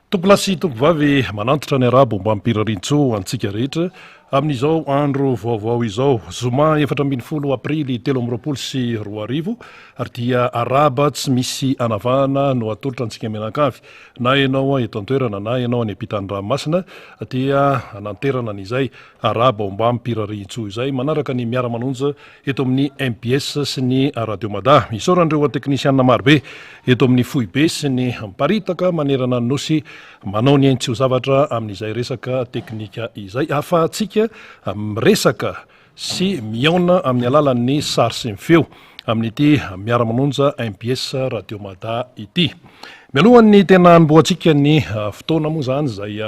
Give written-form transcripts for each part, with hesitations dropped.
Tompolahy sy tompovavy, manantitra ny arabo ombam-pirariantsoa ho antsika rehetra amin'izao andro vaovao izao, zoma 14 aprily 2023, ary dia arahaba tsy misy anavahana no atolotra antsika mianakavy, na ianao eto an-toerana na ianao any ampitan'ny ranomasina, dia ananterana an'izay arahaba ombam-pirariantsoa izay manaraka ny miara-manonja eto amin'ny mbs sy ny Radio Mada. Isaorana ireo teknisianina marobe eto amin'ny foibe sy ny miparitaka manerana ny Nosy manao ny ainy tsy ho zavatra amin'izay resaka teknika izay ahafahantsika miresaka sy mihaona amin'ny alalan'ny sary sy ny feo amin'ity miara-manonja mbs Radio Mada ity. Mialohan'ny tena hanombohantsika ny fotoana moa izany izay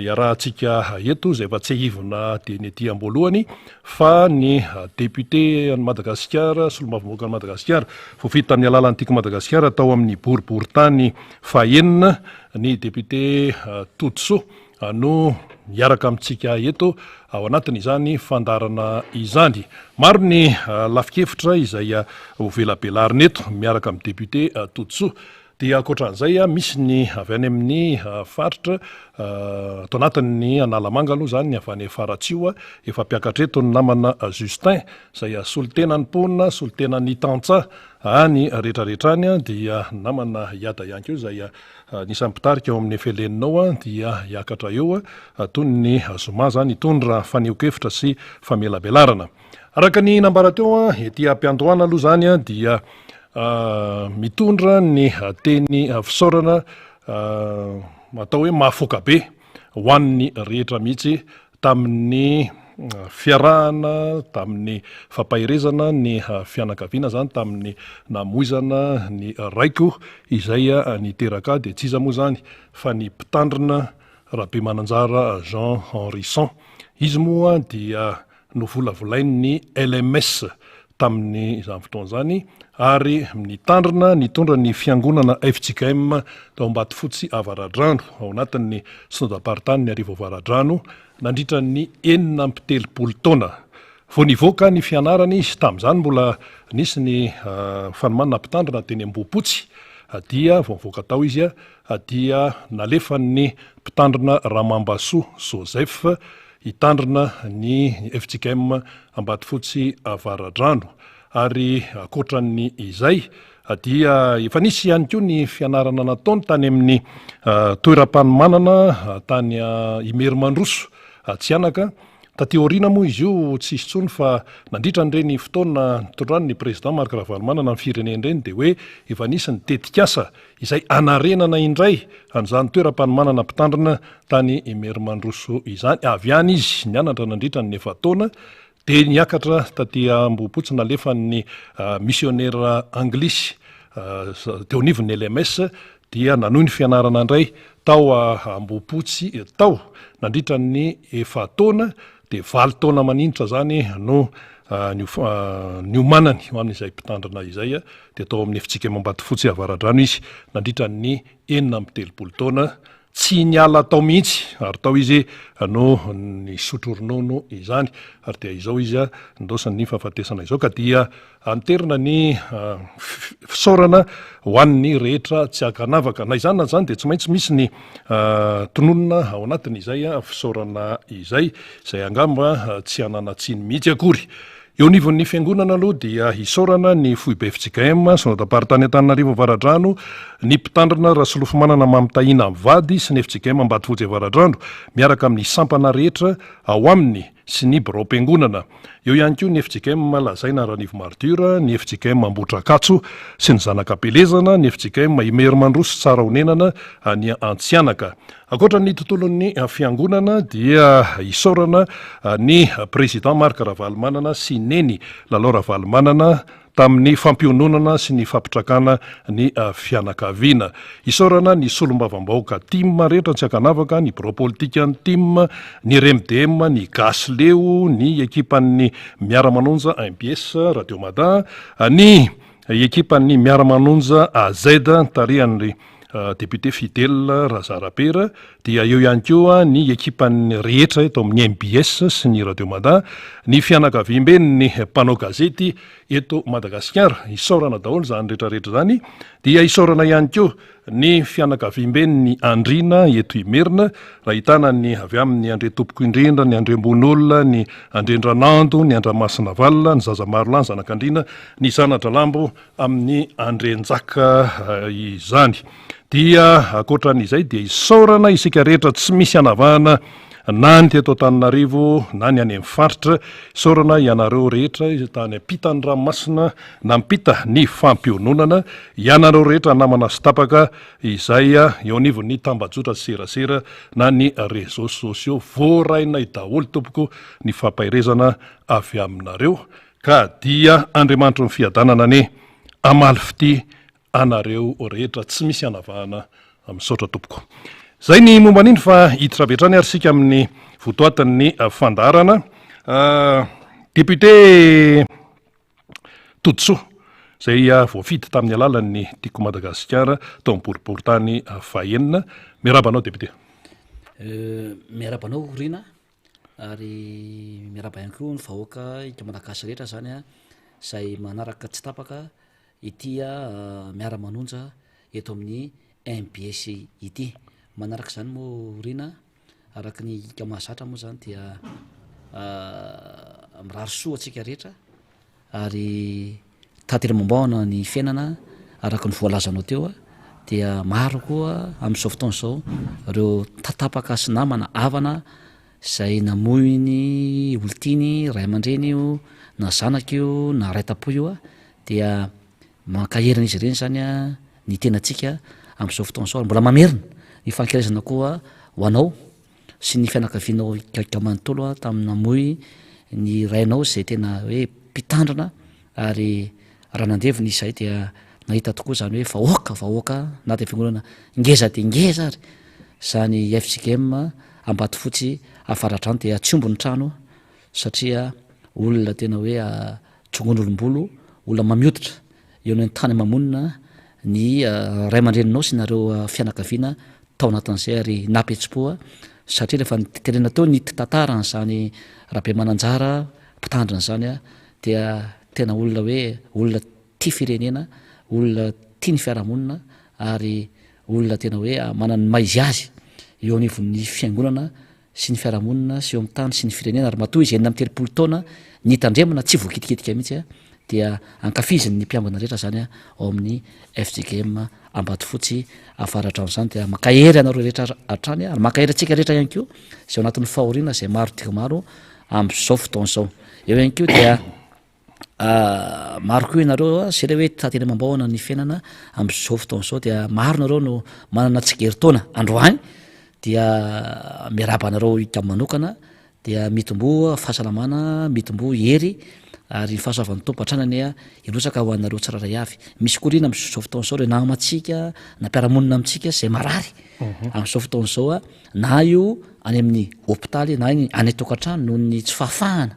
iarahantsika eto izay efa tsiahivina dieny ety am-boalohany fa ny député an'i Madagasikara, solombavambahoakan'i Madagasikara, voafidy tamin'ny alalan'ny Tiako Madagasikara tao amin'ny boriborintany fahenina, ny député Todisoa no miaraka amintsika eto ao anatin'izany fandaharana izany. Maro ny lafin-kevitra izay hovelabelarina eto miaraka amin'ny député Todisoa. Dia ankoatran'izay, misy ny avy any amin'ny faritra, ato anatin'ny Analamanga aloha izany, ny avy any Faratsiho, efa mpiakatra eto ny namana Justin, izay solontenan'ny mponina, solontenan'ny tantsaha any rehetrarehetra any, dia ny namana Iada ihany koa izay anisan'ny mpitarika ao amin'ny FLN ao dia hiakatra eo, toy ny zoma izany, hitondra fanehoan-kevitra sy famelabelarana. Araka ny nambara teo, ety am-piandohana aloha izany dia mitondra ny teny fisaorana atao hoe mahafoaka be ho an'ny rehetra mihitsy tamin'ny fiarahana, tamin'ny fampaherezana ny fianakaviana izany, tamin'ny namoizana ny raiko izay niteraka ahy, dia tsy iza moa izany fa ny mpitandrina Rabemananjara Jean Henryson. Izy moa dia novolavolain'ny LMS tamin'izany fotoana izany ary nitandrina nitondra ny fiangonana fjkm tao Ambatofotsy Avaradrano ao anatin'ny synodam-paritanin'ny Arivo Avaradrano nandritra ny 36 taona. Vao nivoaka ny fianarana izy, tamin'izany mbola nisy ny fanomanana mpitandrina teny Ambohipotsy, dia vao nivoaka tao izy dia nalefan'ny mpitandrina Ramambasoa Joseph hitandrina ny fjkm Ambatofotsy Avaradrano. Ary ankoatran'ny izay dia efa nisy ihany koa ny fianarana nataony tany amin'ny toeram-panomanana tany Imerimandroso Tsianaka. Taty aoriana moa izy io tsy hisy intsony fa nandritra an'ireny fotoana nitondrany ny Président Marc Ravalomanana ny firenena ireny dia hoe efa nisy ny tetikasa izay hanarenana indray an'izany toeram-panomanana mpitandrina tany Imerimandroso izany. Avy any izy nianatra nandritra ny efa-taona, dia niakatra taty Ambohipotsy nalefan'ny misionera anglisy teo anivon'ny LMS, dia nanohy ny fianarana indray tao Ambohipotsy tao nandritra ny efa-taona, dia valo taona maninitra izany no niomanany ho amin'izay mpitandrina izay, dia tao amin'ny fjkm Ambatofotsy Avaradrano izy nandritra ny 36 taona, tsy niala tao mihitsy ary tao izy no nisotro ronono izany ary dia izao izy nindaosin'ny fahafatesana izao ka dia Anterina ny fisaorana ho an'ny rehetra tsy ankanavaka. Na izany na izany dia tsy maintsy misy ny tononina ao anatin'izay fisaorana izay, izay angamba tsy hanana-tsiny mihitsy akory. Eo anivon'ny fiangonana aloha dia isaorana ny foibe fjkm, Synodam-paritany Antananarivo Avaradrano, ny mpitandrina Rasolofomanana Mamy Tahiana mivady sy ny fjkm Ambatofotsy Avaradrano miaraka amin'ny sampana rehetra ao aminy sy ny biraom-piangonana. Eo ihany koa ny fjkm Lazaina Ranivo Martyr, ny fjkm Ambohidrankatso sy ny Zanak'Ampelezana, ny fjkm Imerimandroso Tsarahonenana any Antsihanaka. Ankoatra ny tontolon'ny fiangonana dia isaorana ny Président Marc Ravalomanana sy Neny Lalao Ravalomanana, tamin'ny fampiononana sy ny fampitrakana ny fianakaviana. Isaorana ny solombavambahoaka tim rehetra tsy ankanavaka, ny birao politikan'ny tim, ny RMDM, ny Gasy Leo, ny ekipan'ny Miara-manonja mbs, Radio Mada, ny ekipan'ny Miara-manonja AZ tarihan'ny Député Fidèle Razarabera, dia eo ihany koa ny ekipan'ny rehetra eto amin'ny mbs sy ny Radio Mada, ny fianakaviamben'ny mpanao gazety eto Madagasikara. Isaorana daholo izany rehetra rehetra izany. Dia isaorana ihany koa Ny fianakaviamben'ny Andriana eto Imerina, raha ahitana ny avy amin'ny Andriantompokoindrindra, ny Andriambonolona, ny Andriandranando, ny Andramasinavalona, ny Zazamarolahy, ny Zanakandriana, ny Zanadralambo amin'ny Andrianjaka izany. Dia ankoatran'izay dia isaorana isika rehetra tsy misy anavahana na ny teto Antananarivo na ny any amin'ny faritra. Isaorana ianareo rehetra tany ampitan'ny ranomasina Nampita ny fampiononana ianareo rehetra namana sy tapaka izay eo anivon'ny tambajotra serasera na ny réseaux sociaux. Voarainay daholo tompoko ny fampaherezana avy aminareo ka dia Andriamanitry ny fiadanana anie hamaly fitia anareo rehetra tsy misy anavahana. Misaotra tompoko. Zay ny momba an'iny fa hiditra avy hatrany ary isika amin'ny votoatin'ny fandaharana. Député Todisoa, izay voafidy tamin'ny alalan'ny Tiako Madagasikara tao amin'ny boriborintany fahenina. Miarahaba anao député. Miarahaba anao Rina ary miarahaba ihany koa ny vahoaka eto Malagasy rehetra zany a, izay manaraka tsy tapaka ity miara-manonja eto amin'ny mbs ity. Manaraka izany moa Rina, araka ny hika mahazatra moa zany dia mirary soa antsika rehetra ary taterim-bambaona ny fiainana araka ny voalazanao teo dia maro koa amin'izao fotoana izao ireo tatapaka sy namana havana izay namoy ny olon-tiany, ray aman-dreny io na zanaka io na ray tam-po io dia Mankahery an'izy ireny izany ny tenantsika amin'izao fotoana izao ary mbola mamerina ny fankaherezana koa ho anao sy ny fianakavianao ikaika manontolo tamin'ny namoy ny rainao izay tena hoe mpitandrina ary raha nandevina izy izay dia nahita tokoa izany hoe vahoaka vahoaka na dia fiangonana ngeza dia ngeza ary izany FJKM Ambatofotsy Avaradrano dia tsy omby ny trano satria olona tena hoe tsongon'olom-bolo, olona mamihoditra eo ny tany ama-monina ny ray aman-dreninao sy nareo fianakaviana tao anatin'izay ary nampihetsi-po satria rehefa nitenena teo ny tantaran'izany Rabemananjara mpitandrina izany dia tena olona hoe olona tia firenena, olona tia ny fiarahamonina ary olona tena hoe manana ny maha izy azy eo anivon'ny fiangonana sy ny fiarahamonina sy eo amin'ny tany sy ny firenena ary matoa izy 36 taona nitandremana tsy voakitikitika mihitsy dia ankafiziny ny mpiangona rehetra zany ao amin'ny FJKM Ambatofotsy Avaradrano izany dia mankahery anareo rehetra hatrany ary mankahery antsika rehetra ihany koa izay ao anatin'ny fahoriana izay maro dia maro amin'izao fotoana izao. Eo ihany koa dia Maro koa ianareo zay le hoe tady eny amam-bahoana ny fiainana amin'izao fotoana izao dia maro nareo no manana tsigerin-taona androany dia miarahaba anareo hita manokana dia mitomboa fahasalamana, mitomboa hery ary ny fahasoavan'ny Tompo hatrany anie hirotsaka ho anareo tsirairay avy. Misy koriana amin'izao fotoana izao ireo namantsika na mpiara-monina amintsika izay marary amin'izao fotoana izao na io any amin'ny hopitaly na any an-tokantrano noho ny tsy fahafahana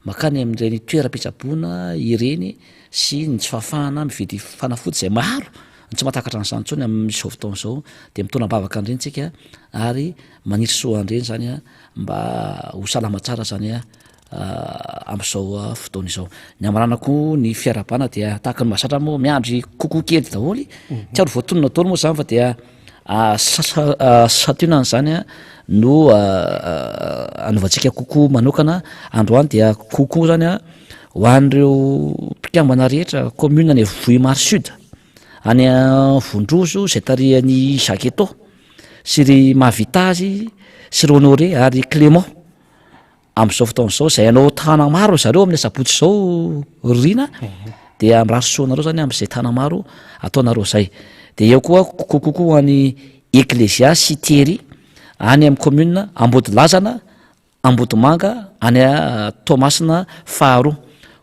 Mankany amin'ireny toeram-pitsaboana ireny sy ny tsy fahafahana mividy fanafody izay maro ny tsy mahatakatra an'izany intsony amin'izao fotoana izao dia mitondra am-bavaka an'ireny tsika ary maniry soa an'ireny zany a mba ho salama tsara zany a amin'izao fotoana izao. Ny hamaranako ny fiarahabana dia tahaka ny mahazatra moa miandry kokoa kely daholo, tsy ary voatonona daholo moa zany fa dia Santionany izany no anaovantsika kokoa manokana androany dia kokoa zany a ho an'ireo mpikambana rehetra commune any Vohimaro Sud any Vondrozo izay tarihan'i Jacquetot sy ry Mahavitazy sy ry Honoré ary Clément. Amin'izao fotoana izao izay hanao tana maro ry zareo amin'ny asabotsy izao ry Rina dia mirary soa anareo zany amin'izay tana maro ataonareo izay. Dia eo koa kokoa koa ho an'i Ecclesia sy Thierry any amin'ny commune Ambodilazana, Ambodimanga any Toamasina faharoa.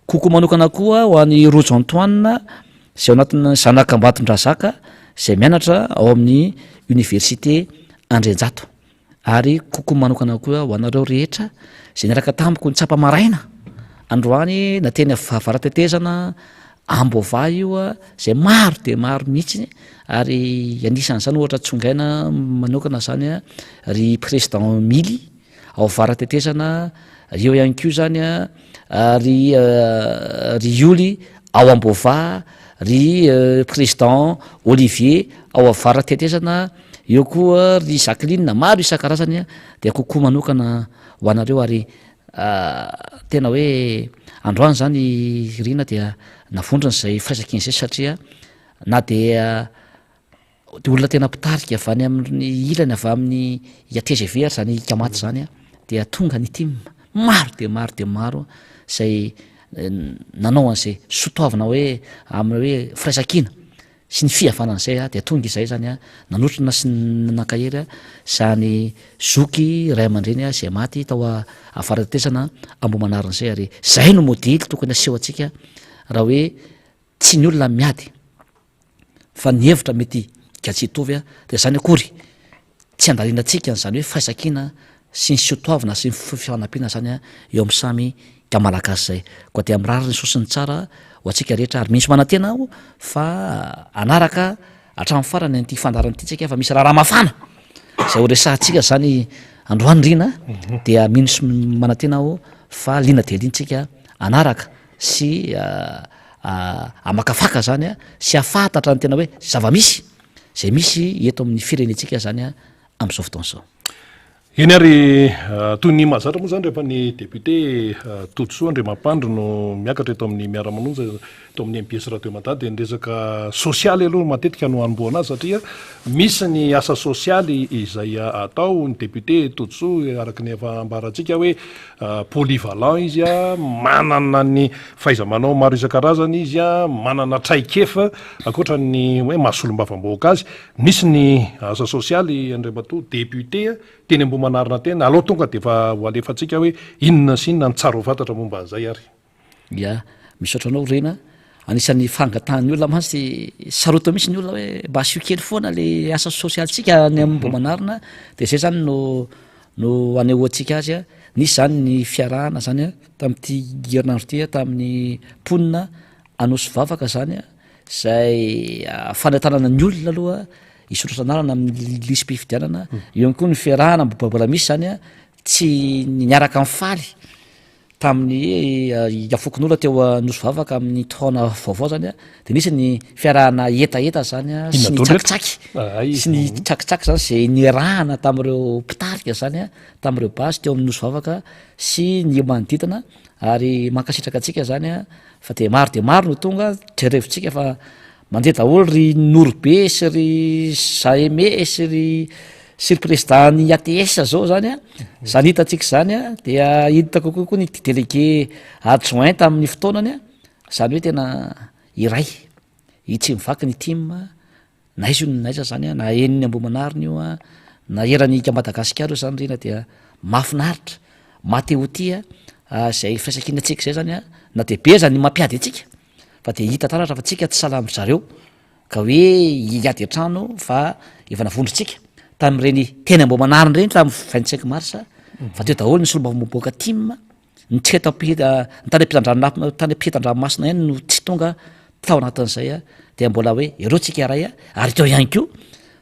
Kokoa manokana koa ho an'i Rojo Antoine izay ao anatin'ny zanak'Ambatondrazaka izay mianatra ao amin'ny université Andrianjato. Ary coucou manokana koa ho anareo rehetra izay niaraka tamiko nitsapa maraina androany na teny Avaratetezana, Amboavaha io izay maro dia maro mihitsy ary anisan'izany ohatra tsongaina manokana izany ry président Mily ao Avaratetezana, eo ihany koa izany ry ry Ioly ao Amboavaha, ry président Olivier ao Avaratetezana, eo koa ry Jacqueline, maro isan-karazany dia coucou manokana ho anareo ary tena hoe androany zany Rina dia navondrona izay firaisankina izay satria na dia de olona tena mpitarika avy any amin'ny ilany avy amin'ny tgv ary zany Ikamaty zany a dia tonga ny tim maro dia maro dia maro zay nanao an'izay sotoavina hoe amin'ny hoe firaisankina sy ny fihavanana izay a dia tonga izay zany a nanotrona sy nankahery a zany zoky ray aman-dreny a zay maty tao avaratetezana Ambohimanarina izay ary zay no modely tokony aseho antsika raha hoe tsy ny olona miady fa ny hevitra mety ka tsy hitovy a, dia zany akory tsy andalinantsika an'izany hoe firaisankina sy ny soatoavina sy ny fifanampiana zany a eo amin'ny samy ka malagasy zay. Koa dia mirary ny soa sy ny tsara ho antsika rehetra ary mino sy manantena aho fa hanaraka hatramin'ny farany an'ity fandaharana ity tsika fa misy raharaha mafana izay ho resahantsika zany androany Rina dia mino sy manantena aho fa liana dia liana tsika hanaraka sy hamakafaka zany sy hahafantatra ny tena hoe zava-misy zay misy eto amin'ny firenentsika zany amin'izao fotoana izao. Eny ary, toy ny mahazatra moa izany rehefa ny député Todisoa Andriamampandry no miakatra eto amin'ny Miara-manonja eto amin'ny mbs Radio Mada dia ny resaka sosialy aloha matetika no anombohana azy satria misy ny asa sosialy izay atao ny député Todisoa araka ny efa ambarantsika hoe Polyvalent izy, manana ny fahaiza-manao maro isan-karazany izy, manana traikefa ankoatra ny hoe maha solombavambahoaka azy. Nisy ny asa sosialy Andriamatoa député teny Ambohimanarina teny, alao tonga dia efa ho alefantsika hoe inona sy inona ny tsara ho fantatra momba an'izay ary. Ya, misaotra anao Rena. Anisan'ny fangatahan'ny olona mantsy, sarotiny mihitsy ny olona hoe mba asio kely foana le asa sosialintsika any Ambohimanarina, dia zay zany no no anehoantsika azy a, nisy zany ny fiarahana zany a tamin'ity herinandro ity a tamin'ny mponina Anosivavaka zany a, zay fanentanana ny olona aloha hisoratra anarana amin'ny lisi-pifidianana, eo ihany koa ny fiarahana mbola misy zany a tsy niaraka nifaly Tamin'ny fokonolona teo Anosivavaka amin'ny taona vaovao zany a, de nisy ny fiarahana hetaheta zany a sy ny tsakitsaky sy ny tsakitsaky zany zay niarahana tamin'ireo mpitarika zany a, tamin'ireo base teo amin'ny Nosivavaka sy ny manodidina ary mankasitraka antsika zany a fa de maro dia maro no tonga, jerevintsika fa Mandeha daholo ry Noro be sy ry Jaime sy ry sy ry président ny ATS zao zany a, zany hitantsika zany a, dia hita kokoa koa ny délégué adjoint tamin'ny fotoanany a, zany hoe tena iray i tsy mivaky ny tim na aiza io na aiza zany a, na eny Ambohimanarina io a, na eran'i Madagasikara io zany ry ina dia mahafinaritra, maha te ho tia izay firaisankinantsika izay zany a, na dia be aza ny mampiady antsika. Fa dia hita taratra fa tsika tsy sahala amin-dry zareo ka hoe hiady an-trano fa efa navondrontsika tamin'ireny teny Ambohimanarina ireny tamin'ny 25 mars fa teo daholo ny solombavambahoaka tim, ny tsy eto ampi- ny tany ampitan-drano tany ampitan-dranomasina ihany no tsy tonga tao anatin'izay dia mbola hoe ireo tsika iray ary teo ihany koa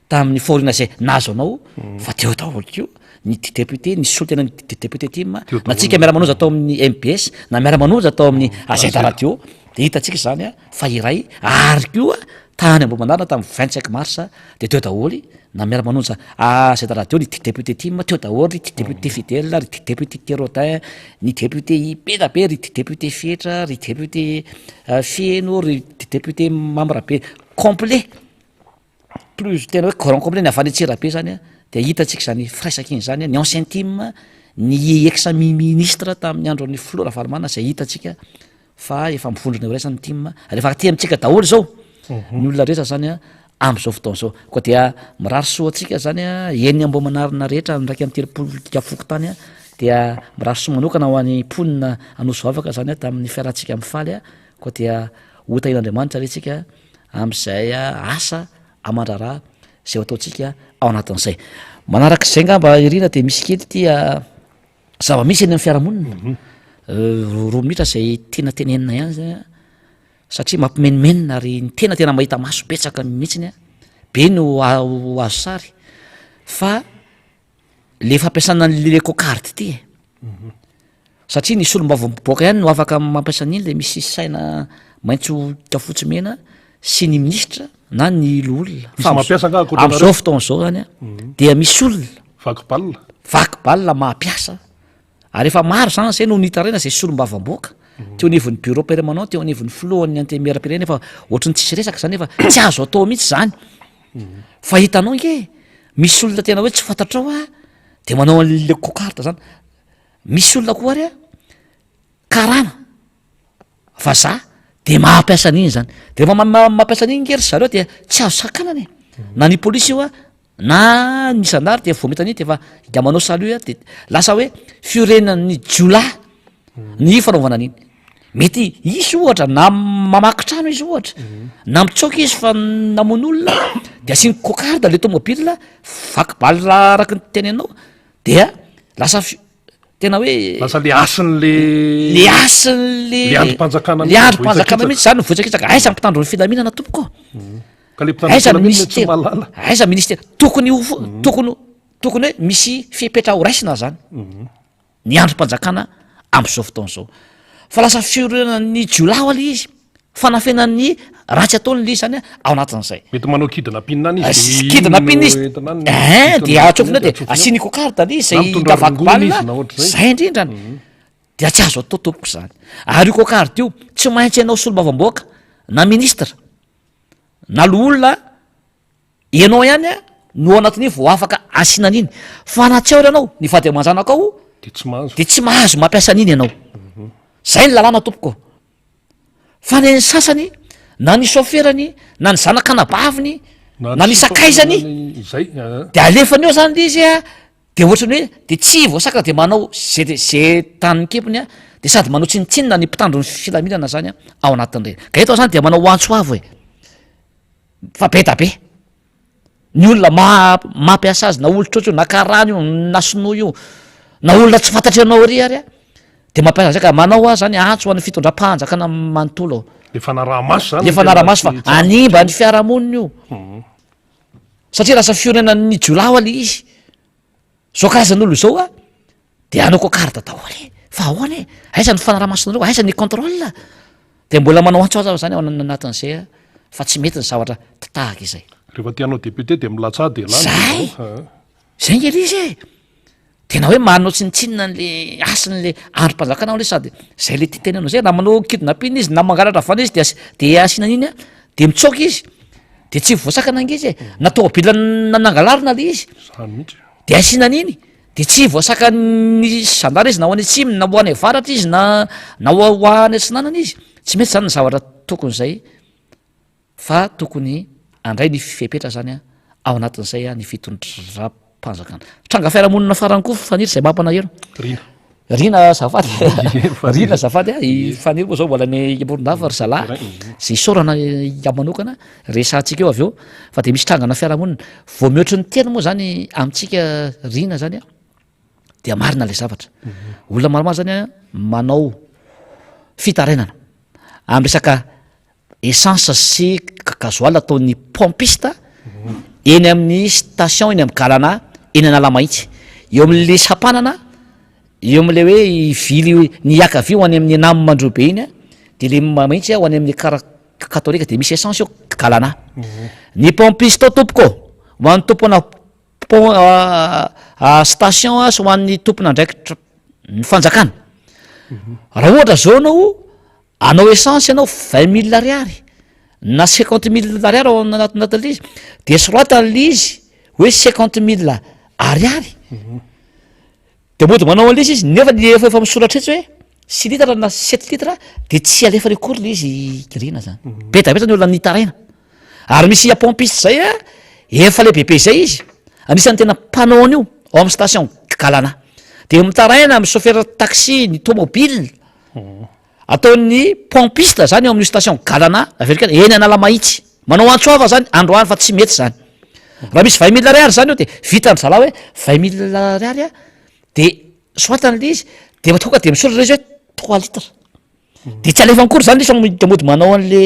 tamin'ny fahoriana izay nahazo anao fa teo daholo koa ny député ny solontena ny député tim na tsika miara-manoza tao amin'ny mbs na miara-manoza tao amin'ny AZ radio de hitantsika izany a fa iray ary koa tany Ambohimanarina tamin'ny 25 mars de teo daholo na miara-manonja AZ radio ny député tim teo daholo ry député Fidèle ry député Rodin ny député be da be ry député Fetra ry député Feno ry député Mamy Rabe complet Plus tena hoe grand complet ny avy any Antsirabe zany a dia hitantsika izany firaisankina izany a, ny ancien tim, ny ex ministre tamin'ny andron'ny filoha Ravalomanana izay hitantsika fa efa mivondrona iraisana ny tim ary efa aty amintsika daholo izao ny olona rehetra zany a amin'izao fotoana izao. Koa dia mirary soa antsika zany a eny Ambohimanarina rehetra ny 31 ka fokontany a dia mirary soa manokana ho an'ny mponina Anosivavaka zany a tamin'ny fiarahantsika mifaly a, koa dia ho tahian'Andriamanitra re tsika. amin'izay asa aman-draharaha izay ho ataontsika ao anatin'izay. Manaraka izay angamba Irina dia misy kely ity zava-misy eny amin'ny fiarahamonina. Mhm. Roa minitra izay tiana tenenina ihany zay satria mampimenomenona ary ny tena tena mahita maso betsaka mihitsiny be no ho azo sary fa le fampiasana an'le cocarde ity e. Satria ny solombavambahoaka ihany no afaka mampiasa an'iny le misy saina maitso ka fotsy mena. sy ny minisitra na ny loholona. Misy mampiasa angaha ankoatra anareo? Amin'izao fotoana izao zany a, dia misy olona. Vaky balle. Vaky balle mampiasa, ary efa maro zany zay no nitaraina zay solombavamboaka teo anivon'ny bureau permanent, teo anivon'ny filohan'ny antenimierampirenena efa ohatry ny tsisy resaka zany efa tsy azo atao mihitsy zany. Fa hitanao nge, misy olona tena hoe tsy fantatrao a, de manao an'le cocarde zany, misy olona koa ary a, karana. Vazaha de mampiasa an'iny zany, de rehefa mampiasa an'iny nge ry zareo dia tsy azo sakanana e, na ny polisy io a na ny zandary de vao mahita an'iny de efa de manao salut a de lasa hoe fiorenan'ny jiolahy ny fanaovana an'iny, mety hisy ohatra na mamaky trano izy ohatra na mitsoaka izy fa namono olona de asiany cocarde le tomobile, vaky balle araky ny teneninao dia lasa fi- Tena hoe. Lasa le hasin'le. Le hasin'le. Le andrim-panjakana Le andrim-panjakana mihitsy zany no voatsakitsaka. Aiza ny mpitandro ny filaminana tompoko? Mhm. Ka le mpitandro ny filaminana tsy mahalala. Aiza ministera? Tokony ho mhm. tokony tokony hoe misy fepetra ho raisina zany. Mhm. Ny andrim-panjakana amin'izao fotoana izao. Fa lasa fiorenan'ny jiolahy aloha izy. Fanafenan'ny ratsy ataony le izy zany ao anatin'izay. Mety manao kidnapping any izy de Kidnapping izy ein de atsofony eo de asiany cocarde le izy zay hita vaky balle, zay indrindrany. Dia tsy azo atao tompoko zany. Ary io cocarde io tsy maintsy ianao solombavambahoaka na ministre na loholona Ianao ihany no ao anatin'iny vao afaka asiana an'iny, fa raha tsy ao ianao, ny vady aman-janakao Dia tsy mahazo. dia tsy mahazo mampiasa an'iny ianao. Zay ny lalàna tompoko. Fa ny an'ny sasany, na ny saoferany, na ny zanak'anabaviny, na ny sakaizany, Izay, ah. de alefany eo zany le izy a, de ohatran'ny hoe de tsy voasakana de manao ze de ze tanin'ny kibony a, de sady manao tsinontsinona ny mpitandro ny filaminana zany a ao anatin'ireny. Ka eto aho zany dia manao antso avo e. Fa be da be ny olona mampiasa azy na olon-tsotra io na karana io na sinoa io na olona tsy fantatry anao ery ary a de mampiasa zay ka manao aho zany antso ho an'ny fitondram-panjakana manontolo aho. Le fanaraha-maso zany Le fanaraha-maso fa hanimba ny fiarahamonina io satria lasa fiorenan'ny jiolahy hoa le izy. Zao karazan'olo zao a de hanao cocarde daholo e, fa ahoana e, aiza ny fanaraha-masonareo, aiza ny contrôle? De mbola manao antso aza aho zany ao anatin'izay a, fa tsy mety ny zavatra tahaka izay. Rehefa te hanao député de milatsaha de lany. Zay! Zay nge le izy e! Tena hoe manao tsinontsinona an'le hasin'le andrim-panjakana ao le sady zay le tia tenenao zay, na manao kidnapping izy na mangalatra vana izy de asi- de asiana an'iny a, de mitsoaka izy, de tsy voasakana ange izy e, na tômôbila nangalarina le izy, Zany mihitsy. de asiana an'iny, de tsy voasakan'ny zandary izy na ho any atsimo na ho any avaratra izy na na ho ho any atsinanana izy, tsy mety zany ny zavatra tokony zay fa tokony handray ny fepetra zany a ao anatin'izay a ny fitondram-panjakana. Tranga fiarahamonina farany koa Faniry izay mampalahelo. Rina. Rina azafady Rina azafady a, i Faniry moa zao mbola any Morondava ry zalahy, zay isaorana iaho manokana, resahantsika eo avy eo, fa de misy trangana fiarahamonina, vao mihoatry ny telo moa zany amintsika Rina zany a, dia marina le zavatra, olona maromaro zany a manao fitarainana amin'ny resaka essence sy gasoil ataon'ny pompiste eny amin'ny station eny amin'ny galana eny Analamahitsy, eo amin'le sampanana eo amin'le hoe hivily ny hiakavia ho any amin'ny Enam Mandrohibe iny a, de le mahitsy ho any amin'ny kara katolika de misy essence eo galana, ny pompiste ao tompoko ho an'ny tompona pon- station sy ho an'ny tompon'andraikitra ny fanjakana, raha ohatra zao anao Hanao essence ianao 20 mille ariary na 50 mille ariary ao anatin'ilay izy de soratany le izy hoe 50 mille ariary de mody manao an'le izy izy nefa ny efa efa misoratra etsy hoe six litres na sept litres de tsy alefany akory le izy rina zany be da be zany olona nitaraina ary misy pompiste zay a efa lehibebe zay izy anisan'ny tena mpanao an'io ao amin'ny station Galana de mitaraina amin'ny chauffeur taxi ny tomobile Ataon'ny pompiste zany eo amin'io station Galana averiko ihany, eny Analamahitsy. Manao antso ava zany androany fa tsy mety zany. Raha misy 20 mille ariary zany eo de vitan-dry zalahy hoe 20 mille ariary a, de soratana le izy, de tonga de misoratra le izy hoe trois litres. De tsy alefany akory zany le izy fa de mody manao an'le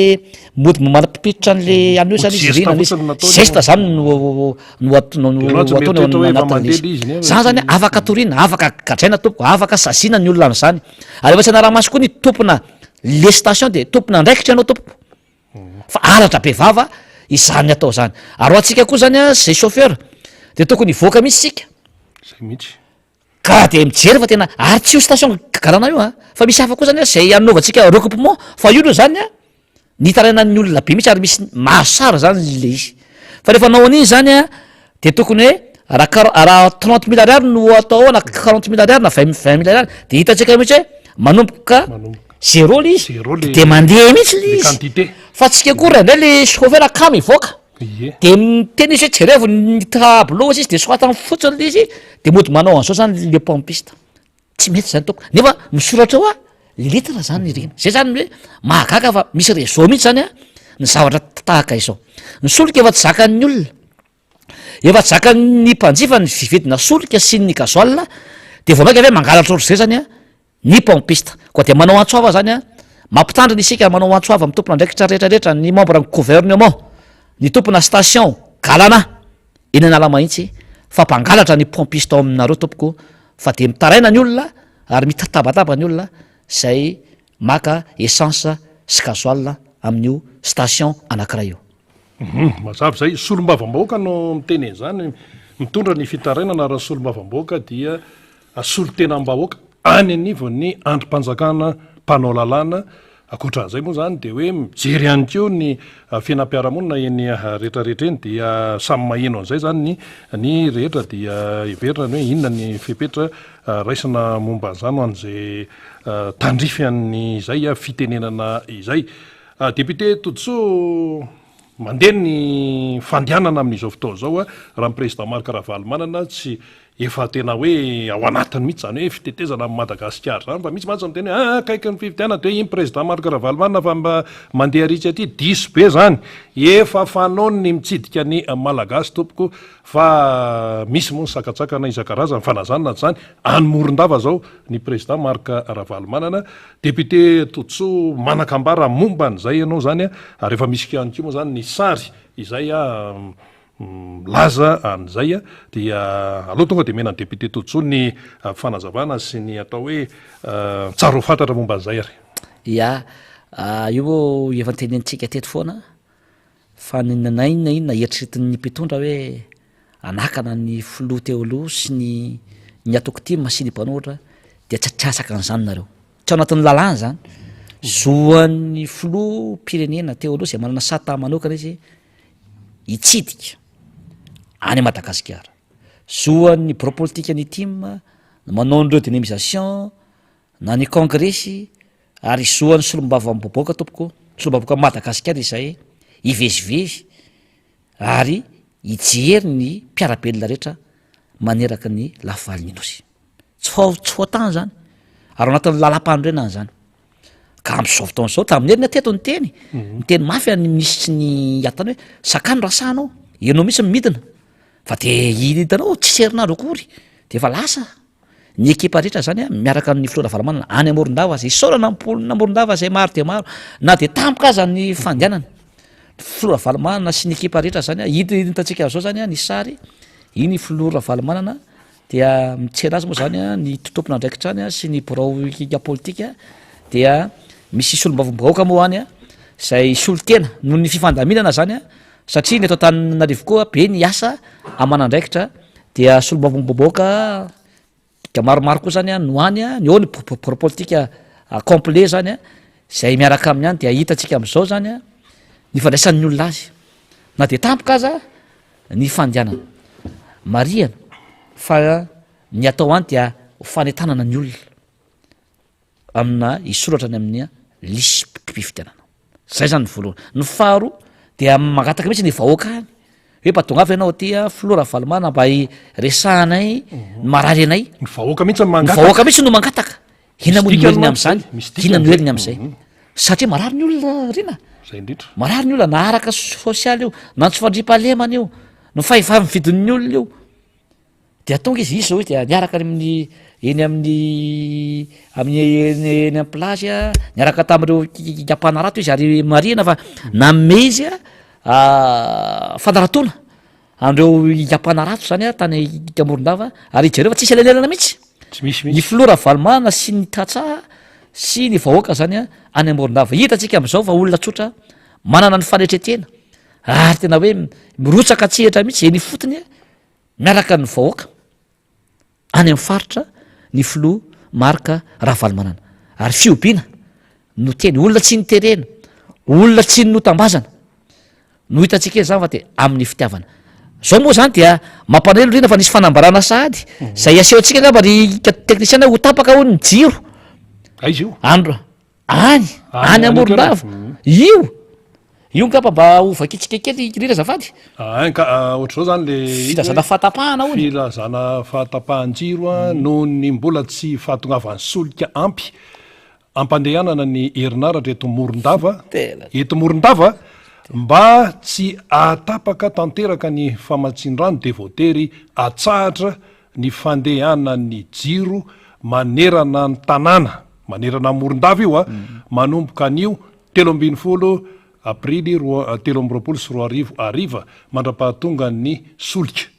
mody manapipitra an'le an'io zany izy, Geste rina le izy. fotsiny no nataony Geste zany no no at- no Dia ianao tsy ataony ao mieritreritra hoe efa anatin'le mandeha izy. le izy nefa Zany zany tsy afaka toriana, afaka gadraina tompoko, afaka saziana ny olona amin'izany. Ary efa tsy anaraha-maso koa ny tompona le station de tompon'andraikitra ianao tompoko. Fa halatra be vava izany atao izany. Ary ho antsika koa zany an, zay chauffeur de tokony hivoaka mihitsy isika. Zay mihitsy. Ka de mijery fa tena, ary tsy io station Galana io an, fa misy hafa koa zany an zay anaovantsika recoupement, fa io aloha zany an, nitarainan'ny olona be mihitsy ary misy mahazo sary zany le izy. Fa rehefa hanao an'iny zany an, de tokony hoe raha quar- raha trente mille ariary no atao ao na quarante mille ariary na vingt vingt mille ariary de hitantsika mihitsy hoe manomboka Manomboka. zéro le izy, Zéro le- de mandeha mihitsy le le izy. quantité. Fa tsika koa indraindray le chauffeur kamo hivoaka. Ie. De miteny izy hoe jerevo ny tableau ozy izy de soratany fotsiny le izy de mody manao an'izao zany le pompiste. Tsy mety zany tompoko. Nefa misoratra eo a litre zany ireny. Zay zany hoe mahagaga fa misy réseau mihitsy zany a ny zavatra tahaka izao. Ny solika efa tsy zakan'ny olona, efa tsy zakan'ny mpanjifa ny fividina solika sy ny gasoil de vao maika ve mangalatra ohatr'izay zany a ny pompiste. Koa dia manao antso avo zany an, mampitandrina isika manao antso avo amin'ny tompon'andraikitra rehetra rehetra, ny membre ny gouvernement, ny tompona station Galana eny Analamahitsy fa mpangalatra ny pompiste ao aminareo tompoko fa dia mitaraina ny olona ary mitatabataba ny olona izay maka essence sy gasoil amin'io station anankiray io. Mazava izay, solombavambahoaka no miteny an'izany, mitondra ny fitarainana raha solombavambahoaka dia Solontenam-bahoaka any anivon'ny andrim-panjakana mpanao lalàna. Ankoatra an'izay moa izany dia hoe mijery ihany koa ny fiainam-piarahamonina eny rehetrarehetra eny dia samy maheno an'izay izany ny ny rehetra dia heverina ny hoe inona ny fepetra raisina momba an'izany ho an'izay tandrify an'izay fitenenana izay. Député Todisoa, mandeha ny fandehanana amin'izao fotoana izao raha ny Président Marc Ravalomanana tsy Efa tena hoe ao anatiny mihitsy izany hoe fitetezana an'i Madagasikara izany fa misy mantsy miteny hoe aa akaiky ny fifidianana dia hoe iny président Marc Ravalomanana fa mba mandeha ritsy aty, diso be izany, efa fanaony ny mitsidika ny Malagasy tompoko fa misy moa ny sakantsakana isan-karazany fa na izany na tsy izany any Morondava izao ny président Marc Ravalomanana, député Todisoa manan-kambara momba an'izay ianao izany ary efa misy ihany koa moa izany ny sary izay Milaza an'izay dia aleo tonga dia omena ny député Todisoa ny fanazavana sy ny atao hoe tsara ho fantatra momba an'izay ary. Ya, io efa notenenintsika teto foana fa na inona na inona eritreretin'ny mpitondra hoe hanakana ny filoha teo aloha sy ny ny antoko tim sy ny mpanohitra dia tsy tsy hahasakana an'izany nareo. Tsy ao anatin'ny lalàna izany. Zo an'ny filoham-pirenena teo aloha izay manana sata manokana izy hitsidika any Madagasikara. Zo an'ny birao politikan'ny tim ny manao an'ireo dynamisation na ny kongresy ary zo an'ny solombavambahoaka tompoko, solombavambahoakan'i Madagasikara izay hivezivezy ary hijery ny mpiara-belona rehetra maneraka ny lafivalon'ny Nosy. Tsy fao- tsy faotany zany ary ao anatin'ny lalam-panorenana zany. Ka amin'izao fotoana izao, tamin'ny heriny aho teto niteny, niteny mafy an'ny minisitry ny atany hoe sakano raha sahanao, ianao mihitsy no midina, fa de hitanao tsisy herinandro akory de efa lasa ny ekipa rehetra zany a, miaraka amin'ny filoha Ravalomanana any Morondava, izay isaorana ny mponina Morondava izay maro dia maro, na dia tampoka aza ny fandehanana, filoha Ravalomanana sy ny ekipa rehetra zany a, hita hitantsika amin'izao zany a ny sary, iny filoha Ravalomanana Dia mitsena azy moa zany ny tompon'andraikitra any sy ny birao politika dia misy solombavambahoaka moa any izay solontena noho ny fifandaminana zany satria ny eto Antananarivo koa be ny asa aman'andraikitra dia solombavambahoaka dia maromaro koa zany no any ny eo ny birao politika complet zany izay miaraka aminy any dia hitantsika amin'izao zany ny fandraisan'ny olona azy na dia tampoka aza ny fandehanana. Marihana fa ny atao any dia ho fanentanana ny olona amina hisoratra any amin'ny lisi-pifidianana. Zay zany ny voalohany. Ny faharoa dia mangataka mihitsy ny vahoaka any hoe mba tongava ianao aty filoha Ravalomanana mba hiresahanay ny marary anay. Ny vahoaka mihitsy no mangataka. Ny vahoaka mihitsy no mangataka. Inona moa no dikany heriny mantsy amin'izany? zay, misy dikany Inona no zay. heriny amin'izay? Satria marary ny olona Rina. Zay indrindra. Marary ny olona na araka sosialy io, na ny tsy fandriampahalemana io, ny fahefa-mividin'ny olona io. Dia tonga izy, izy zao izy dia niaraka any amin'ny eny amin'ny amin'ny eny eny amin'ny plage a, niaraka tamin'ireo mpanarato izy ary marihina fa nanome izy a fanaratoana An'ireo mpanarato zany a tany Morondava ary jereo fa tsisy elanelana mihitsy. Tsy misy Ny mihitsy. filoha Ravalomanana sy ny tantsaha sy ny vahoaka zany a any Morondava. Hitantsika amin'izao fa olona tsotra. manana ny fanetren-tena ary tena hoe mirotsaka an-tsehatra mihitsy eny ifotony miaraka ny vahoaka any amin'ny faritra ny filoha Marc Ravalomanana. Ary fihobiana no teny, olona tsy niterena, olona tsy notambazana no hitantsika eny zany fa dia amin'ny fitiavana. Zao moa zany dia mampanelo rina fa nisy fanambarana sahady zay asehontsika angamba ry teknisiana ho tapaka hono ny jiro. Aiza io? Andro any, any Amorondava. Io, io angamba mba ho vakintsika kely rina azafady. Ah, ka ah, ohatr'izao zany le filazana fahatapahana hono. Filazana fahatapahan-jiro ah, noho ny mbola tsy fahatongavan'ny solika ampy ampandehanana ny herinaratra eto Morondava, eto Morondava, mba tsy ahatapaka tanteraka ny famatsian-drano dia voatery atsahatra ny fandehanan'ny jiro manerana ny tanàna, manerana an'i Morondava io a, manomboka anio 13 aprily roa 2023 hariva mandra-pahatongan'ny solika.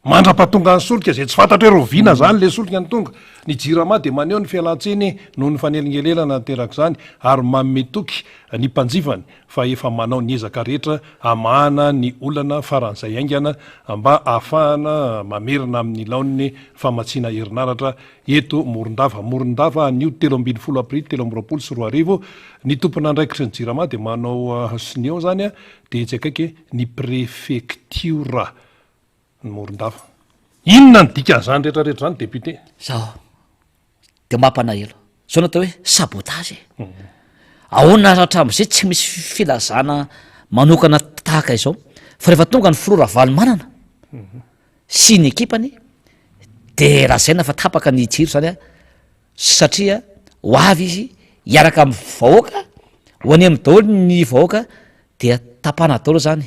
Mandra-pahatongan'ny solika izay tsy fantatra hoe rahoviana izany ilay solika no tonga. Ny Jirama dia maneho ny fialan-tsiny noho ny fanelingelenana naterak'izany ary manome toky ny mpanjifany fa efa manao ny ezaka rehetra hamahana ny olana faran'izay haingana mba hahafahana mamerina amin'ny laoniny ny famatsiana herinaratra eto Morondava. Morondava anio 13 aprily 2023 Ny tompon'andraikitry ny Jirama dia manao sonia ao izany dia etsy akaiky ny prefektiora ny Morondava. Inona ny dikan'izany rehetra rehetra izany député? Zao de mampalahelo. Zao no atao hoe sabotage e. Ahoana ary hatramin'izay tsy misy filazana manokana tahaka izao fa rehefa tonga ny filoha Ravalomanana sy ny ekipany de lazaina fa tapaka ny jiro zany a satria ho avy izy hiaraka amin'ny vahoaka, ho any amin'ny daholo ny vahoaka dia tapahana daholo zany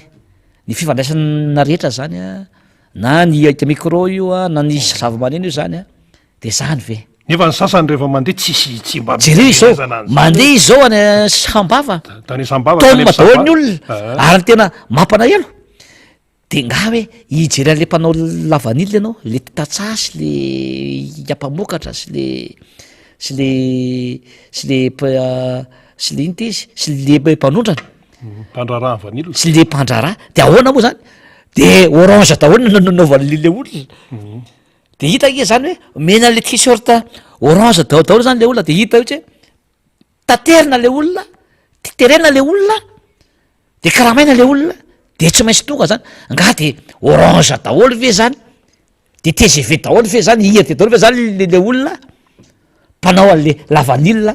ny fifandraisana rehetra zany a, na ny micro io a, na ny zava-maneno io zany a, de zany ve? Nefa ny sasany rehefa mandeha tsisy tsy mba misy Jereo izao, fielezana an'izany. mandeha izy zao any Sambava, Tany Sambava, tany taomina daholo ny Sambava. olona, Ah. ary ny tena mampalahelo de nga hoe hijery an'le mpanao lavanila ianao, le tantsaha sy le mpamokatra sy le sy le sy le sy le inona ty izy, sy le mpanondrana. Mpandraharaha vanila. Sy le mpandraharaha, de ahoana moa zany? De orange daholo no nanaovan'le le olona. De hita ange zany hoe omena an'le t-shirt orange daholo zany le olona de hita mihitsy hoe taterina le olona, terena le olona, de karamaina le olona, de tsy maintsy tonga zany, nga de orange daholo ve zany, de tgv daholo ve zany, IRD daholo ve zany le le olona mpanao an'le lavanila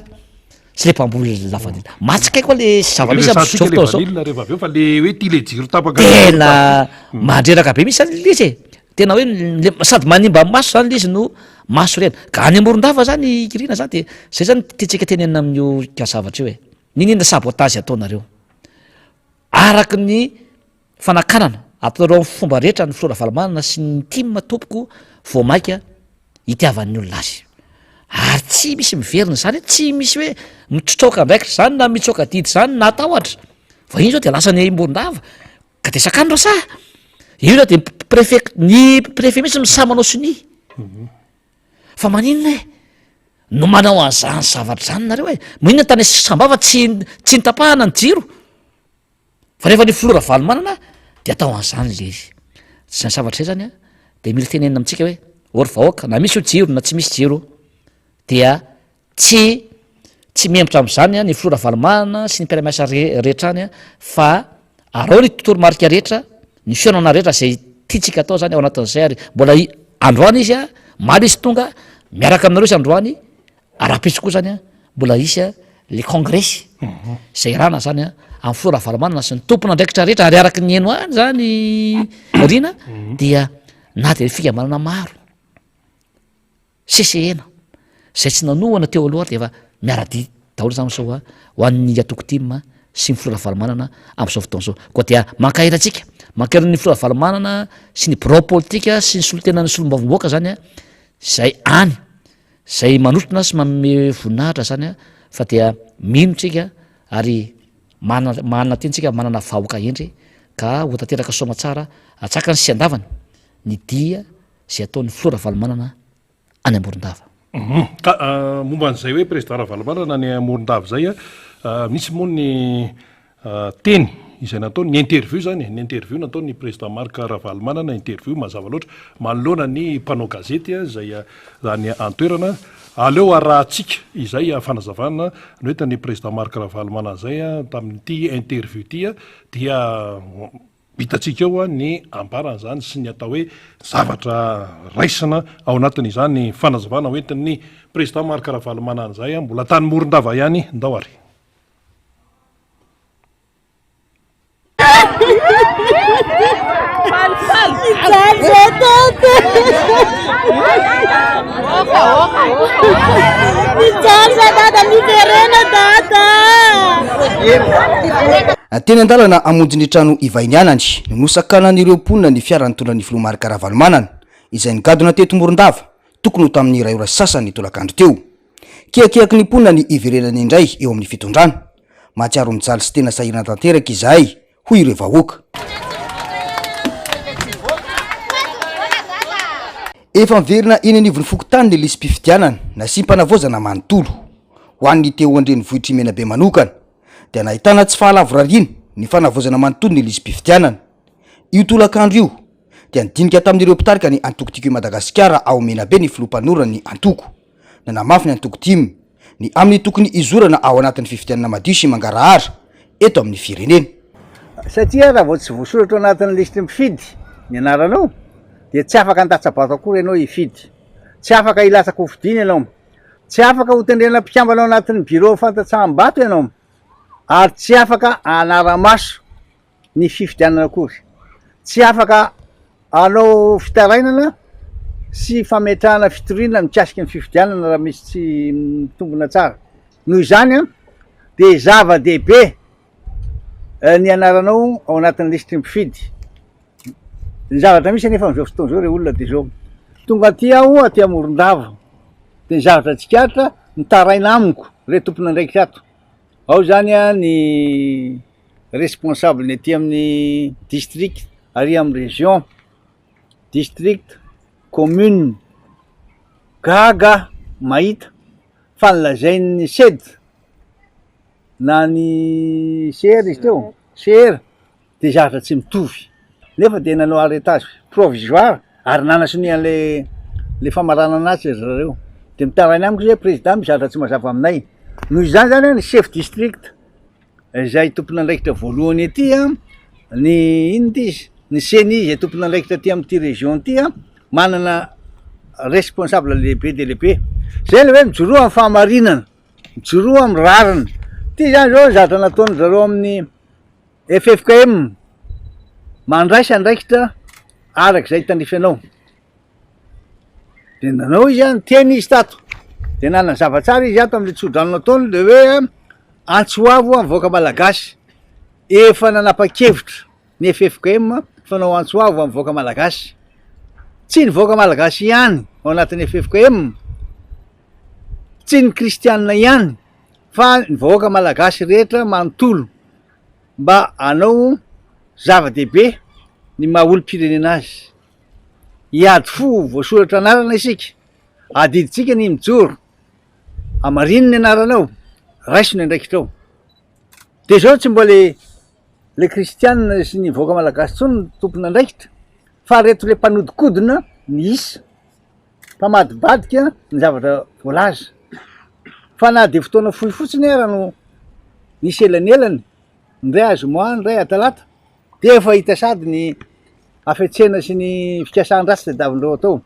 sy le mpamboly lavanila? Mahatsikaiky koa le zava-misy Resahantsika am'zao le fotoana zao. vanille rehefa avy eo fa le hoe ty le jiro tapaka Tena mandreraka be mihitsy zany le izy e, tena hoe le sady manimba maso zany le izy no mahasorena, ka any Morondava zany Rina zany de zay zany tiantsika tenenina amin'io ka zavatra io e, n'inon'inona sabotage ataonareo, araky ny fanakanana ataonareo amin'ny fomba rehetra ny filoha Ravalomanana sy ny tim tompoko vao maika itiavan'ny olona azy, ary tsy misy miverina zany hoe tsy misy hoe mitsoaka andraikitra zany na mitsoaka adidy zany na tahotra, fa iny zao de lasa any Morondava ka de sakano rasaha, io zao de prefet ny prefet mihitsy no sahy manao sonia, fa maninona e no manao an'zany zavatra zany nareo e, maninona tany Sambava tsy tsy nitapahana ny jiro? Fa rehefa ny filoha Ravalomanana de atao an'izany le izy. Zany zavatra zay zany a de mila tenenina amintsika hoe ô ry vahoaka na misy io jiro na tsy misy jiro dia tsy tsy mihemotra amin'izany ny filoha Ravalomanana sy ny mpiara-miasa re- rehetra any fa arao ny toromarika rehetra, ny fihaonana rehetra zay tiantsika atao zany ao anatin'izay ary mbola i- androany izy a, omaly izy tonga miaraka aminareo izy androany Rahampitso koa zany a, mbola hisy a le kongresy zay iarahana zany a amin'ny filoha Ravalomanana sy ny tompon'andraikitra rehetra ary araka ny heno any zany Rina dia na dia fikambanana maro sesehena zay tsy nanohana teo aloha ary dia efa miara-dia daholo zany zao a ho an'ny antoko tim sy ny filoha Ravalomanana amin'izao fotoana izao. Koa dia mankahery antsika, mankahery ny filoha Ravalomanana sy ny birao politika sy ny solontenan'ny solombavambahoaka zany a zay any Zay manotrona sy manome voninahitra zany fa dia mino tsika ary mana- manantena tsika manana vahoaka hendry ka ho tanteraka soamatsara atsakany sy andavany ny dia zay ataon'ny filoha Ravalomanana any Amborondava. Ka momba an'izay hoe président Ravalomanana any Morondava izay, misy moa ny. Teny izay nataony, ny interview izany e, ny interview nataon'ny Président Marc Ravalomanana, interview mazava loatra manoloana ny mpanao gazety izay any an-toerana. Aleo arahantsika izay fanazavana noentin'ny Président Marc Ravalomanana izay tamin'ity interview ity dia hitantsika eo ny ambaran'izany sy ny atao hoe zavatra raisina ao anatin'izany fanazavana hoentin'ny Président Marc Ravalomanana izay. Mbola tany Morondava ihany, ndao ary. Teny an-dalana hamonjy ny trano ivahinianany no nosakanan'ireo mponina ny fiara nitondra ny filoha Marc Ravalomanana, izay nigadona teto Morondava, tokony ho tamin'ny iray ora sy sasany tolakandro teo. Kiakiaky ny mponina ny hiverenany indray eo amin'ny fitondrana. Mahatsiaro mijaly sy tena sahirana tanteraka izahay, hoy ireo vahoaka. Efa miverina eny anivon'ny fokontany ny lisi-pifidianana nasiam-panavaozana manontolo. Ho an'ny teo an-drenivohitr'i Menabe manokana, dia nahitana tsy fahalavorariana ny fanavaozana manontolo ny lisi-pifidianana. Io tolakandro io, dia nidinika tamin'ireo mpitarika ny antoko Tiako i Madagasikara ao Menabe ny filoha mpanorina ny antoko. Nanamafy ny antoko tim ny amin'ny tokony hizorana ao anatin'ny fifidianana madio sy mangarahara eto amin'ny firenena. Satria raha vao tsy voasoratra ao anatin'ny lisitry ny mpifidy ny anaranao dia tsy afaka handatsa-bato akory ianao hifidy. Tsy afaka hilatsaka hofidiana ianao. Tsy afaka hotendrena mpikambana ao anatin'ny birao fandatsaham-bato ianao ary tsy afaka hanara-maso ny fifidianana akory. Tsy afaka hanao fitarainana sy fametrahana fitoriana mikasika ny fifidianana raha misy tsy mitombina tsara. Noho izany dia zava-dehibe ny anaranao ao anatin'ny lisitry ny mpifidy. Ny zavatra misy anefa amin'izao fotoana izao ry olona dia izao, tonga aty aho aty Morondava dia ny zavatra tsikaritra mitaraina amiko ireo tompon'andraikitra ato, ao izany ny responsable ny aty amin'ny district ary amin'ny région, district, commune, gaga mahita fa ny lazain'ny ced na ny CR izy teo, CR dia zavatra tsy mitovy nefa dia nanao arretage provisoire ary nanasonia an'le le famaranana azy ry zareo de mitaraina amiko izy hoe président misy zavatra tsy mazava aminay, noho izany zany ny chef district Izay tompon'andraikitra voalohany aty an, ny inona ity izy, ny ceni izay tompon'andraikitra aty amin'ity région ity an, manana responsable lehibe dia lehibe, zay le hoe mijoroa amin'ny fahamarinana, mijoroa amin'ny rariny, ity zany zao zavatra nataon-dry zareo amin'ny ffkm, mandraisa andraikitra araka izay tandrify anao. De nanao izy an, niteny izy tato, de nanazava tsara izy ato am'le tsodrano nataony le hoe antso avo amin'ny vahoaka malagasy, efa nanapa-kevitra ny ffkm fa hanao antso avo amin'ny vahoaka malagasy, tsy ny vahoaka malagasy ihany ao anatin'ny ffkm, tsy ny kristianina ihany fa ny vahoaka malagasy rehetra manontolo mba hanao zava-dehibe ny maha olom-pirenena azy. Hiady fo ho voasoratra anarana isika. Adidintsika ny mijoro. Hamarino ny anaranao, raiso ny andraikitrao. Dia izao tsy mbola le le kristianina sy ny vahoaka malagasy intsony no tompon'andraikitra fa reto le mpanodikodina ny isa, mpamadibadika ny zavatra voalaza. Fa na dia fotoana fohy fotsiny ara no nisy elanelany, ny iray zoma, ny iray talata, dia efa hita sady ny hafetsena sy ny fikasan-dratsy tadiavin-dreo atao.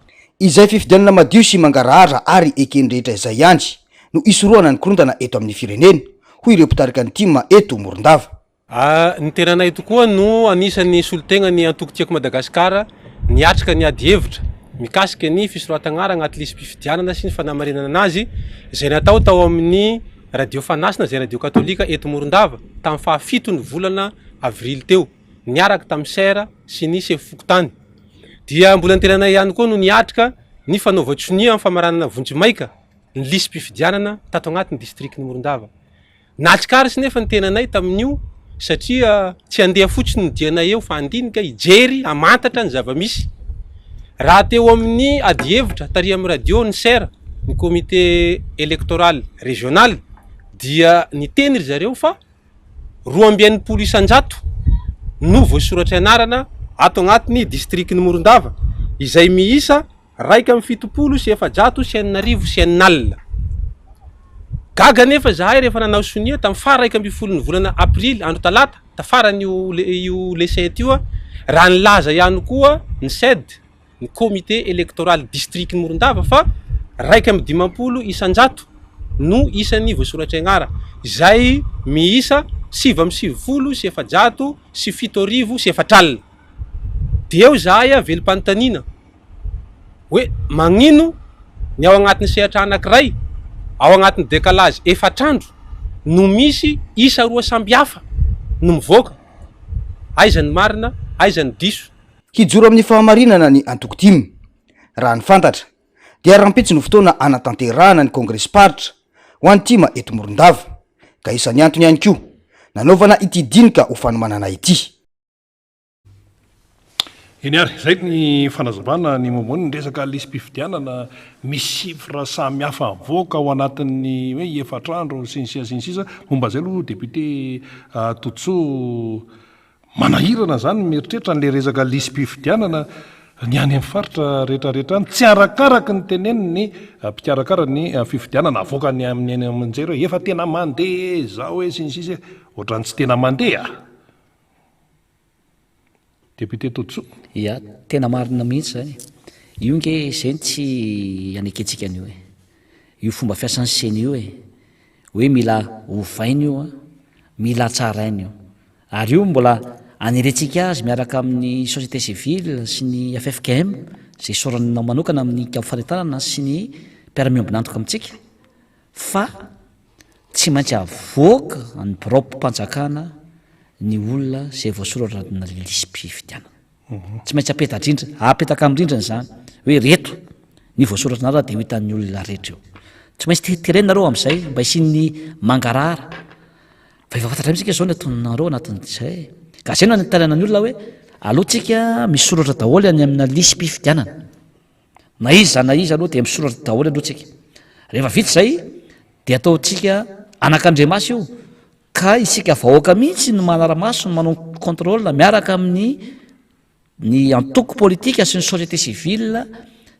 Izay fifidianana madio sy mangarahara ary eken'ny rehetra izay ihany no hisorohana ny korontana eto amin'ny firenena, hoy ireo mpitarika ny tim eto Morondava. Ny tenanay tokoa no anisan'ny solontenan'ny antoko Tiako Madagasikara niatrika ny ady hevitra mikasika ny fisoratana anaty lisi-pifidianana sy ny fanamarinana azy izay natao tao amin'ny Radio Fanasina izay radio katolika eto Morondava tamin'ny fahafito ny volana avrily teo niaraka tamin'ny CER sy ny sefo fokontany. Dia mbola ny tenanay ihany koa no niatrika ny fanaovan-tsonia amin'ny famaranana vonjimaika ny lisi-pifidianana tato anatin'ny distrikan'i Morondava. Nahatsikaritra nefa ny tenanay tamin'io satria tsy handeha fotsiny ny dianay eo fa handinika, hijery, hamantatra ny zava-misy. Raha teo amin'ny adihevitra tary amin'ny radio ny CER, ny comité électoral régional, dia niteny ry zareo fa. 62% no voasoratra anarana ato agnatin'ny distrikin'i Morondava izay miisa 671 661. Gaga anefa izahay rehefa nanao sonia tamin'ny faha 11 ny volana aprily andro talata tafaran'io io le sept io raha nilaza ihany koa ny CED, ny comité électoral district Morondava fa 51% no isan'ny voasoratra agnara izay miisa 499 704. Dia eo izahay velom-panontaniana hoe magnino ny ao agnatin'ny sehatra anankiray ao agnatin'ny décalage efatr'andro no misy isa roa sambihafa no mivoaka, aiza ny marina, aiza ny diso. Hijoro amin'ny fahamarinana ny antoko tim. Raha ny fantatra, dia rahampitso no fotoana hanatanterahana ny kongresim-paritra ho an'ny tim eto Morondava, ka isan'ny antony ihany koa nanaovana ity dinika ho fanomanana ity. Eny ary, izay ny fanazavana ny momba ny resaka lisi-pifidianana, misy chiffre samy hafa mivoaka ao anatin'ny hoe efatra andro sy ny sisa sy ny sisa. Momba izay aloha député Todisoa, manahirana izany ny mieritreritra an'ilay resaka lisi-pifidianana ny any amin'ny faritra rehetrarehetra any. Tsy arakaraky ny tenenin'ny mpikarakara ny fifidianana avoakany amin'ny haino aman-jery hoe efa tena mandeha izao e sy ny sisa e, ohatran'ny tsy tena mandeha. Député Todisoa. Ya, tena marina mihitsy zany e. Io nge zay no tsy anekentsika an'io e. Io fomba fiasan'ny ceni io e. Hoe mila ovaina io an, mila hatsaraina io. Ary io mbola anerentsika azy miaraka amin'ny société civile sy ny ffkm, izay isaorana manokana amin'ny fanetanana sy ny mpiara-miombon'antoka amintsika fa Tsy maintsy avoaka ny biraom-panjakana ny olona izay voasoratra anatina lisi-pifidianana. Tsy maintsy apeta-drindrina, apetaka amin'ny rindrina izany hoe ireto ny voasoratra anarana dia ho hitan'ny olona rehetra eo. Tsy maintsy terena nareo amin'izay mba hisian'ny mangarahara. Fa efa fantatra mihitsy izao ny ataonareo anatin'izay. Ka izay no anentanana ny olona hoe aleo tsika misoratra daholo any amina lisi-pifidianana. Na iza na iza aloha dia misoratra daholo aloha tsika. Rehefa vita izay dia ataontsika anakandriamaso io ka isika vahoaka mihitsy no manara-maso no manao contrôle miaraka amin'ny ny antoko politika sy ny société civile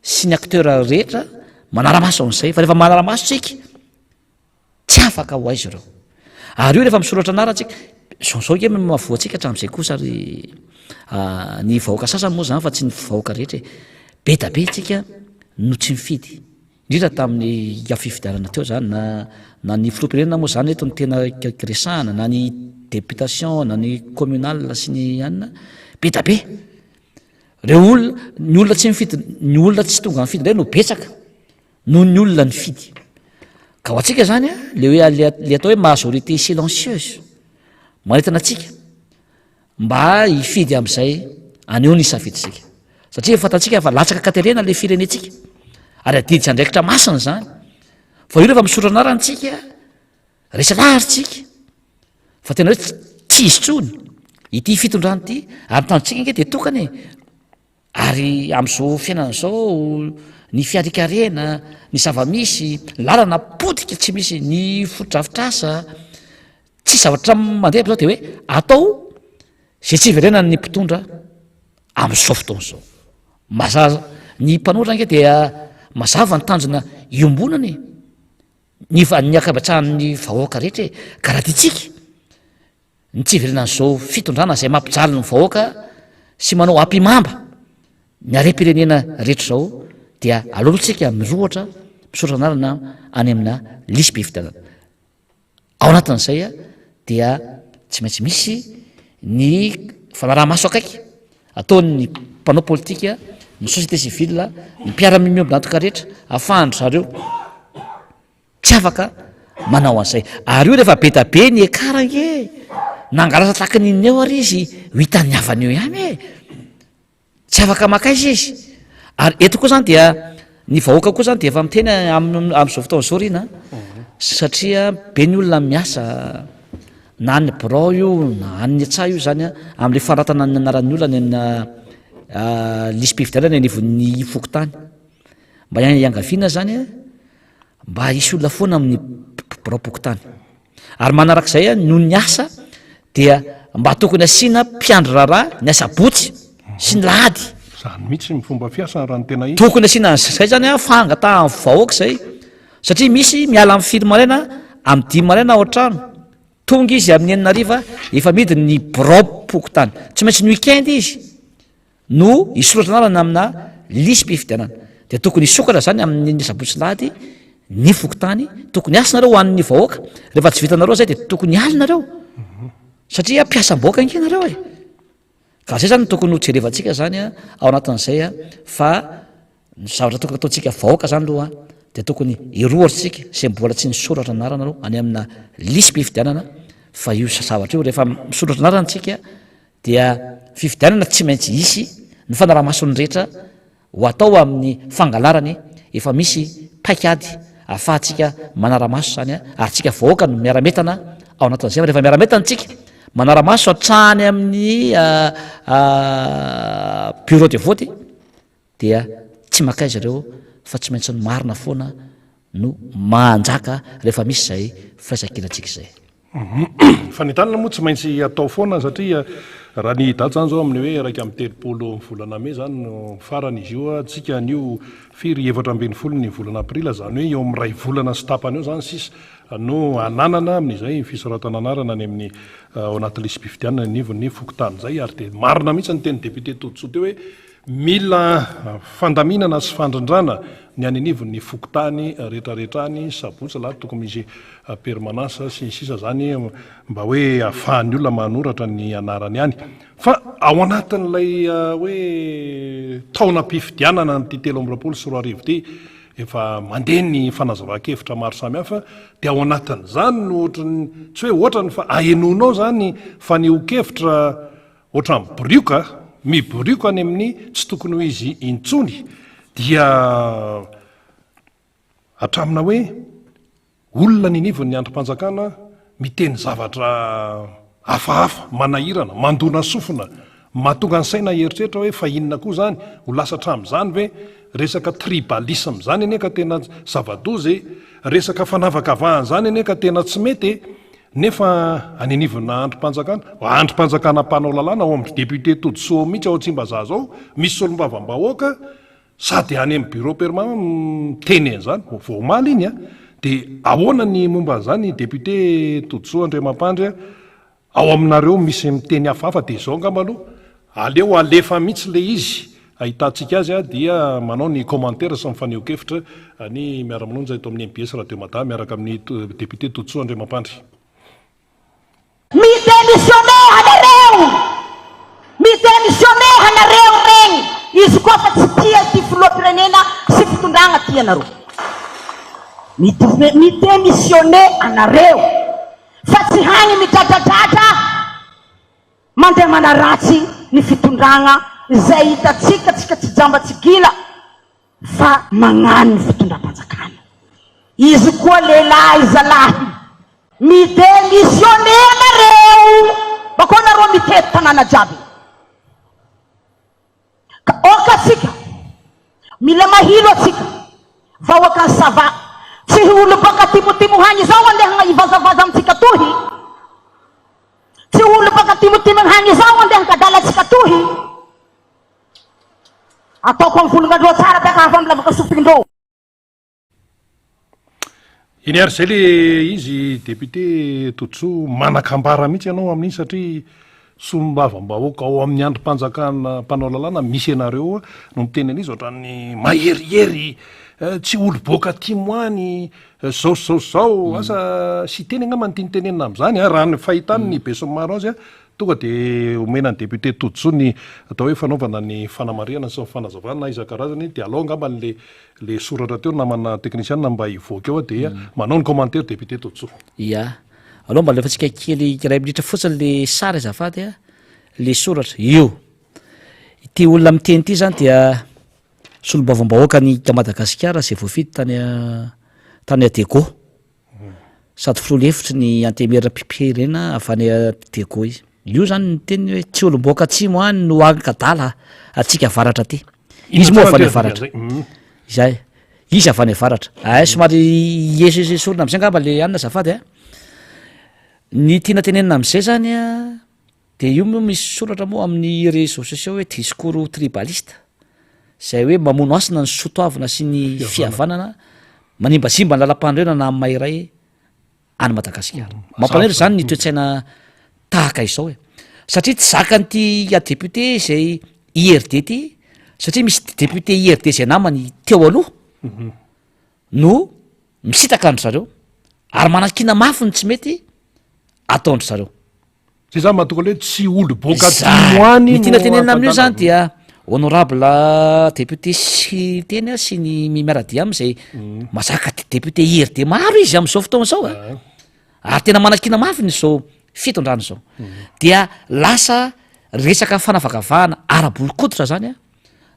sy ny acteur rehetra manara-maso an'izay fa rehefa manara-maso tsika Tsy afaka ho aiza ireo. Ary io rehefa misoratra anarana tsika, zao zao nge no mahavoa antsika hatramin'izay kosa ry ny vahoaka sasany moa zany fa tsy ny vahoaka rehetra e. Be da be tsika no tsy mifidy. Indrindra tamin'ny fifidianana teo zany na na ny filoham-pirenena moa zany eto no tena resahana na ny députation na ny communal sy ny anona, be da be. Reo olona, ny olona tsy mifidy, ny olona tsy tonga mifidy indray no betsaka. Noho ny olona nifidy. Ka ho antsika zany a, le hoe le le atao hoe majorité silencieuse, manentana antsika mba hifidy amin'izay anio ny safidintsika. Satria efa fantatsika fa latsaka an-katerena le firenentsika, ary adidy sy andraikitra masina izany. Fa io rehefa misoratra anarana tsika, resy lahatra tsika, fa tena hoe tsy izy intsony ity fitondrana ity, ary ny tanjontsika ange dia tokana e. Ary amin'izao fiainana izao, ny fiarikarena, ny zava-misy, lalana potika tsy misy, ny fotodrafitrasa, tsisy zavatra mandeha amin'izao dia hoe atao izay tsy hiverenan'ny mpitondra amin'izao fotoana izao. Mazava, ny mpanohitra ange dia mazava ny tanjona iombonana e, ny ny ankabetsahan'ny vahoaka rehetra e, ka raha tiantsika Ny tsy hiverenan'izao fitondrana izay mampijaly ny vahoaka sy manao ampihimamba ny harem-pirenena rehetra izao dia aleo tsika mirohotra misoratra anarana any amina lisi-pifidianana. Ao anatin'izay dia tsy maintsy misy ny fanaraha-maso akaiky ataon'ny mpanao politika, ny société civile, ny mpiara-miombon'antoka rehetra ahafahan-dry zareo Tsy afaka manao an'izay. Ary io rehefa be da be ny écart ange, nangalatra tahaka ny inona eo ary izy, ho hitan'ny havany eo ihany e. Tsy afaka maka aiza izy. Ary eto koa zany dia ny vahoaka koa zany dia efa miteny amin'izao fotoana izao ry na, satria be ny olona miasa na any birao io na any an-tsaha io zany amin'ilay fanoratana ny anaran'ny olona any amina lisi-pifidianana anivon'ny fokontany. Mba hiangaviana zany Mba hisy olona foana amin'ny biraom-pokontany. Ary manarak'izay, noho ny asa, Dia mba tokony asiana mpiandry raharaha ny asabotsy sy ny lahady. Zany mihitsy ny fomba fiasany raha ny tena izy. Tokony asiana an'izay zany an, fangatahan'ny vahoaka izay, satria misy miala amin'ny firy maraina, amin'ny dimy maraina ao an-trano, tonga izy amin'ny enina hariva, efa mihidy ny biraom-pokontany. Tsy maintsy ny week-end izy no hisoratra anarana amina lisi-pifidianana. Dia tokony hisokatra zany amin'ny sabotsy lahady ny fokontany, tokony hiasa nareo ho an'ny vahoaka, rehefa tsy vitanareo zay dia tokony hiala nareo, satria mpiasam-bahoaka ange nareo e! Ka zay zany no tokony ho jerevantsika zany ao anatin'izay fa ny zavatra tokony ataontsika vahoaka zany aloha dia tokony hirohotra isika izay mbola tsy nisoratra anarana aloha any amina lisi-pifidianana fa io zavatra io rehefa misoratra anarana tsika dia fifidianana tsy maintsy hisy ny fanaraha-mason'ny rehetra ho atao amin'ny fangalarany efa misy paik'ady ahafahantsika manara-maso izany ary tsika vahoaka no miara-mientana ao anatin'izay fa rehefa miara-mientana tsika manara-maso hatrany amin'ny bureau de vote dia tsy makaiza ireo fa tsy maintsy ny marina foana no manjaka rehefa misy izay firaisankinantsika izay. Fanentanana moa tsy maintsy atao foana satria raha ny daty zany zao amin'ny hoe 31 volana mey zany no farany izy io, tsika anio firy 14 ny volana aprila, zany hoe eo amin'ny iray volana sy tapany eo zany sisa no ananana amin'izay fisoratana anarana any amin'ny ao anaty lisi-pifidianana anivon'ny fokontany izay ary dia marina mihitsy ny tenin'ny député Todisoa teo hoe Mila fandaminana sy fandrindrana ny any anivon'ny fokontany rehetrarehetra any, sabotsy alahady tokony misy permanence sy ny sisa zany mba hoe ahafahan'ny olona manoratra ny anarany any. Fa ao anatin'ilay hoe taonam-pifidianana an'ity 2023 ity efa mandeha ny fanazavan-kevitra maro samihafa dia ao anatin'izany no ohatran'ny tsy hoe ohatrany fa ahenoanao zany fanehoan-kevitra Ohatran'ny mibirioka, mibirioka any amin'ny tsy tokony ho izy intsony dia hatramina hoe olona ny anivon'ny andrim-panjakana miteny zavatra hafahafa, manahirana, mandona sofina, mahatonga ny saina hieritreritra hoe fa inona koa izany, ho lasa hatramin'izany ve? Resaka tribalisme izany anie ka tena zava-doza e! Resaka fanavakavahana izany anie ka tena tsy mety e! Nefa any anivona andrim-panjakana, andrim-panjakana mpanao lalàna ao amin'ny député Todisoa ao mihitsy ao Tsimbazaza ao, misy solombavambahoaka sady any amin'ny bureau permanent miteny an'izany, vao omaly iny an, dia ahoana ny momba an'izany député Todisoa Andriamampandry a, ao aminareo misy miteny hafahafa dia izao angamba aloha, aleo alefa mihitsy ilay izy ahitantsika azy dia manao ny commentaire sy ny fanehoan-kevitra ny miara-manonja eto amin'ny mbs Radio Mada miaraka amin'ny député Todisoa Andriamampandry. Mi-demissionner anareo! Mi-demissionner anareo regny izy koa fa tsy tia ity filoham-pirenena sy fitondragna ty anareo. Mi-demissionner anareo fa tsy hagny midradradradra. Mandeha manaratsy ny fitondragna izay hitantsika tsika tsy jamba tsy gila fa magnano ny fitondram-panjakana. Izy koa lehilahy zalahy mi demissionner nareo bakeo nareo mitety tanàna jiaby. Ka ok atsika mila mahilo atsika vahoakan'i Sava tsy hi olo baka timotimo hagny zao andeha hivazavaza amintsika tohy. Tsy olo baka timotimo hagny zao andeha hankadala antsika tohy. Ataoko am volongandreo tsara beka avy am lavaka sofindreo. Eny ary zay le izy député Todisoa manakambara mihitsy ianao amin'iny satria solombavambahoaka ao amin'ny andrim-panjakana mpanao lalàna misy anareo no miteny an'izy ohatran'ny maherihery eh, tsy olo boaka atimo any eh, zao sy zao sy zao mm. asa siteny angamba ny tiany tenenina amin'izany a raha ny fahitany ny besinimaro azy a tonga de omena ny député Todisoa ny atao hoe fanaovana ny fanamarihana sy ny fanazavana isan-karazany de alao angamba le Le soratra teo namana teknisianina mba hivoaka eo dia manao ny commentaire député Todisoa. Ya. Aleo mba alefantsika kely iray minitra fotsiny le sary azafady a. Le soratra, io. Ity olona miteny ity zany dia solombavambahoakan'i Madagasikara izay voafidy tany tany Adego. Sady filoha lefitry ny antenimieram-pirenena avy any Diego izy. Io zany ny teniny hoe tsy olom-boaka atsimo any no ankadala atsika avaratra aty. Izy moa avy any avaratra. Izay. Izy avy any avaratra. Ay somary esoesorina am'zay angamba le anona azafady a. Ny tiana tenenina amin'izay zany a, de io moa misy soratra moa amin'ny réseaux sociaux hoe discours tribaliste, zay hoe mamono hasina ny soa toavina sy ny fihavanana, manimbazimba ny lalam-panorenana amin'ny maha iray any Madagasikara. Mampalahelo zany ny toe-tsaina tahaka izao e, satria tsy zakan'ity député izay IRD ty, satria misy député IRD zay namany teo aloha no misitaka an-dry zareo ary manakiana mafy ny tsy mety ataon-dry zareo. Zay zany mahatonga le hoe tsy olo boaka atsimo any Ny tiana tenenina amin'io zany dia honorable député Siteny a sy ny miara-dia aminy zay mazaka député IRD maro izy am'zao fotoana zao a, ary tena manakiana mafy ny zao fitondrana zao, dia lasa resaka fanavakavahana ara-bolon-koditra zany a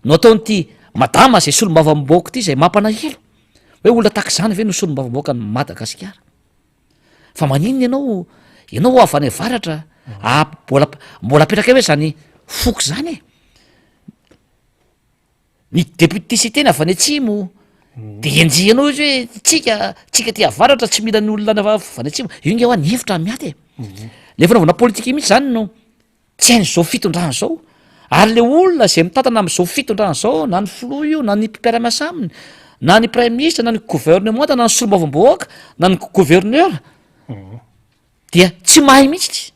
no ataon'ity madama zay solombavambahoaka ity zay mampanahelo hoe olona tahaka izany ve no solombavambahoakan'i Madagasikara. Fa maninona ianao, ianao avy any avaratra, ah mbola mbola apetraka eo hoe zany foko zany e, ny député Siteny avy any atsimo de enjehinao izy hoe tsika tsika aty avaratra tsy mila ny olona any avy any atsimo, io nge hoa ny hevitra miady e, le fanaovana politika mihitsy zany no Tsy hain'izao fitondrana izao. Ary le olona izay mitantana amin'izao fitondrana izao, na ny filoha io, na ny mpiara-miasa aminy, na ny praiminisitra, na ny gouvernemanta, na ny solombavambahoaka, na ny gouverneur, dia tsy mahay mihitsy.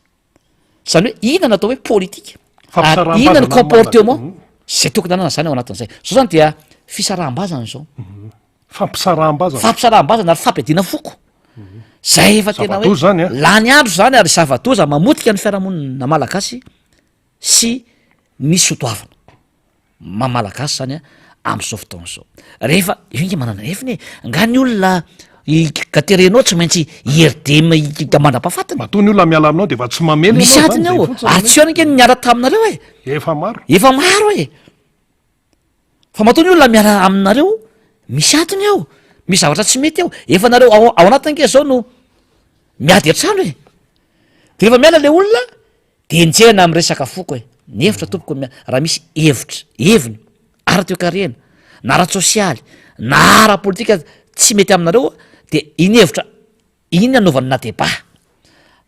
Izany hoe inona no atao hoe politika? Ary inona ny comportement izay tokony hanana izany ao anatin'izay? Izao izany dia fisaraham-bazana izao. Fampisaraham-bazana. Fampisaraham-bazana ary fampiadiana foko. Zay efa tena hoe Zava-doza zany a. lany andro zany ary zava-doza mamotika ny fiarahamonina malagasy sy ny sotoavina maha malagasy zany a am'zao fotoana zao. Rehefa io nge manana heviny e, nga ny olona i- ka terenao tsy maintsy IRD mandra-pahafatiny. Matoa ny olona miala aminao de efa tsy mamely Misy ianao zany, adiny zay ao, fotsiny ary no tsy eo ange ny niala taminareo e. Efa maro. Efa maro e. Fa matoa ny olona miala aminareo, misy antony ao, misy zavatra tsy mety ao, efa nareo ao ao anatiny ange zao no miady an-trano e, de rehefa miala le olona de enjehina amy resaka foko e, ny hevitra tompoko mia- raha misy hevitra, heviny ara-toekarena na ara-tsosialy na ara-politika tsy mety aminareo de iny hevitra Iny anaovana débat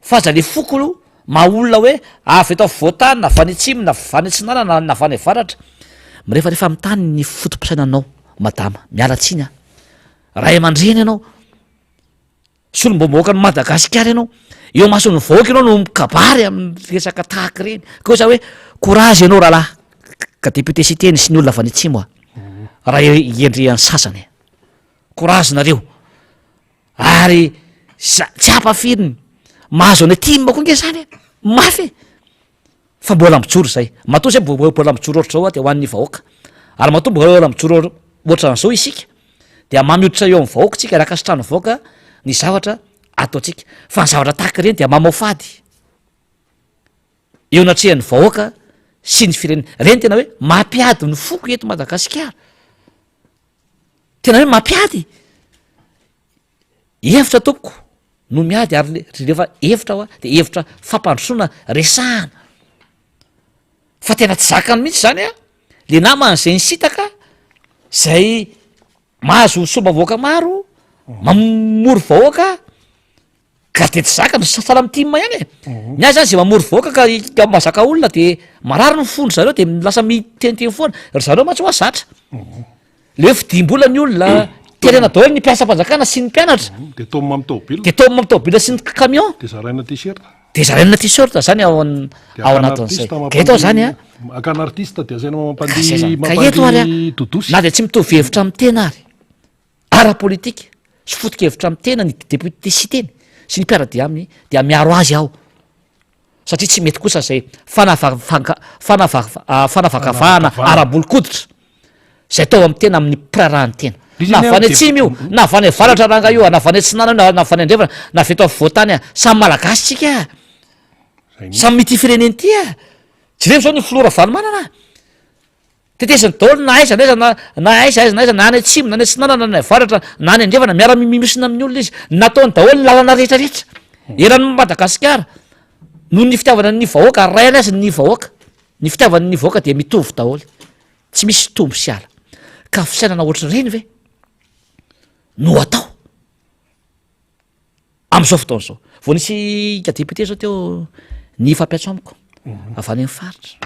fa aza le foko aloha maha olona hoe avy eto afovoantany na avy any atsimo na avy any atsinanana na avy any avaratra, mirefarefa amin'ny tany ny foto-pisainanao madama, miala tsiny aho, ray aman-dreny ianao, solombavambahoakan'i Madagasikara ianao, eo imason'ny vahoaka ianao no mikabary amin'ny resaka tahaka ireny, ka hoy za hoe courage ianao rahalahy ka député Siteny sy ny olona avy any atsimo a, raha iendrehan'ny sasany, courage nareo. Ary za tsy hampafiriny mahazo any tim koa nge zany e, mafy e! Fa mbola mijoro zay, matoa zay mbo- mbola mijoro ohatr'izao de ho an'ny vahoaka, ary matoa mbola mijoro ohatran'izao isika de mamy hoditra eo amin'ny vahoaka tsika ary ankasitrahan'ny vahoaka ny zavatra ataontsika, fa ny zavatra tahaka ireny dia mamoafady eo anatrehan'ny vahoaka sy ny firenena, reny tena hoe mampiady ny foko eto Madagasikara. Tena hoe mampiady e! Hevitra tompoko no miady ary le rehefa hevitra hoa de hevitra fampandrosoana resahana fa tena tsy zakany mihitsy zany a, le namany zay nisitaka zay mahazo solombavambahoaka maro, mamory vahoaka Ka de tsy zakany, sahala am tim ihany e! Ny ahy zany zay mamory vahoaka ka ka mahazaka olona de marary ny fon-dry zareo de lasa miteniteny foana, ry zareo mantsy hoa zatra le hoe vidiam-bola ny olona, terena daholo ny mpiasam-panjakana sy ny mpianatra, De tôme am tôbila. de tôme am tôbila sy ny camion. De zaraina t-shirt. De zaraina t-shirt zany ao an- De ao akana anatin'izay. artiste Ka eto aho zany a. mampandihy, akana artiste de asaina Ka zay mampandihy zany. Ka eto ary a, mampandihy dodosy. na de tsy mitovy hevitra amin'ny tena ary. Ara-politika sy foto-kevitra amin'ny tena ny depiote Siteny sy ny mpiara-dia aminy dia miaro azy aho satria tsy mety kosa izay fanavakavahana ara-bolon-koditra izay atao amin'ny tena amin'ny mpiraharaha ny tena. Na avy any atsimo io, na avy any avaratra rangahy io, na avy any atsinanana io, na avy any andrefana, na avy eto afovoantany, samy malagasy tsika, samy ity firenena ity a! Jereo izao ny filoha Ravalomanana. Teteziny daholo na aiza na aiza na na aiza aiza na aiza na any atsimo na any atsinanana na any avaratra na any andrefana miara mimimosina amin'ny olona izy nataony daholo ny lalana rehetra rehetra eran'ny Madagasikara noho ny fitiavana ny vahoaka ary ray azy ny vahoaka ny fitiavana ny vahoaka dia mitovy daholo tsy misy tombo sy ala ka fisainana ohatr'ireny ve no atao. Amin'izao fotoana izao. Vao nisy ika député zao teo nifampiantso amiko avy any amin'ny faritra.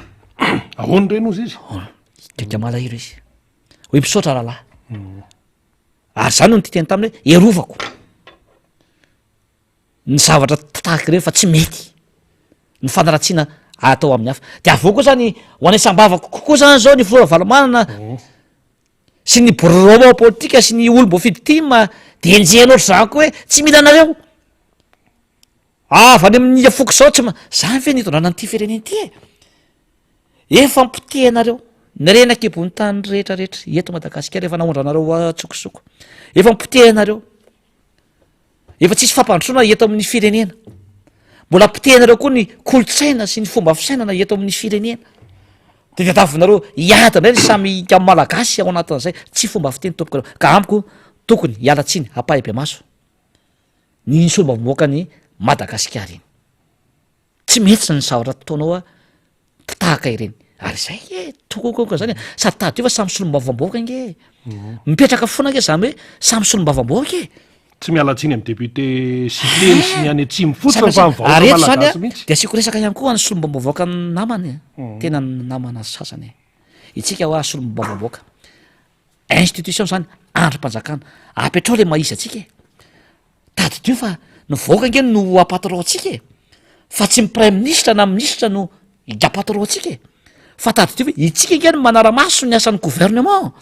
Ahoana ireny ozy izy? Gaga malahelo izy. Hoe misaotra rahalahy. Ary zany no niteny taminy hoe erovako ny zavatra tahaka ireny fa tsy mety ny fanaratsiana atao amin'ny hafa. De avy eo koa zany ho any Sambava kokoa zany zao ny filoha Ravalomanana sy ny birao politika sy ny olom-boafidy tim de enjehina ohatr'izany koa hoe tsy mila anareo. Avy any amin'ny foko izao tsy ma- zany ve ny hitondrana an'ity firenena ity e? Efa nopotehinareo ny harena an-kibon'ny tany rehetra rehetra eto Madagasikara efa naondranareo an-tsokosoko, efa nopotehinareo, efa tsisy fampandrosoana eto amin'ny firenena, mbola potehinareo koa ny kolontsaina sy ny fomba fisainana eto amin'ny firenena, de tadiavinareo hiady indray ny samy Malagasy ao anatin'izay, tsy fomba fiteny tompoko, ka amiko tokony hiala tsiny ampahibemaso ny solombavambahoakan'i Madagasikara iny. Tsy mety zany zavatra ataonao a tahaka ireny ary zay nge tokokoka zany e sady tadidio fa samy solombavambahoaka nge e mipetraka foana nge zany hoe samy solombavambahoaka e Tsy miala tsiny amin'ny député Siteny sy ny any atsimo fotsiny fa ny vahoaka Ary eto zany a malagasy mihitsy. de asiako resaka ihany koa any solombavambahoaka namana e tena namana sasany e itsika hoa solombavambahoaka institution zany andrim-panjakana apetrao le maha izy antsika e Tadidio fa ny vahoaka ange no ho patron antsika e! Fa tsy ny praiminisitra na minisitra no higa patron antsika e! Fa tadidio fa itsika ange no manara-maso ny asan'ny gouvernement,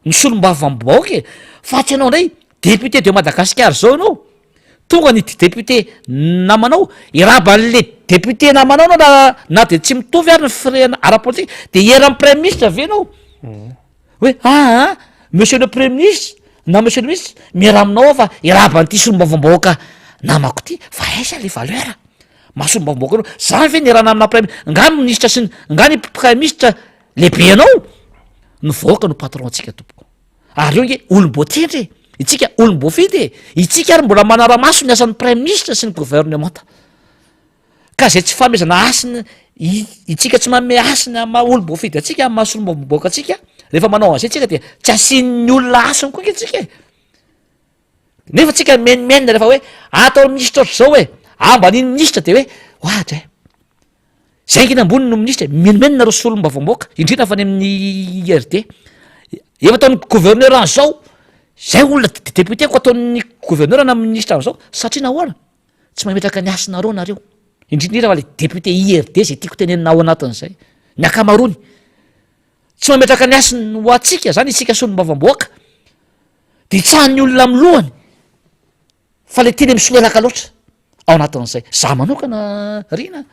ny solombavambahoaka e! Fa tsy ianao indray député de Madagascar zao ianao, tonga ny député namanao, hiraba an'le député namanao anao na na de tsy mitovy ary ny firehana ara-politika de hiera amin'ny praiminisitra ve ianao? Hoe aa monsieur le premier ministre na monsieur le ministre miaraha aminao aho fa hiarahaba an'ity solombavambahoaka namako ty fa aiza le valeur maha solombavambahoaka anao, zany ve niarahana amina premier nga ministra sy ny nga ny praiminisitra lehibe anao? Ny vahoaka no patron antsika tompoko ary eo nge olom-boatendry e, itsika olom-boafidy e, itsika ary mbola manara-maso ny asan'ny praiminisitra sy ny gouvernemanta. Ka zay tsy fanomezana hasina i- itsika tsy manome hasina amin'ny maha olom-boafidy antsika, amin'ny maha solombavambahoaka antsika, rehefa manao an'zay tsika de tsy asian'ny olona hasiny koa nge tsika e! Nefa tsika mimenomenona rehefa hoe atao minisitra ohatr'izao e, ambanin'ny minisitra de hoe ohatra e, zay nge ny ambony no minisitra e, mimenomenona reo solombavambahoaka indrindra fa any amin'ny IRD, efa ataon'ny gouverneur an'zao, zay olona de- député ko ataon'ny gouverneur na minisitra an'zao, satria nahoana? Tsy mametraka ny hasinareo nareo, indrindra indrindra fa le député IRD zay tiako tenenina ao anatin'izay, ny ankamaroany, tsy mametraka ny hasiny ho antsika zany isika solombavambahoaka, de itsahan'ny olona amin'ny lohany fa le teny misolelaka loatra ao anatin'izay, za manokana Rina,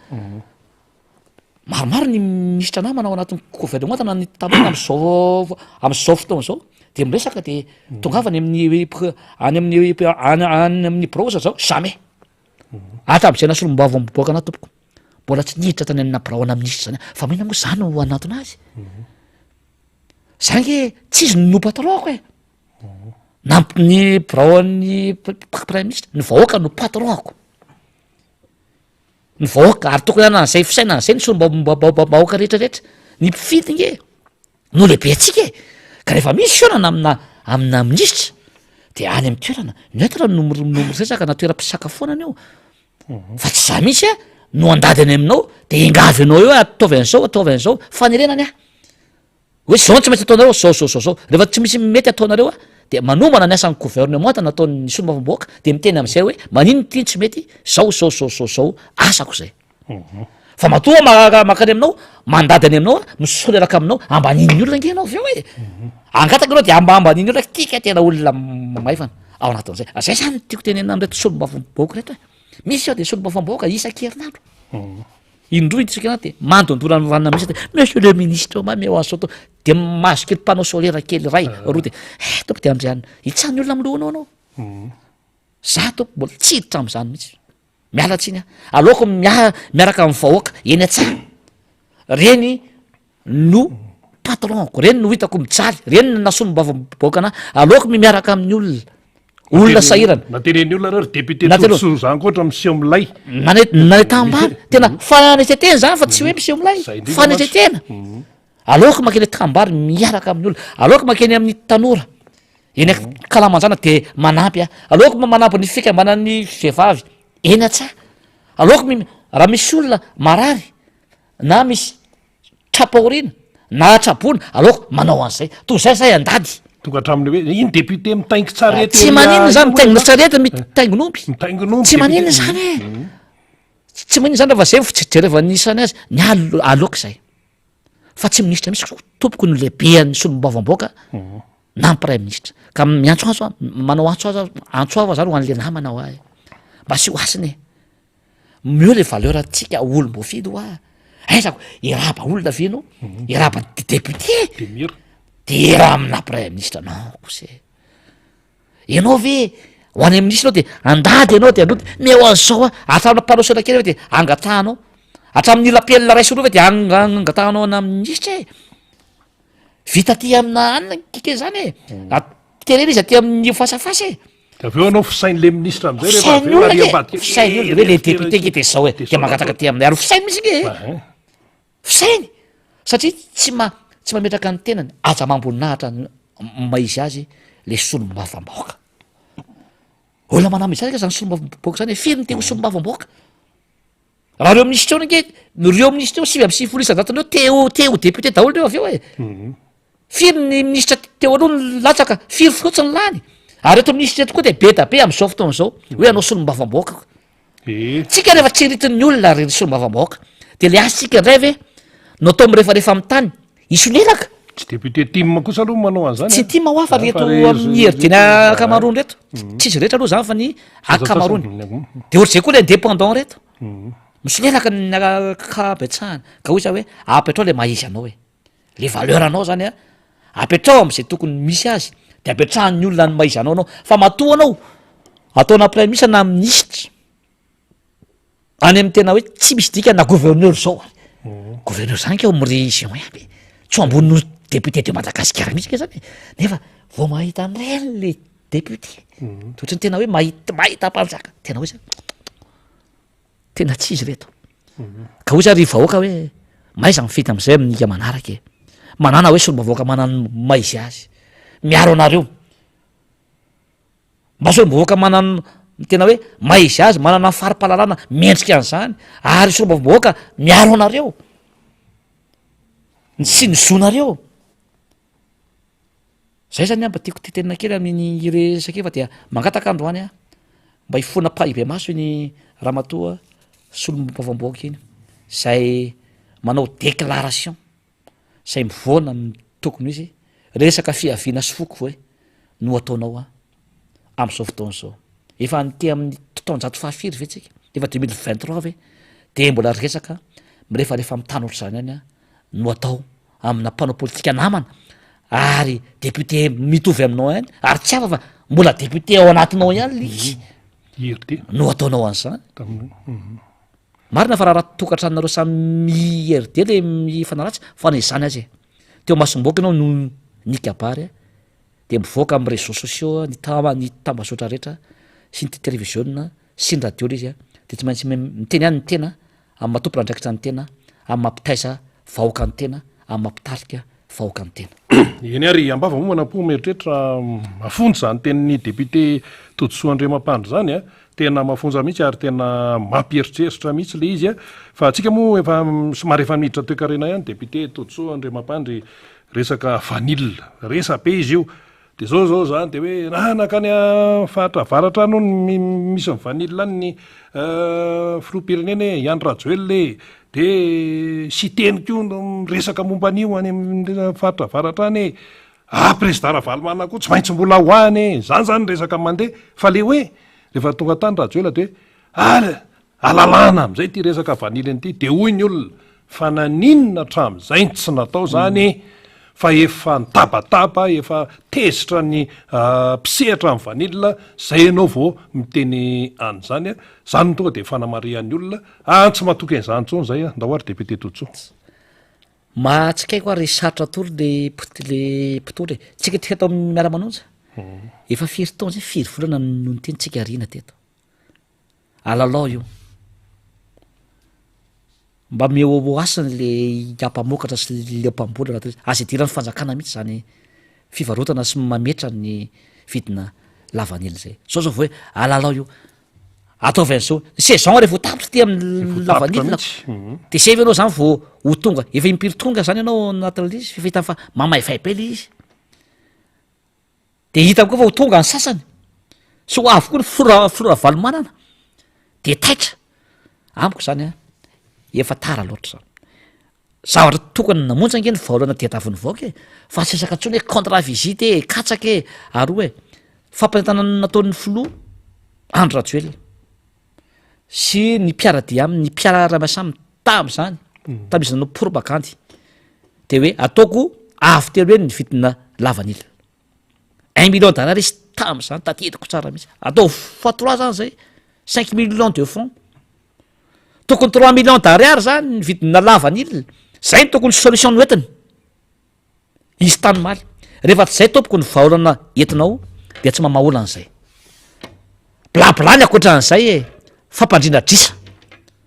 Maromaro ny minisitra namana ao anatin'ny gouvernemanta na ny taloha am'zao am'zao fotoana zao de miresaka de tongava any amin'ny any amin'ny any any amin'ny birao za zao jamais hatram'izay naha-solombavambahoaka anahy tompoko mbola tsy niditra tany amina birao ana minisitra zany aho fa maninona moa za no hanantona azy za nge tsy izy no patron-ko e na ny birao an'ny praiminisitra ny vahoaka no patron-ko. Ny vahoaka ary tokony hanana an'izay fisainana izay ny solombavambahoaka rehetra rehetra, ny mpifidy nge no lehibe antsika e, ka rehefa misy fihaonana amina amina minisitra de any amy toerana neutre no no miresaka na toeram-pisakafoanana io fa tsy za mihitsy a no andady any aminao de engavy anao eo hoe ataovy an'izao ataovy an'izao, fanerena ny ahy. Hoe zao no tsy maintsy ataonareo, zao zao zao zao. Rehefa tsy misy mety ataonareo a, de manomana ny asan'ny gouvernemanta nataon'ny solombavambahoaka de miteny am'zay hoe maninona ity no tsy mety, zao zao zao zao zao, asako zay. Fa matoa aho mankany aminao, mandady any aminao aho, misolelaka aminao, ambanin'ny olona ange ianao avy eo e. Angataka ianao de ambambanin'ny olona, ty kay tena olona maivana ao anatin'izay. Zay zany no tiako tenenina amin'ireto solombavambahoaka ireto e. Misy ao de solombavambahoaka isan-kerinandro. Indroa iditsika anaty de mandondona ny ranona mihitsy de monsieur le ministre ma meo azo atao de mahazo kely panneau solaire kely iray roa de eh tompo de andrianina hitsaha ny olona amin'ny lohanao anao za tompo mbola tsy hiditra am'zany mihitsy miala tsiny aho aleoko mia- miaraka amin'ny vahoaka eny an-tsaha reny no patron-ko, reny no hitako mijaly, reny no nasolombavambahoaka anahy, aleoko miaraka amin'ny olona, olona sahirana. Na tenen'ny olona reo ry député Todisoa zany koa ohatra miseho milay. Nane- Nanetam-bava, tena fanetren-tena zany fa tsy hoe miseho milay, Zay indrindra fanetren-tena. Aleoko mankeny an-tanimbary miaraka amin'ny olona, aleoko mankeny amin'ny tanora. Eny ankalamanjana de manampy aho. Aleoko manampy ny fikambanan'ny vehivavy eny an-tsaha. Aleoko mi- raha misy olona marary na misy tra-pahoriana na traboina, aleoko manao an'izay. Toy izay zay handady. Tonga hatramin'ny hoe iny député mitaingin-tsarety Tsy ery maninona izany io mitaingina e. sarety, mitaingin'omby. Mitaingin'omby Tsy député. maninona izany e. Tsy maninona izany raha fa zay ny fijerevan'ny isany azy. Ny ahy alo- aleoko izay. Fa tsy minisitra mihitsy tompoko no lehibean'ny solombavambahoaka na ny praiminisitra. Ka miantso antso aho, manao antso aho, antso avo zany ho an'le namana hoa e. Mba asio hasina e. Omeo le valeur antsika olom-boafidy hoa. Aiza ko, hiarahaba olona ve ianao? Hiarahaba député? De hiarahaba amina praiminisitra, non kosa e. Ianao ve ho any amin'ny minisitra ianao de handady ianao de hanody, meo an'izao aho, hatramin'ny mpanao sora kely ve de angatahanao, hatramin'ny lapelina iray sy roa ve de angatahanao ana minisitra e? Vita aty amina anona kike zany e, terena izy aty amin'ny fasafasa e. De avy eo ianao fisain'le minisitra am'zay rehefa Fisain'ny avy eo olona ary nge, ambadika, fisain'ny olona de hoe le député nge de zao e, de mangataka aty aminay, ary fisainy mihitsy nge e. Fisainy! Satria tsy ma- tsy mametraka ny tenany aja amam-boninahitra ny maha izy azy le solombavambahoaka. Olona manao izany ange zany solombavambahoaka zany e, firy no te ho solombavambahoaka? Raha reo minisitra eo ange, reo minisitra eo 99 isan-jatony reo te ho te ho député daholo reo avy eo e. Firy ny minisitra teo aloha no latsaka, firy fotsiny lany? Ary reto minisitra reto koa dia be da be amin'izao fotoana izao hoe hanao solombavambahoaka. Tsika rehefa tsiritin'ny olona ry solombavambahoaka de le asintsika indray ve no atao mirefarefa amin'ny tany hisolelaka? Tsy député tim kosa aloha manao an'izany Tsy tim hoa fa reto amin'ny hery dina ankamaroany reto. Tsy izy rehetra aloha zany fa ny ankamaroany. De ohatr'izay koa le indépendant reto. Misolelaka ny ankabetsahany. Ka hoy za hoe apetrao le maha izy anao e. Le valeur anao zany a, apetraho am'zay tokony misy azy, de apetrahan'ny olona ny maha izy anao anao, fa matoa anao ataona praiminisitra na minisitra any amin'ny tena hoe tsy misy dikany na gouverneur zao ary, gouverneur zany ke ao amin'ny région ihany e, tsy ho ambony noho député de Madagasikara mihitsy nge zany e, nefa vao mahita an'ireny le député, de ohatran'ny tena hoe mahita mahita mpanjaka, tena hoe zany. Tena tsy izy reto. Ka hoy za ry vahoaka hoe mahaiza mifidy am'zay amin'ny manaraka e. Manana hoe solombavahoaka manana ny maha izy azy. Miaro anareo. Mba solombavahoaka manana ny tena hoe maha izy azy, manana ny fari-pahalalana mendrika an'izany, ary solombavambahoaka miaro anareo sy ny zonareo. Zay zany mba tiako tenenina kely amin'iny resaka iny fa dia mangataka androany aho mba hifona ampahibemaso iny ramatoa solombavambahoaka iny zay manao déclaration zay mivoana amin'ny tokony ho izy, resaka fiaviana sy foko ve no ataonao an am'zao fotoana zao? Efa aty amin'ny taonjato fahafiry ve tsika? Efa 2023 ve de mbola resaka mirefarefa amin'ny tany ohatr'izany ihany an no atao amina mpanao politika namana ary député mitovy aminao ihany ary tsy hafa fa mbola député ao anatinao ihany le izy no ataonao an'izany. Marina fa raha raha tokantranonareo samy IRD le mifanaratsy fa na izany aza e, teo imasom-bahoaka ianao no nikabary a, de mivoaka amin'ny réseaux sociaux ny ta- ny tambazotra rehetra sy ny televiziona sy ny radio le izy a, de tsy maintsy miteny ihany ny tena amin'ny maha tompon'andraikitra ny tena, amin'ny maha mpitaiza vahoaka ny tena, amin'ny maha mpitarika vahoaka ny tena. Eny ary, ambava moa manampo mieritreritra mafonja izany tenin'ny député Todisoa Andriamampandry izany a! Tena mafonja mihitsy ary tena mampieritreritra mihitsy ilay izy a! Fa antsika moa efa somary efa miditra toekarena ihany député Todisoa Andriamampandry resaka vanille, resa-be izy io. De zao zao zany de hoe ah nankany faritra avaratra any hono ny misy ny vanille any ny filoham-pirenena e, i Andry Rajoelina e, de Siteny koa no miresaka momba an'io any amin'ny faritra avaratra any e, ah président Ravalomanana koa tsy maintsy mbola ho any e, zany zany ny resaka mandeha fa le hoe rehefa tonga tany Rajoelina de hoe ah Alalana amin'izay ity resaka vanille ity dia hoy ny olona fa naninona hatramin'izay no tsy natao izany e? Fa efa nitabataba, efa tezitra ny mpisehatra amin'ny vanille zay ianao vao miteny an'izany a! Zany no tonga dia fanamarihan'ny olona, ah tsy matoky an'izany intsony zay a! Ndao ary député Todisoa. Mahatsikaiky hoa ry sarotra atoro le le mpitondra e! Tsika teto amin'ny miara-manonja, efa firy taona zay, firy volana no niteny tsika ariana teto. Alalao io. Mba mihoahoasiny le ampamokatra sy le mpamboly anatin'izy. Aza idiran'ny fanjakana mihitsy zany. fivarotana sy mametra ny vidina lavanila zay. Zao zao vao hoe alalao io, ataovy an'izao, ny saison rehefa ho tapitra aty amin'ny lavanila de zay ve ianao zany vao ho tonga, efa impiry tonga zany ianao ao anatin'le izy f'efa hitany fa mamaivay be le izy. De hitany koa fa ho tonga ny sasany sy ho avy koa ny filoha filoha Ravalomanana de taitra, amiko zany an efa tara loatra zany. Zavatra tokony namonjy ange ny vahaolana tadiavin'ny vahoaka e! Fa tsy resaka intsony hoe contre visite e, katsaka e, aroa e! Fampanentanana nataon'ny filoha Andry Rajoelina sy ny mpiara-dia aminy, ny mpiara-miasa aminy tamin'izany, tamin'izy nanao propagandy de hoe ataoko avo telo heny ny vidina lavanila. Un million d'ariary izy tamin'izany, tadidiko tsara mihitsy, atao fois trois zany zay, cinq millions de francs. Tokony trois millions d'ariary zany ny vidina lavanila, zay no tokony solution noentiny, izy tany omaly, rehefa tsy zay tompoko ny vahaolana entinao de tsy mamaha olana zay, bla bla ny ankoatran'izay e, fampandriana adrisa,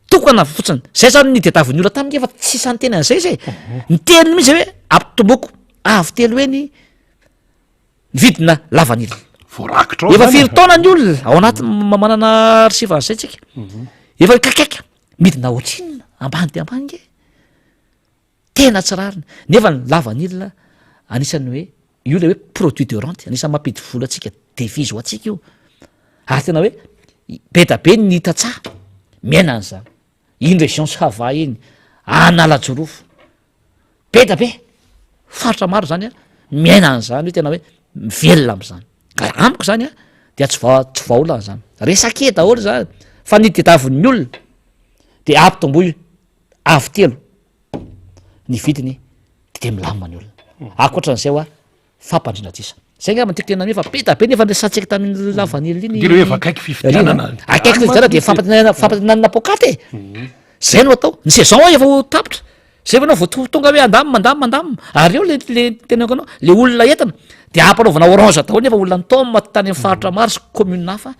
tokana fotsiny, zay zany ny tadiavin'ny olona taminy efa tsy sahy niteny an'izay izy e, niteny mihitsy hoe ampitomboko avo telo heny Ny vidina lavanila. Voarakitra ao Efa zany e. firy taona ny olona ao anaty manana archive an'izay tsika. Mhm. Efa mikaikaika, midina ohatrinona, ambany dia ambany nge. Tena tsy rariny. Nefa ny lavanila anisan'ny hoe io le hoe produit de rente, anisan'ny mampidi vola antsika, devise ho antsika io. Ary tena hoe be da be ny tantsaha miaina an'izany. Iny région Sava iny, Analanjirofo. Be da be, faritra maro zany a, miaina an'zany hoe tena hoe mivelona am'zany, ka amiko zany a dia tsy va- tsy vahaolana zany, resake daholo zany fa ny tediavin'ny olona de ampitomboy avo telo ny vidiny de milamina ny olona, ankoatran'izay hoa fampandriana adrisa. Zay angamba no tiako tenenina fa be da be nefa niresahantsika tamin'iny lavanila iny. Indrindra hoe efa akaiky fifidianana. Akaiky fifidianana dia fampanantenana fampanantenana poakaty e. Zay no atao. Ny saison efa ho tapitra. Zay vao ianao vao tonga hoe andamina andamina andamina. Ary eo le le teneniko anao, le olona entina de ampanaovana orange daholo nefa olona nitaoma tany amin'ny faritra maro sy commune hafa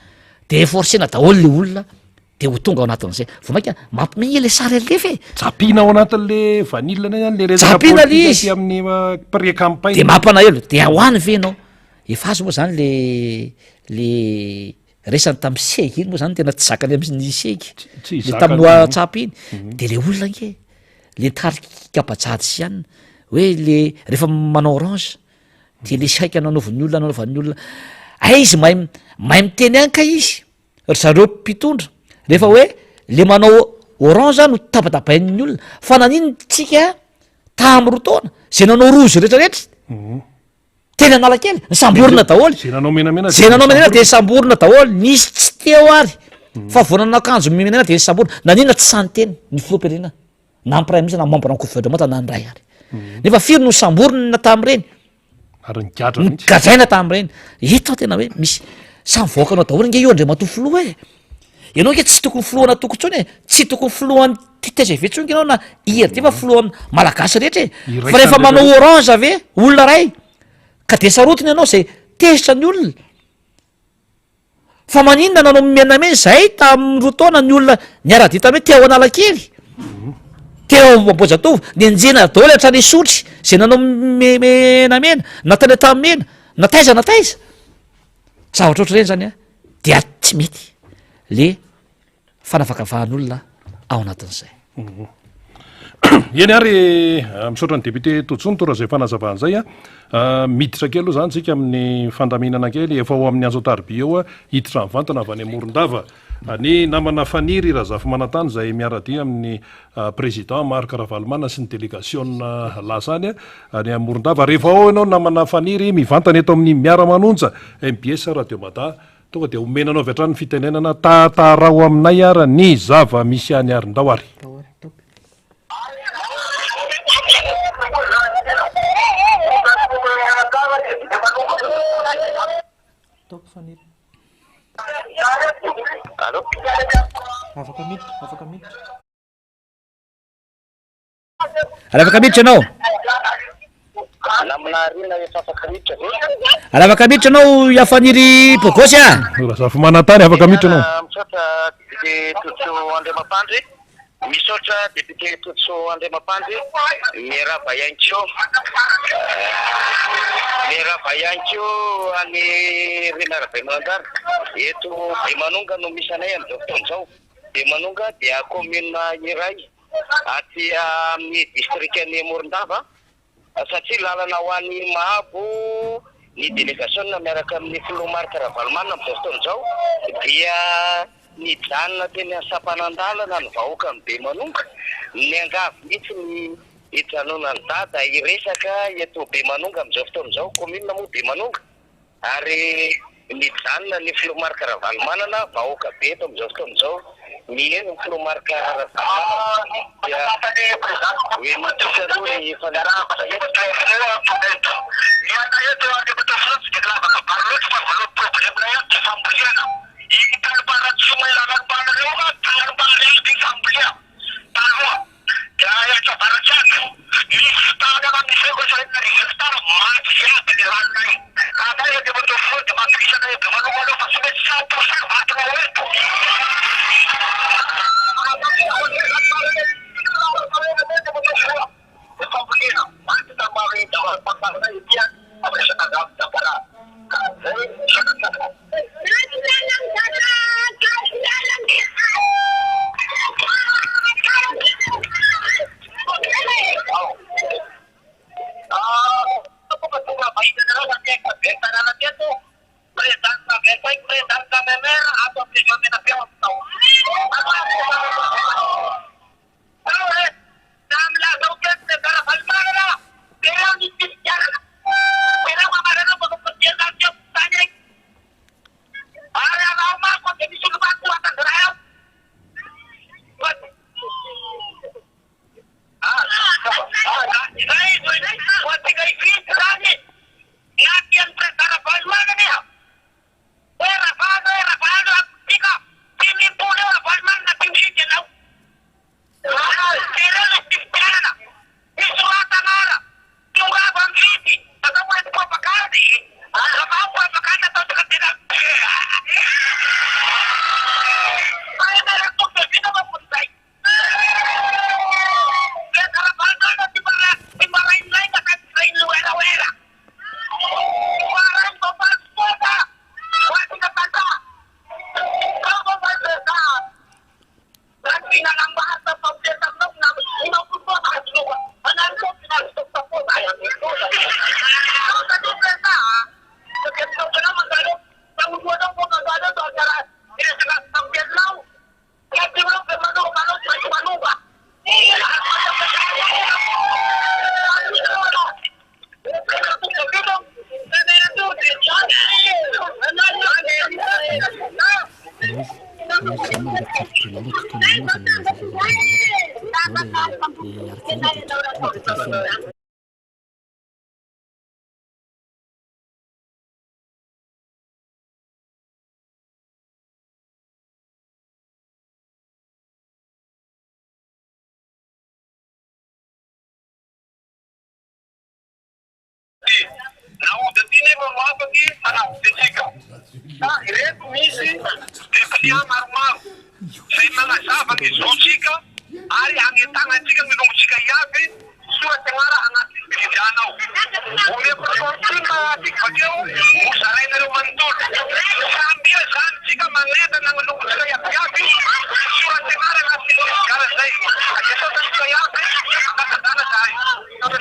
de forcena daholo le olona. de ho tonga ao anatin'izay. Vao mainka mampime nge le sary alefa e! Japina ao anatin'le vanille ndray zany le resaka Japina le politika izy. aty amin'ny ah, pré campagne. De mampalahelo, de ao any ve ianao? Efa azo moa zany le le resany tamin'ny segy iny moa zany tena tsy zakany amin'ny segy, Tsy le zakany, tamin'ny mhm. WhatsApp iny, de le olona nge le nitarika bajaj sy anona hoe le rehefa manao orange de le saika nanaovan'ny olona nanaovan'ny olona, hay izy mahay mahay miteny ihany kay izy. Ry zareo mpitondra rehefa hoe le manao orange no tabatabain'ny olona fa nanino tsika tam roa taona zay nanao rouge retraretra mhm. teny Analakely nisamborina daholo zay nanao menamena zay nanao menamena de nisamborina daholo nisy tsy teo ary mhm. fa vao nanao akanjo menamena de nisamborina naninona tsy sahy niteny ny filoham-pirenena na ny praiministre na membre ny gouvernement nandray ary mhm. nefa firy no samborina tamin'ireny Ary nigadra mihitsy. Nogadraina tamin'ireny. Eto aho tena hoe misy samy vahoakanao daholo ange io Andriamatoa Filoha e. Ianao ange tsy tokony filohana antoko intsony e, tsy tokony filohan'ny tgv intsony ange ianao na IRD fa filohan'ny Malagasy rehetra e. Fa rehefa manao orange ve olona iray ka de sarotiny ianao zay tezitra ny olona. Fa maninona nanao menamena izay tamin'ny roa taona ny olona niara-dia taminay teo Analakely, teo Ambohijatovo, nenjehina daholo hatrany Isotry izay nanao menamena, na tany Antanimena, na taiza na taiza. Zavatra ohatr'ireny zany an, dia tsy mety le fanavakavahan'olona ao anatin'izay. Eny ary eh, misaotra ny député Tojo nitondra izay fanazavana izay a. Ah, miditra kely aloha izany tsika amin'ny fandaminana kely efa ao amin'ny antso an-tariby eo a, hiditra mivantana avy any Morondava ny namana Faniry Razafimanantany izay miara-dia amin'ny ah, président Marc Ravalomanana sy ny délégation lasa any any Morondava. Rehefa ao ianao namana Faniry mivantana eto amin'ny Miara-manonja MBS Radio Mada Tonga dia omena anao avy hatrany ny fitenenana, Tantarao aminay ara ny zava-misy any ary ndao ary. Ary afaka miditra ianao? Ary afaka miditra ianao Iafaniry Bogosy a? Razafimanantany afaka miditra ianao. Misaotra Tojo Andriamampandry. Misaotra député Todisoa Andriamampandry, miarahaba ihany koa miarahaba ihany koa an'i Rina Rabemananjara. Eto Bemanonga no misy anay amin'izao fotoana izao. Bemanonga dia commune iray aty amin'ny distrikan'i Morondava. Satria lalana ho any Mahabo ny delegasiona miaraka amin'ny filoha Marc Ravalomanana amin'izao fotoana izao dia nijanona teny an-sampanan-dalana ny vahoakan'i Bemanonga niangavy mihitsy ny hijanonan'i Dada hiresaka eto Bemanonga amin'izao fotoana izao, commune moa Bemanonga. Ary nijanona ny filoha Marc Ravalomanana, vahoaka be eto amin'izao fotoana izao miheno ny filoha Marc Ravalomanana dia henointsika aloha ny fanentanana. Dia eto avaratr'ato, misy tanana miseho efa résultat maty jiaby ny ranonay. Ka anay Andriamatoa Filoha dia matokisanay eto manomanao fa tsy mety 100% vatonao eto. Naody aty nefa no afaky hanavotra antsika. Fa ireto misy dépliant maromaro izay manazava ny zontsika ary hagnentagna antsika ny longotsika iaby hisoratry agnara agnaty fifidiana ao. Omeko fortune atiky bakeo ho zarainareo manontolo. Sambia zany tsika magnentana ny longotsika iaby iaby hisoratry agnara agnaty fifidiana zay. Misaotra antsika iaby mankadala zahay. Eto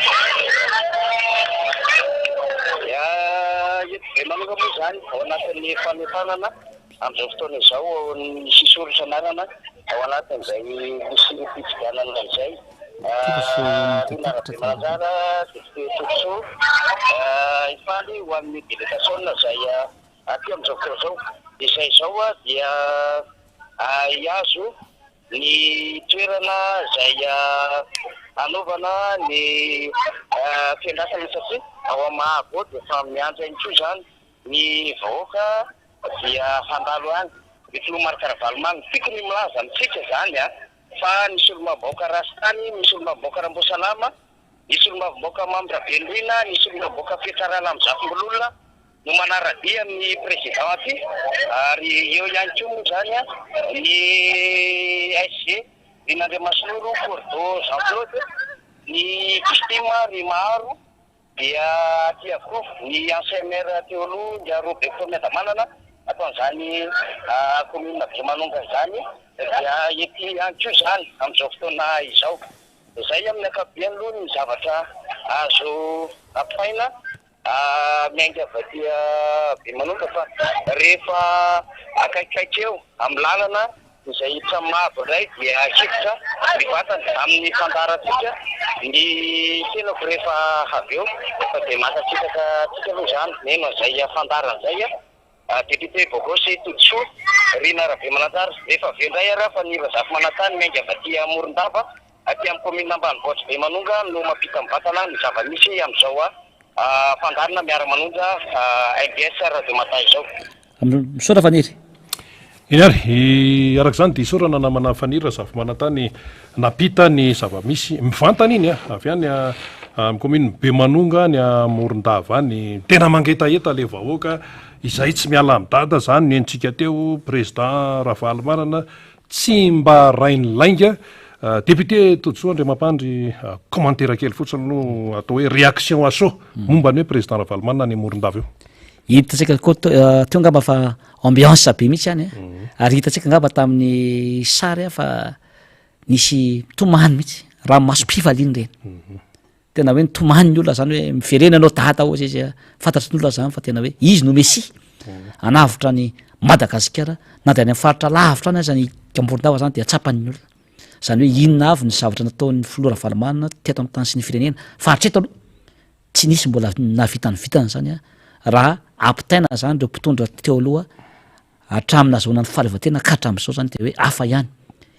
Bemanonga moa izany ao anatin'ny fanentanana amin'izao fotoana izao ny hisoratra anarana ao anatin'izay lisitim-pifidianana izay. Rina Rabemananjara, député Todisoa, hifaly ho an'ny delegasiona izay aty amin'izao fotoana izao. Izay izao dia hihazo ny toerana izay hanaovana ny fiandrasana satria ao Mahabo ao dia efa miandry ihany koa izany ny vahoaka dia handalo any ny filoha Marc Ravalomanana. Tiako ny milaza amintsika izany fa ny solombavambahoaka Rasitany, ny solombavambahoaka Ramboasalama, ny solombavambahoaka Mamy Rabenirina, ny solombavambahoaka Fetra Ralamizafimbolola, no manara-dia ny président aty ary eo ihany koa moa izany ny SG. Rina Andriamasinoro, Cordo Jean Claude, ny Victime ry Maharo dia aty avokoa, ny ancien maire teo aloha Ingahy Roberto Miadamanana ato amin'izany commune Bemanonga izany dia ety ihany koa izany amin'izao fotoana izao. Izay amin'ny ankapobeny aloha ny zavatra azo ampitaina miainga avy aty Bemanonga fa rehefa akaikikaiky eo amin'ny lalana izay hiditra Mavo indray dia hiditra mivantana amin'ny fandaharantsika ny tenako rehefa avy eo fa dia mankasitraka antsika aloha izany mihaino an'izay fandaharana izay. Député Bogosy Todisoa, Rina Rabemananjara. Efa avy eo indray ary aho fa ny Razafimanantany miainga avy aty Morondava, aty amin'ny kaominina ambanivohitr'i Bemanonga no mampita mivantana ny zava-misy amin'izao fandaharana miara-manonja mbs Radio Mada izao. Misaotra Faniry. Eny ary, araka izany dia isaorana namana Faniry Razafimanantany nampita ny zava-misy mivantana iny avy any amin'ny commune Bemanonga any Morondava any. Tena mangetaheta le vahoaka izay tsy miala amin'i Dada zany ny henontsika teo président Ravalomanana tsy mba rain'ny lainga. Député Todisoa Andriamampandry commentaire kely fotsiny no atao hoe réaction à chaud momba ny hoe président Ravalomanana any Morondava io. Hitantsika koa teo angamba fa ambiance be mihitsy any a, ary hitantsika angamba tamin'ny sary a fa nisy tomany mihitsy, ranomasom-pifaliana ireny. Tena hoe nitomany ny olona zany hoe miverena ianao dada hozy izy a, fantatry ny olona zany fa tena hoe izy no Mesia hanavotra an'i Madagasikara na dia any amin'ny faritra lavitra any aza ny Amborodava zany dia tsapan'ny olona. Zany hoe inona avy ny zavatra nataon'ny filoha Ravalomanana teto amin'ny tany sy ny firenena fa hatreto aloha Tsy nisy mbola nahavita ny vitany izany raha ampitaina izany ireo mpitondra teo aloha hatramin'ny nahazoana ny fahaleovantena ka hatramin'izao izany dia hoe hafa ihany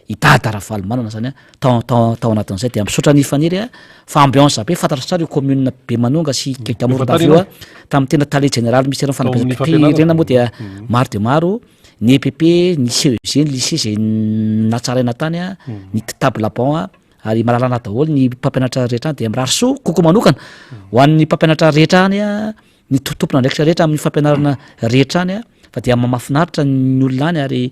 i Dada Ravalomanana izany tao tao tao anatin'izay dia misaotra an'i Faniry fa ambiance be fantatro tsara io commune Bemanonga sy Gamorondava io tamin'ny tena tale jeneraly minisiteran'ny fanabeazam-pirenena moa dia maro dia maro ny EPP ny CEG ny lycée izay natsaraina tany ny table banc Ary malalana daholo ny mpampianatra rehetra any dia mirary soa kokoa manokana ho an'ny mpampianatra rehetra any a, ny tompon'andraikitra rehetra amin'ny fampianarana rehetra any a, fa dia mahafinaritra ny olona any ary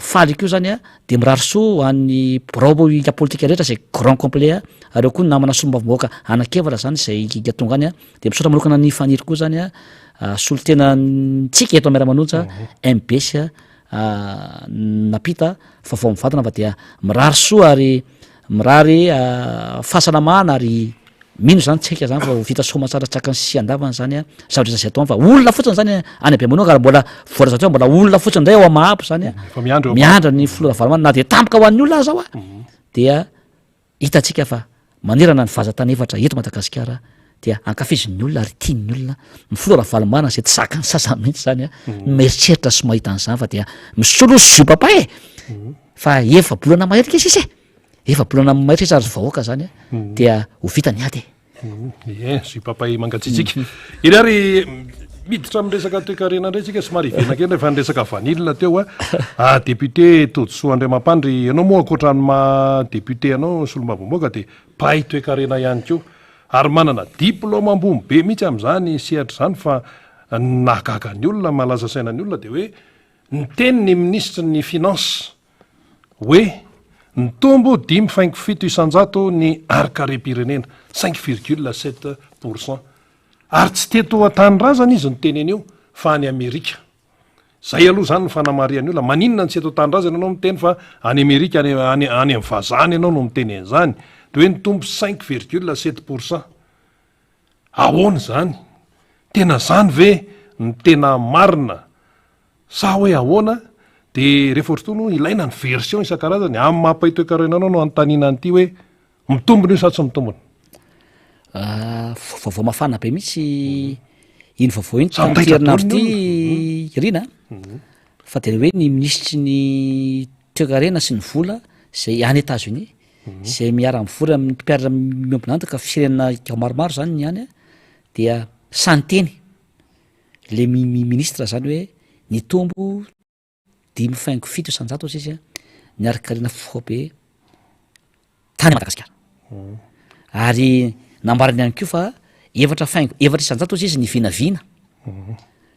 faly koa zany a, de mirary soa ho an'ny birao politika rehetra zay grand complet a, ary eo koa ny namana solombavambahoaka anakevatra zany zay tonga any a, de misaotra manokana an'i Faniry koa zany a, solontenantsika eto Miara-manonja MBS a. Nampita vaovao mivantana fa dia mirary soa ary mirary fahasalamana ary mino zany tsika zany fa ho vita soa aman-tsara tsakany sy andavany zany a zavatra izay atao fa olona fotsiny zany any Bemanonga ary mbola voalaza teo mbola olona fotsiny indray ao Mahabo zany a miandry ny filoha Ravalomanana na dia tampoka ho an'ny olona aza ao a dia Hitantsika fa manerana ny vazan-tany efatra eto Madagasikara dia ankafizin'ny olona ary tian'ny olona ny filoha Ravalomanana izay tsy zakan'ny sasany mihitsy izany ny mieritreritra sy mahita an'izany fa dia misolo jus papa e! Fa efa-bolana mahery kay sisa e! Efa-bolana mahery sisa ry vahoaka izany dia ho vita ny ady e! Ie, jus papay mangatsiatsiaka. Eny ary miditra amin'ny resaka toekarena indray tsika somary hiverina kely rehefa niresaka vanille teo a. Ah, député Todisoa Andriamampandry, ianao moa ankoatra ny maha député anao solombavambahoaka dia mpahay toekarena ihany koa. Ary manana diplôme ambony be mihitsy amin'izany sehatra izany fa ny nahagaga ny olona, mahalaza saina ny olona dia hoe niteny ny minisitry ny finance Hoe, nitombo 5,7% ny harinkarem-pirenena, cinq virgule sept pour cent. Ary tsy teto an-tanindrazana izy niteny an'io fa any Amerika. Zay aloha zany ny fanamarihan'ny olona, maninona no tsy eto an-tanindrazana ianao miteny fa any Amerika, any any any amin'ny vazaha any ianao no miteny an'izany? Dia hoe nitombo cinq virgule sept pour cent. Ahoana izany? Tena zany ve no tena marina? Sa hoe ahoana? Dia rehefa ohatr'itony hono ilaina ny version isan-karazany, amin'ny maha mpahay toekarena anao no anontaniana an'ity hoe mitombina io sa tsy mitombina? Vaovao mafana be mihitsy iny vaovao iny tamin'ity herinandro ity Rina a, fa dia hoe ny minisitry ny toekarena sy ny vola izay any Etats-Unis izay miara-mivory amin'ny mpiara-miombon'antoka firenena maromaro izany ny any dia sahy niteny Le ministre zany hoe nitombo dimy faingo 7% ozy izy a, ny harinkarena foibe tany Madagasikara. Ary nambarany ihany koa fa efatra faingo 4% ozy izy ny vinavina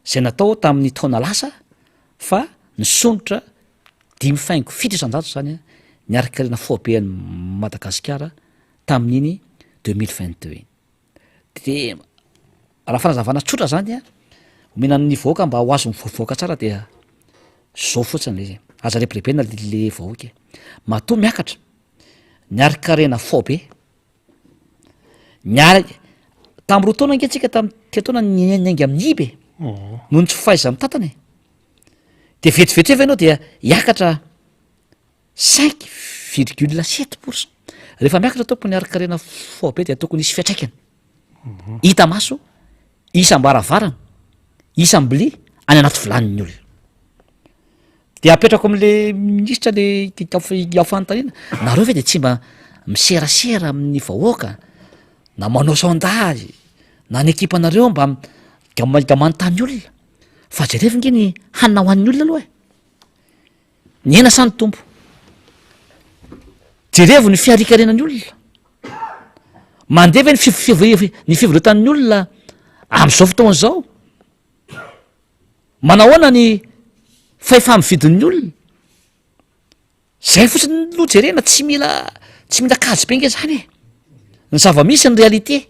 zay natao tamin'ny taona lasa fa nisondrotra. 5,7% izany ny harinkarena faobe an'i Madagasikara tamin'iny 2022 iny. De raha fanazavana tsotra zany a, omena ny vahoaka mba ho azon'ny vahoaka tsara dia zao fotsiny le izy, aza rebirebena le vahoaka e, matoa miakatra ny harinkarena faobe, niara- tamin'ny roa taona ange tsika tamin'ny telo taona niainga amin'ny iba e, noho ny tsy fahaiza-mitantana e, de vetivety eo ve ianao dia hiakatra Cinq virgule sept pour cent. Rehefa miakatra tompoko ny harinkarena faobe dia tokony hisy fiantraikany hita maso isam-baravarana, isam-bilia any anaty vilanin'ny olona. De apetrako am'le minisitra le ao fanontaniana, nareo ve de tsy mba miserasera amin'ny vahoaka na manao sondage na ny ekipanareo mba mba manontany olona fa jerevo nge ny hanina ho an'ny olona aloha e. Nihena sa nitombo? Jerevo ny fiharikarenan'ny olona. Mandeha ve ny fiv- ny fivarotan'ny olona amin'izao fotoana izao? Manahoana ny fahefa-mividin'ny olona? Zay fotsiny no jerena, tsy mila tsy mila kajy be nge zany e! Ny zava-misy ny réalité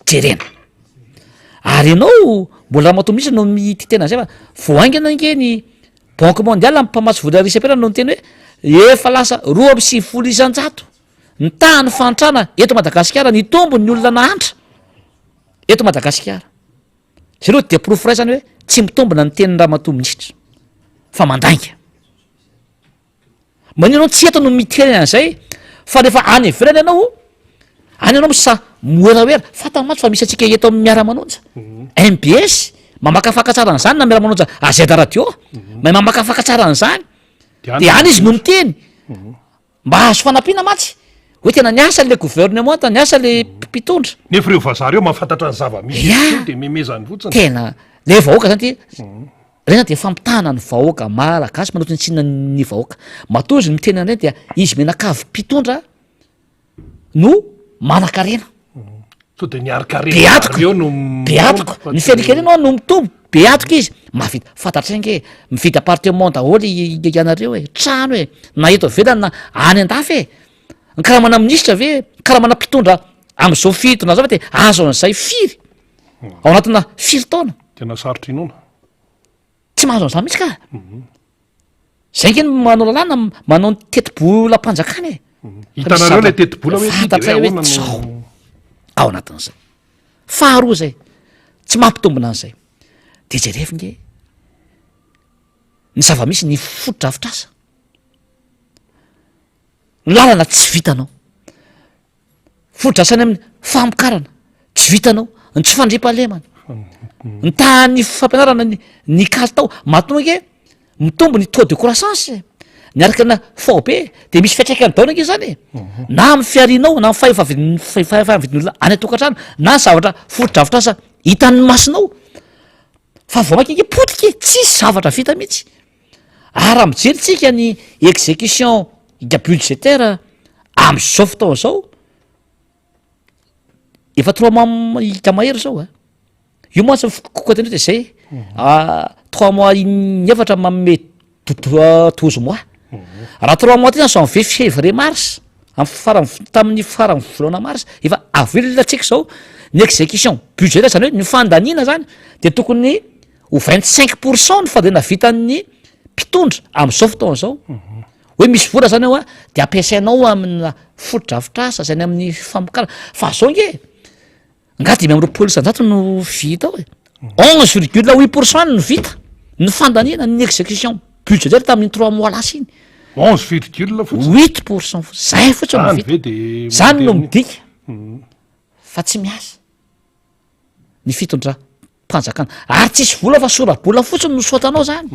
jerena. Ary ianao mbola ramatoa minisitra no mitia tena an'izay fa vao haingana ange ny banque mondiale mpamatsy vola iraisam-pirenena no niteny hoe efa lasa 92% ny tahan'ny fahantrana eto Madagasikara, nitombo ny olona nahantra eto Madagasikara. Zay aloha dia porofo iray zany hoe tsy mitombina ny tenin'ny ramatoa minisitra fa mandainga. Maninona anao tsy eto no miteny an'izay fa rehefa any ivelany ianao, any ianao misa moeraoera, fantany mantsy fa misy antsika eto amin'ny miara-manonja, MBS mamakafaka tsara an'izany na miara-manonja AZ radio, mahay mamakafaka tsara an'izany, de any izy no miteny, mba hahazo fanampiana mantsy, hoe tena niasa le gouvernement, niasa le mpitondra. Nefa ireo vazaha ireo mahafantatra ny zava-misy Ya! de memezany fotsiny. Tena le vahoaka zany ty, Reny zany dia fampitahana ny vahoaka malagasy manao tsinontsinona ny vahoaka. Matoa izy miteny an'ireny dia izy mianakavy mpitondra no manankarena. Sao dia ny harinkarena Be antoka, zareo no be antoka, mitombo fa ny tsy fiainankarena no mitombo, be antoka izy, mahavita, fantatray ange, mividy appartement daholo ianareo e, trano e, na eto ivelany na any an-dafy e, ny karamana minisitra ve, karamana mpitondra amin'izao fitondrana izao ve dia azo an'izay firy? Ao anatina firy taona? Tena sarotra inoana. Tsy mahazo an'izany mihitsy ka. Zay nge no manao lalàna, manao ny tetibolam-panjakana e. Hitanareo ilay tetibola hoe ity Fantatray dia hoe hoe ahoana zao no. Ao anatin'izay. Faharoa zay, tsy mampitombina an'izay. De jerevo nge ny zava-misy ny fotodrafitrasa. Ny lalana tsy vitanao. Fotodrasany amin'ny famokarana, tsy vitanao, ny tsy fandriampahalemana, ny tahan'ny fampianarana ny ny kalitao, matoa ange mitombo ny taux de croissance e, miaraka na faobe de misy fiantraikany daholo ange zany e, na amin'ny fiharianao na amin'ny fahefa-vidin'ny fahefa-vidin'ny olona any an-tokantrano na ny zavatra fotodrafitrasa hitan'ny masonao fa vao mainka ange potika e, tsisy zavatra vita mihitsy. Ary raha mijery tsika ny execution budgétaire am'zao fotoana zao, efa trois mois hita mahery zao a, io mantsy ny fikokoa de zay, trois mois inefatra manome douze mois, raha trois mois ty zany janvier, février, mars, am farany tamin'ny faran'ny volana mars, efa avril tsika zao, ny execution budgétaire zany hoe ny fandaniana zany de tokony ho 25 pour cent ny fandaniana vitan'ny mpitondra am'zao fotoana zao. Hoe misy vola zany ao a, de ampiasainao amina fotodrafitrasa zay any amin'ny famokarana, fa zao nge nga 25% no vita ao e, 11 virgule 8 pour cent no vita ny fandaniana ny exécution budgétaire tamin'iny trois mois lasa iny. 11 virgule fotsiny. 8 pour cent fotsiny, zay fotsiny no Zany vita. ve de Zany no mandeha midika fa tsy miasa ny fitondra. Mpanjakana. Ary tsisy vola fa sora-bola fotsiny no soatanao zany.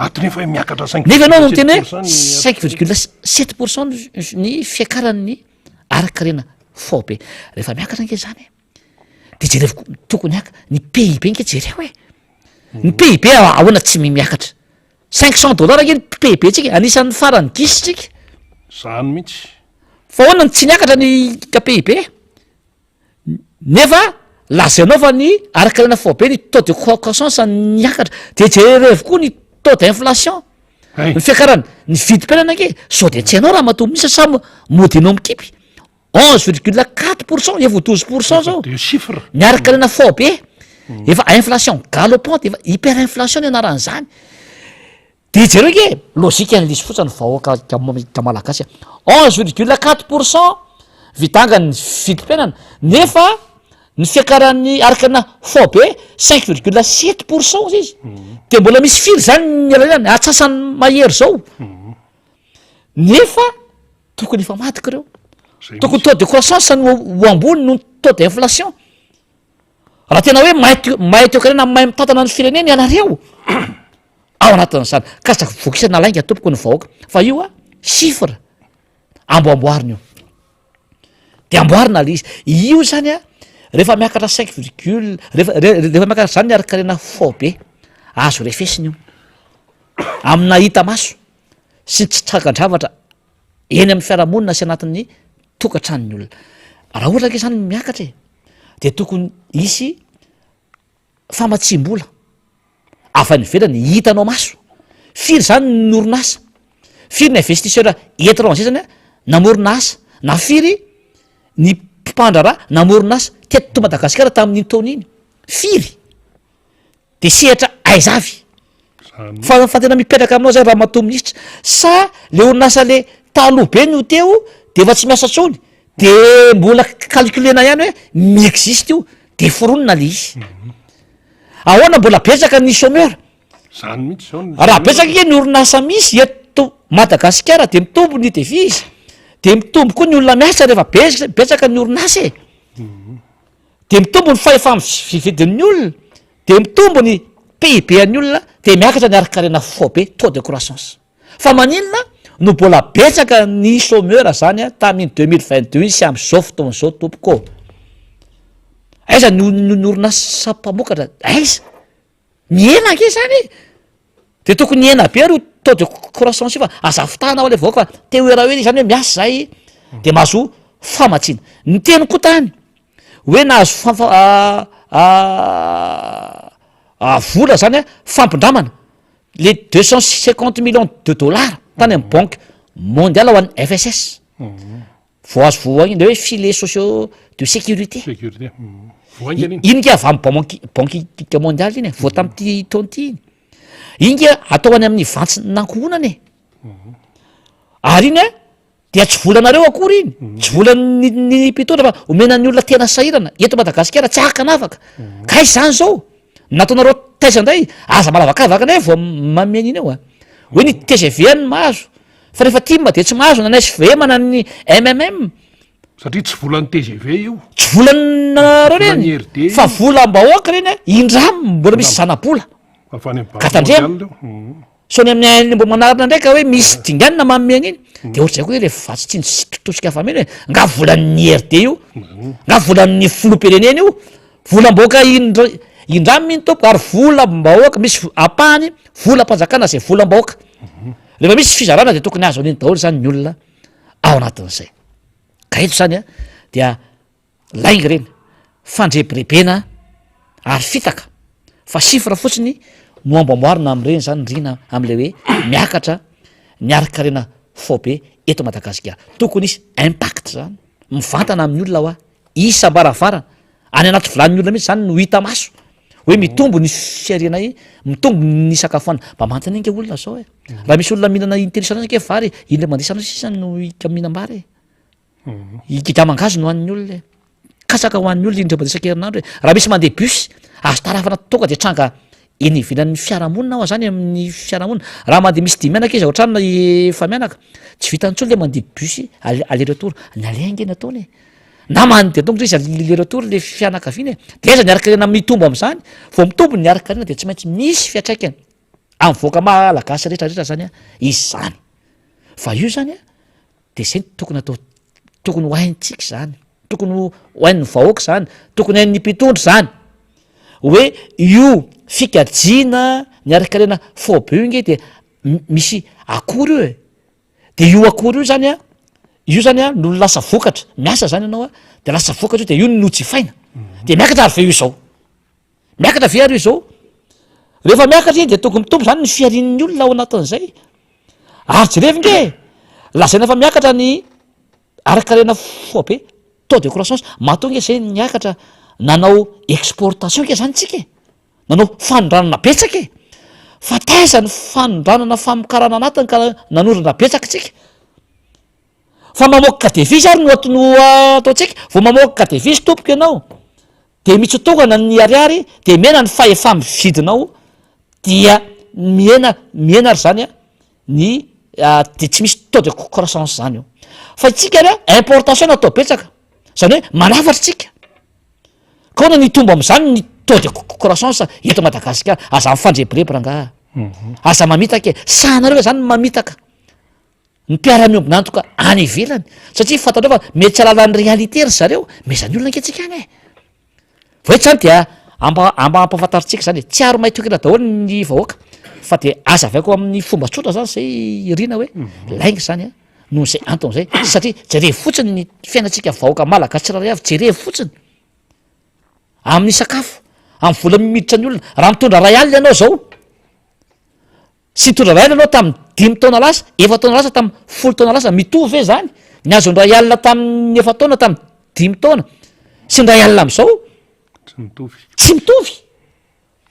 Ato nefa hoe miakatra cinq Nefa ianao no miteny virgule hoe sept pour cent ny cinq virgule sept pour cent ny fiakaran'ny ara-karena faobe. Rehefa miakatra ange zany e, de jerevo koa, tokony haka ny PIB ange jereo e. Ny PIB ahoana tsy miakatra? Cinq cent dollars ange ny PIB tsika, anisan'ny farany gisa tsika. Zany mihitsy. Fa ahoana no tsy niakatra ny PIB? Nefa lazainao fa ny ara-karena faobe ny taux de croissance niakatra, de jerevo koa ny taux d'inflation. Ny fiakaran'ny ny vidim-piainana ange sao de tsy hainao ramatoa minisitra sa mody ianao mikipy? 11,4 pourcent, efa ho 12 pourcent zao. Deux chiffres. Miaraka rena faobe. Efa inflation galopante, efa hyperinflation ny anaran'izany. De jereo ange, logique an'ilay izy fotsiny vahoaka malagasy a. 11,4 pourcent vidangan'ny vidim-piainana nefa ny fiakaran'ny araka faobe 5,7 pourcent ozy izy. De mbola misy firy zany ny elanelany, atsasany mahery zao. Nefa tokony hifamadika ireo. Tokony taux de croissance no ho ambony noho ny taux d'inflation. Raha tena hoe mahay toe- mahay toekarena mahay mitantana ny firenena ianareo ao anatin'izany, ka aza vokisana lainga tompoko ny vahoaka fa io a chiffre amboamboarina io. De amboarina le izy. Io zany a rehefa miakatra cinq virgule rehefa re- rehefa miakatra zany ny harin-karena faobe, azo refesina io amina hita maso sy ny tsy tranga-dravatra eny amin'ny fiarahamonina sy anatin'ny tokantranon'ny olona. Raha ohatra ange zany miakatra e, de tokony hisy famatsiam-bola avy any ivelany hitanao maso, firy zany ny orinasa, firy ny investisseur étranger zany a namorona asa, na firy ny mpandraharaha namorona asa teto Madagasikara tamin'iny taona iny, firy? De sehatra aiza avy? Fa fa tena mipetraka aminao zay ramatoa minisitra, sa le orinasa le taloha be no teo de efa tsy miasa tsony de mbola calculena ihany hoe mi-existe io de foronina le izy. Ahoana mbola betsaka ny chômeur? Zany mihitsy zao ny Raha betsaka ange ny orinasa misy eto Madagasikara de mitombo ny devise, de mitombo koa ny olona miasa rehefa bes- betsaka ny orinasa e. De mitombo ny fahefa-mividin'ny olona, de mitombo ny PIB an'ny olona, de miakatra ny harin-karena faobe, taux de croissance. Fa maninona no mbola betsaka ny chômeur zany a tamin'iny 2022 iny sy am'zao fotoana zao tompoko ô? Aiza ny ny orinasa mpamokatra, aiza? Mihena ange zany e! De tokony hihena be ry taux de croissance io fa aza fitahana hoa le vahoaka fa te ho era hoe zany hoe miasa zahay de mahazo famatsiana. Niteny koa tany hoe nahazo fafa- vola zany a fampindramana le 250 millions de dollars tany amy Banque mondiale ho an'ny FSS. Vao azo voahaingana le hoe filet sociaux de sécurité. Sécurité. Voahaingana iny. Iny nge avy amy banque banque mondiale iny e, vao tam'ty taona ty iny. Iny nge atao any amin'ny vantsin'ankohonana e. Ary iny a dia tsy volanareo akory iny, tsy volan'ny ny mpitondra fa omena ny olona tena sahirana eto Madagasikara tsy ankanavaka. Ka aiza zany zao? Nataonareo taiza indray? Aza manavakavaka indray vao manome an'iny eo a. Hoe ny TGV no mahazo, fa rehefa tim de tsy mahazo na ny SVM na ny MMM. Satria tsy volan'ny TGV io. Tsy volanareo Volan'ny reny, RD io. fa volam-bahoaka reny a, indramo mbola misy zana-bola. Avy any amin'ny Ka banky tandremo. mondiale io. Mhm. Sao ny amin'ny mbo manarina indray ka hoe misy dinganina manome an'iny, de ohatr'izay koa hoe le vatsy tsindry sy tosika fameno e, nga volan'ny IRD io, nga volan'ny filoham-pirenena io, volam-bahoaka indra- indramina iny tompoko ary volam-bahoaka misy ampahany volam-panjakana zay volam-bahoaka, rehefa misy fizarana de tokony azo an'iny daholo zany ny olona ao anatin'izay, ka eto zany a dia Lainga ireny, fandrebirebena ary fitaka fa chiffre fotsiny no amboamboarina amin'ireny zany Rina amin'ilay hoe miakatra ny harin-karena faobe eto Madagasikara. Tokony hisy impact zany mivantana amin'ny olona hoa, isam-baravarana, any anaty vilanin'ny olona mihitsy zany no hita maso hoe mitombo ny fiharianay, mitombo ny sakafo hohanina. Mba manontania ange olona zao e, raha misy olona mihinana intelo isan'andro ange vary, indray mandeha isan'andro sisa no mihinam-bary e. I gida mangahazo no hanin'ny olona e. Katsaka ho an'ny olona indray mandeha isan-kerinandro e. Raha misy mandeha bus, azo tarafana tonga de tranga eny ivelan'ny fiarahamonina hoa zany amin'ny fiarahamonina. Raha mandeha misy dimy mianaka izy ao an-trano na efa-mianaka, tsy vitany intsony le mandeha bus aller aller retour. Ny aller ange no ataony e. Na mandeha tongotra izy aller retour le fianakaviana e. De aiza ny harin-karena mitombo am'zany? Vao mitombo ny harin-karena de tsy maintsy misy fiantraikany amin'ny vahoaka malagasy rehetrarehetra zany a izany. Fa io zany a De zay no tokony atao, tokony ho haintsika zany, tokony ho hain'ny vahoaka zany, tokony hain'ny mpitondra zany, hoe io fikajiana ny harin-karena faobe io nge de misy akora io e, de io akora io zany a, io zany a no lasa vokatra, miasa zany ianao a de lasa vokatra io de io no jifaina, de miakatra ary ve io zao? Miakatra ve ary io zao? Rehefa miakatra iny de tokony mitombo zany ny fiharian'ny olona ao anatin'izay. Ary jerevo nge e! Lazaina fa miakatra ny ara-karena faobe, taux de croissance, matoa nge zay niakatra nanao exportation nge zany tsika e! Nanao fanondranana betsaka e! Fa taiza ny fanondranana famokarana anatiny ka nanondrana betsaka tsika? Fa mamoaka devise ary no no ataontsika, vao mamoaka devise tompoko ianao de mitsitokana ny ariary de mihena ny fahefa-mividinao dia mihena mihena ary zany an ny de tsy misy taux de croissance zany eo. Fa itsika ary an importation no atao betsaka, zany hoe manafatra tsika. Ka ahoana ny hitombo am'zany ny taux de croissance eto Madagasikara? Aza mifandrebireby rangaha, aza mamitaka e, sahanareo ve zany ny mamitaka? Ny mpiara-miombon'antoka any ivelany satria fantatrao fa mety tsy hahalala ny réalité ry zareo, mais zany olona ange tsika any e! Vao eto zany dia amba amba ampahafantarintsika zany e, tsy ary mahay toerana daholo ny vahoaka fa de azavaiko amin'ny fomba tsotra zany zay Irina hoe lainga zany an, noho izay antony zay satria jerevo fotsiny ny fiainantsika vahoaka malagasy tsirairay avy, jerevo fotsiny amin'ny sakafo, amin'ny vola miditra ny olona, raha mitondra ray alina ianao zao Tsy nitondra ray alina ianao tamin'ny dimy taona lasa, efa-taona lasa, tamin'ny folo taona lasa, mitovy ve izany ny azon'ny ray alina tamin'ny efa-taona, tamin'ny dimy taona sy ny ray alina amin'izao? Tsy mitovy. Tsy mitovy.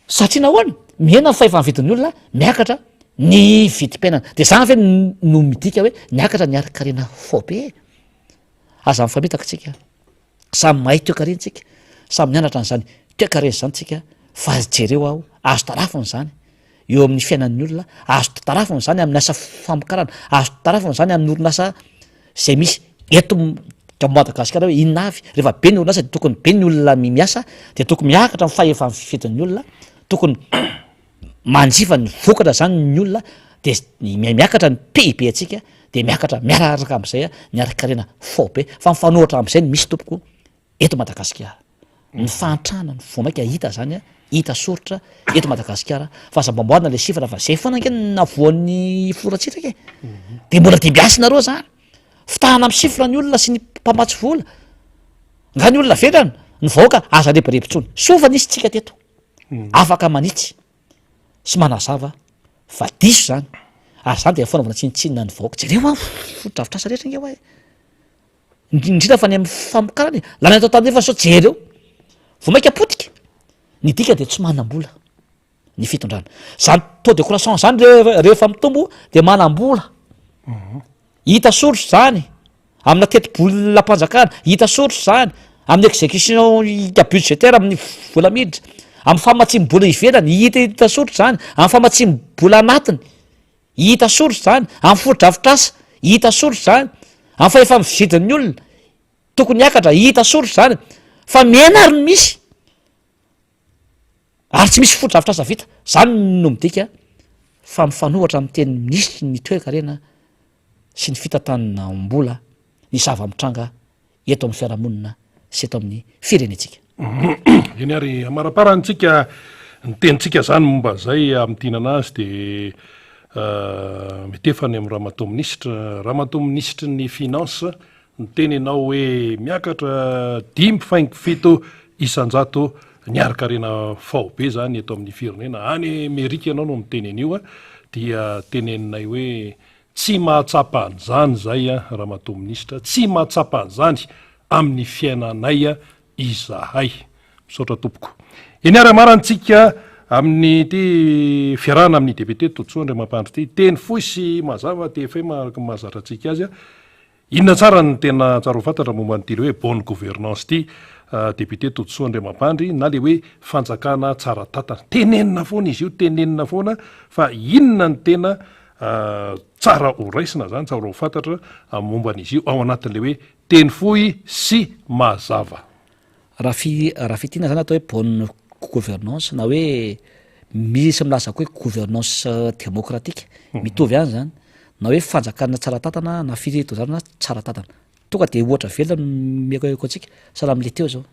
Satria nahoana? Mihena ny fahefan'ny vidin'ny olona, miakatra ny vidim-piainana. Dia izany ve no midika hoe niakatra ny harin-karena faobe e? Aza mifamitaka tsika. Samy mahay toekarena tsika, samy nianatra an'izany toekarena izany tsika fa jereo aho, azo tarafina izany eo amin'ny fiainan'ny olona, azo tarafina izany amin'ny asa famokarana, azo tarafina izany amin'ny orinasa izay misy eto Madagasikara hoe inona avy, rehefa be ny orinasa de tokony be ny olona miasa, de tokony miakatra ny fahefan'ny fidin'ny olona, tokony manjifa ny vokatra zany ny olona de miakatra ny PIB antsika de miakatra miaraka am'zay ny harinkarena faobe fa mifanohitra am'zay ny misy tompoko eto Madagasikara. Ny fahantrana no vao maika hita zany a, hita soritra eto Madagasikara fa aza mba amboarina le chiffre fa zay foana ange no navoan'ny filoha Ratsiraka e, de mbola dimbiasinareo zany, fitahana amy chiffre ny olona sy ny mpamatsy vola, nga ny olona vendrana, ny vahoaka aza rebireby intsony, soa fa nisy tsika teto. Afaka manitsy sy manazava fa diso zany ary zany dia fanaovana tsinontsinona ny vahoaka. Jereo an fotodrafitrasa rehetra ange hoa e! Indrindra fa ny amin'ny famokarana e! Lany atao tany nefa sao jereo vao mainka potika, ny dika dia tsy manam-bola ny fitondrana. Zany taux de croissance zany rehefa mitombo dia manam-bola. Hita soritra izany amina tetibolam-panjakana, hita soritra izany amin'ny execution budgétaire amin'ny vola miditra, amin'ny famatsiam-bola ivelany, hita hita soritra izany amin'ny famatsiam-bola anatiny, hita soritra izany amin'ny fotodrafitrasa, hita soritra izany amin'ny fahefa-mividin'ny olona, tokony hiakatra, hita soritra izany fa mihena ary ny misy. Ary tsy misy fotodrafitrasa vita. Zany no midika fa mifanohatra amin'ny tenin'ny minisitry ny toekarena sy ny fitantanam-bola ny zava-mitranga eto amin'ny fiarahamonina sy eto amin'ny firenentsika. Eny ary, amaraparantsika ny tenintsika zany momba an'izay hamintinana azy dia mitefa any amin'ny ramatoa minisitra, ramatoa minisitry ny finance Niteny ianao hoe miakatra dimy faingo fito isanjato ny harinkarena faobe izany eto amin'ny firenena. Any Amerika ianao no miteny an'io dia teneninay hoe tsy mahatsapa an'izany izay ramatoa minisitra, tsy mahatsapa an'izany amin'ny fiainanay izahay. Misaotra tompoko. Eny ary amarantsika amin'ity fiarahana amin'ny député Todisoa Andriamampandry ity. Teny fohy sy mazava TFM araka ny mahazatra antsika azy. Inona tsara no tena tsara ho fantatra momba an'ity le hoe bonne gouvernance ity député Todisoa Andriamampandry na le hoe fanjakana tsara tantana? Tenenina foana izy io, tenenina foana fa inona no tena tsara ho raisina zany, tsara ho fantatra momba an'izy io ao anatin'le hoe teny fohy sy mazava? Raha fi- raha fintinina zany atao hoe bonne gouvernance na hoe misy milaza koa hoe gouvernance démocratique, mitovy ihany zany, na hoe fanjakana tsara tantana na fitondrana tsara tantana. Tonga de ohatra velona no omeko antsika, sahala am'le teo zao,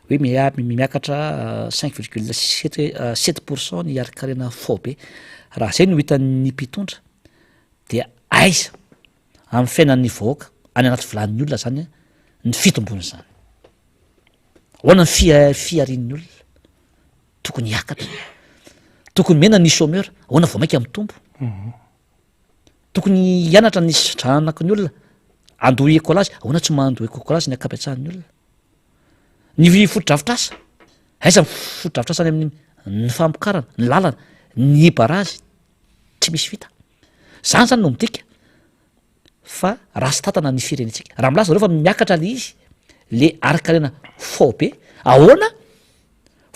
hoe mia- miakatra cinq virgule sept sept pour cent ny harinkarena faobe, raha zay no hitan'ny mpitondra de aiza amin'ny fiainan'ny vahoaka, any anaty vilanin'ny olona zany ny fitombon'izany. Ahoana ny fia- fiharian'ny olona? Tokony hiakatra. Tokony mihena ny chômeur, ahoana vao mainka mitombo? Tokony hianatra ny zanaky ny olona handoa écolage, ahoana tsy mandoa écolage ny ankabetsahan'ny olona? Ny fotodrafitrasa, aiza ny fotodrafitrasa any amin'ny ny famokarana, ny lalana, ny barazy, tsy misy vita. Zany zany no midika fa ratsy tantana ny firenentsika. Raha milaza nareo fa miakatra le izy, le harin-karena faobe, ahoana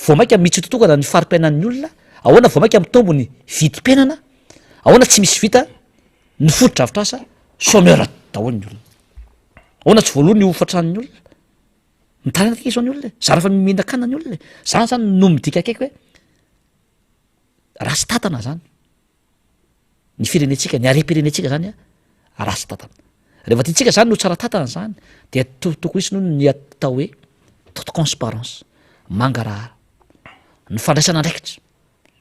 vao mainka mitsitotokana ny fari-piainan'ny olona, ahoana vao mainka mitombo ny vidim-piainana, ahoana tsy misy vita ny fotodrafitrasa, chômeur daholo ny olona. Ahoana tsy voaloa ny hofan-tranon'ny olona? Mitaraina aty izao ny olona e, zara fa mihinan-kanina ny olona e. Zany zany no midika akaiky hoe ratsy tantana zany ny firenentsika, ny harem-pirenentsika zany a, ratsy tantana. Rehefa tiantsika zany no tsara tantana zany dia tokony hisy noho ny atao hoe transparence, mangarahara, ny fandraisana andraikitra,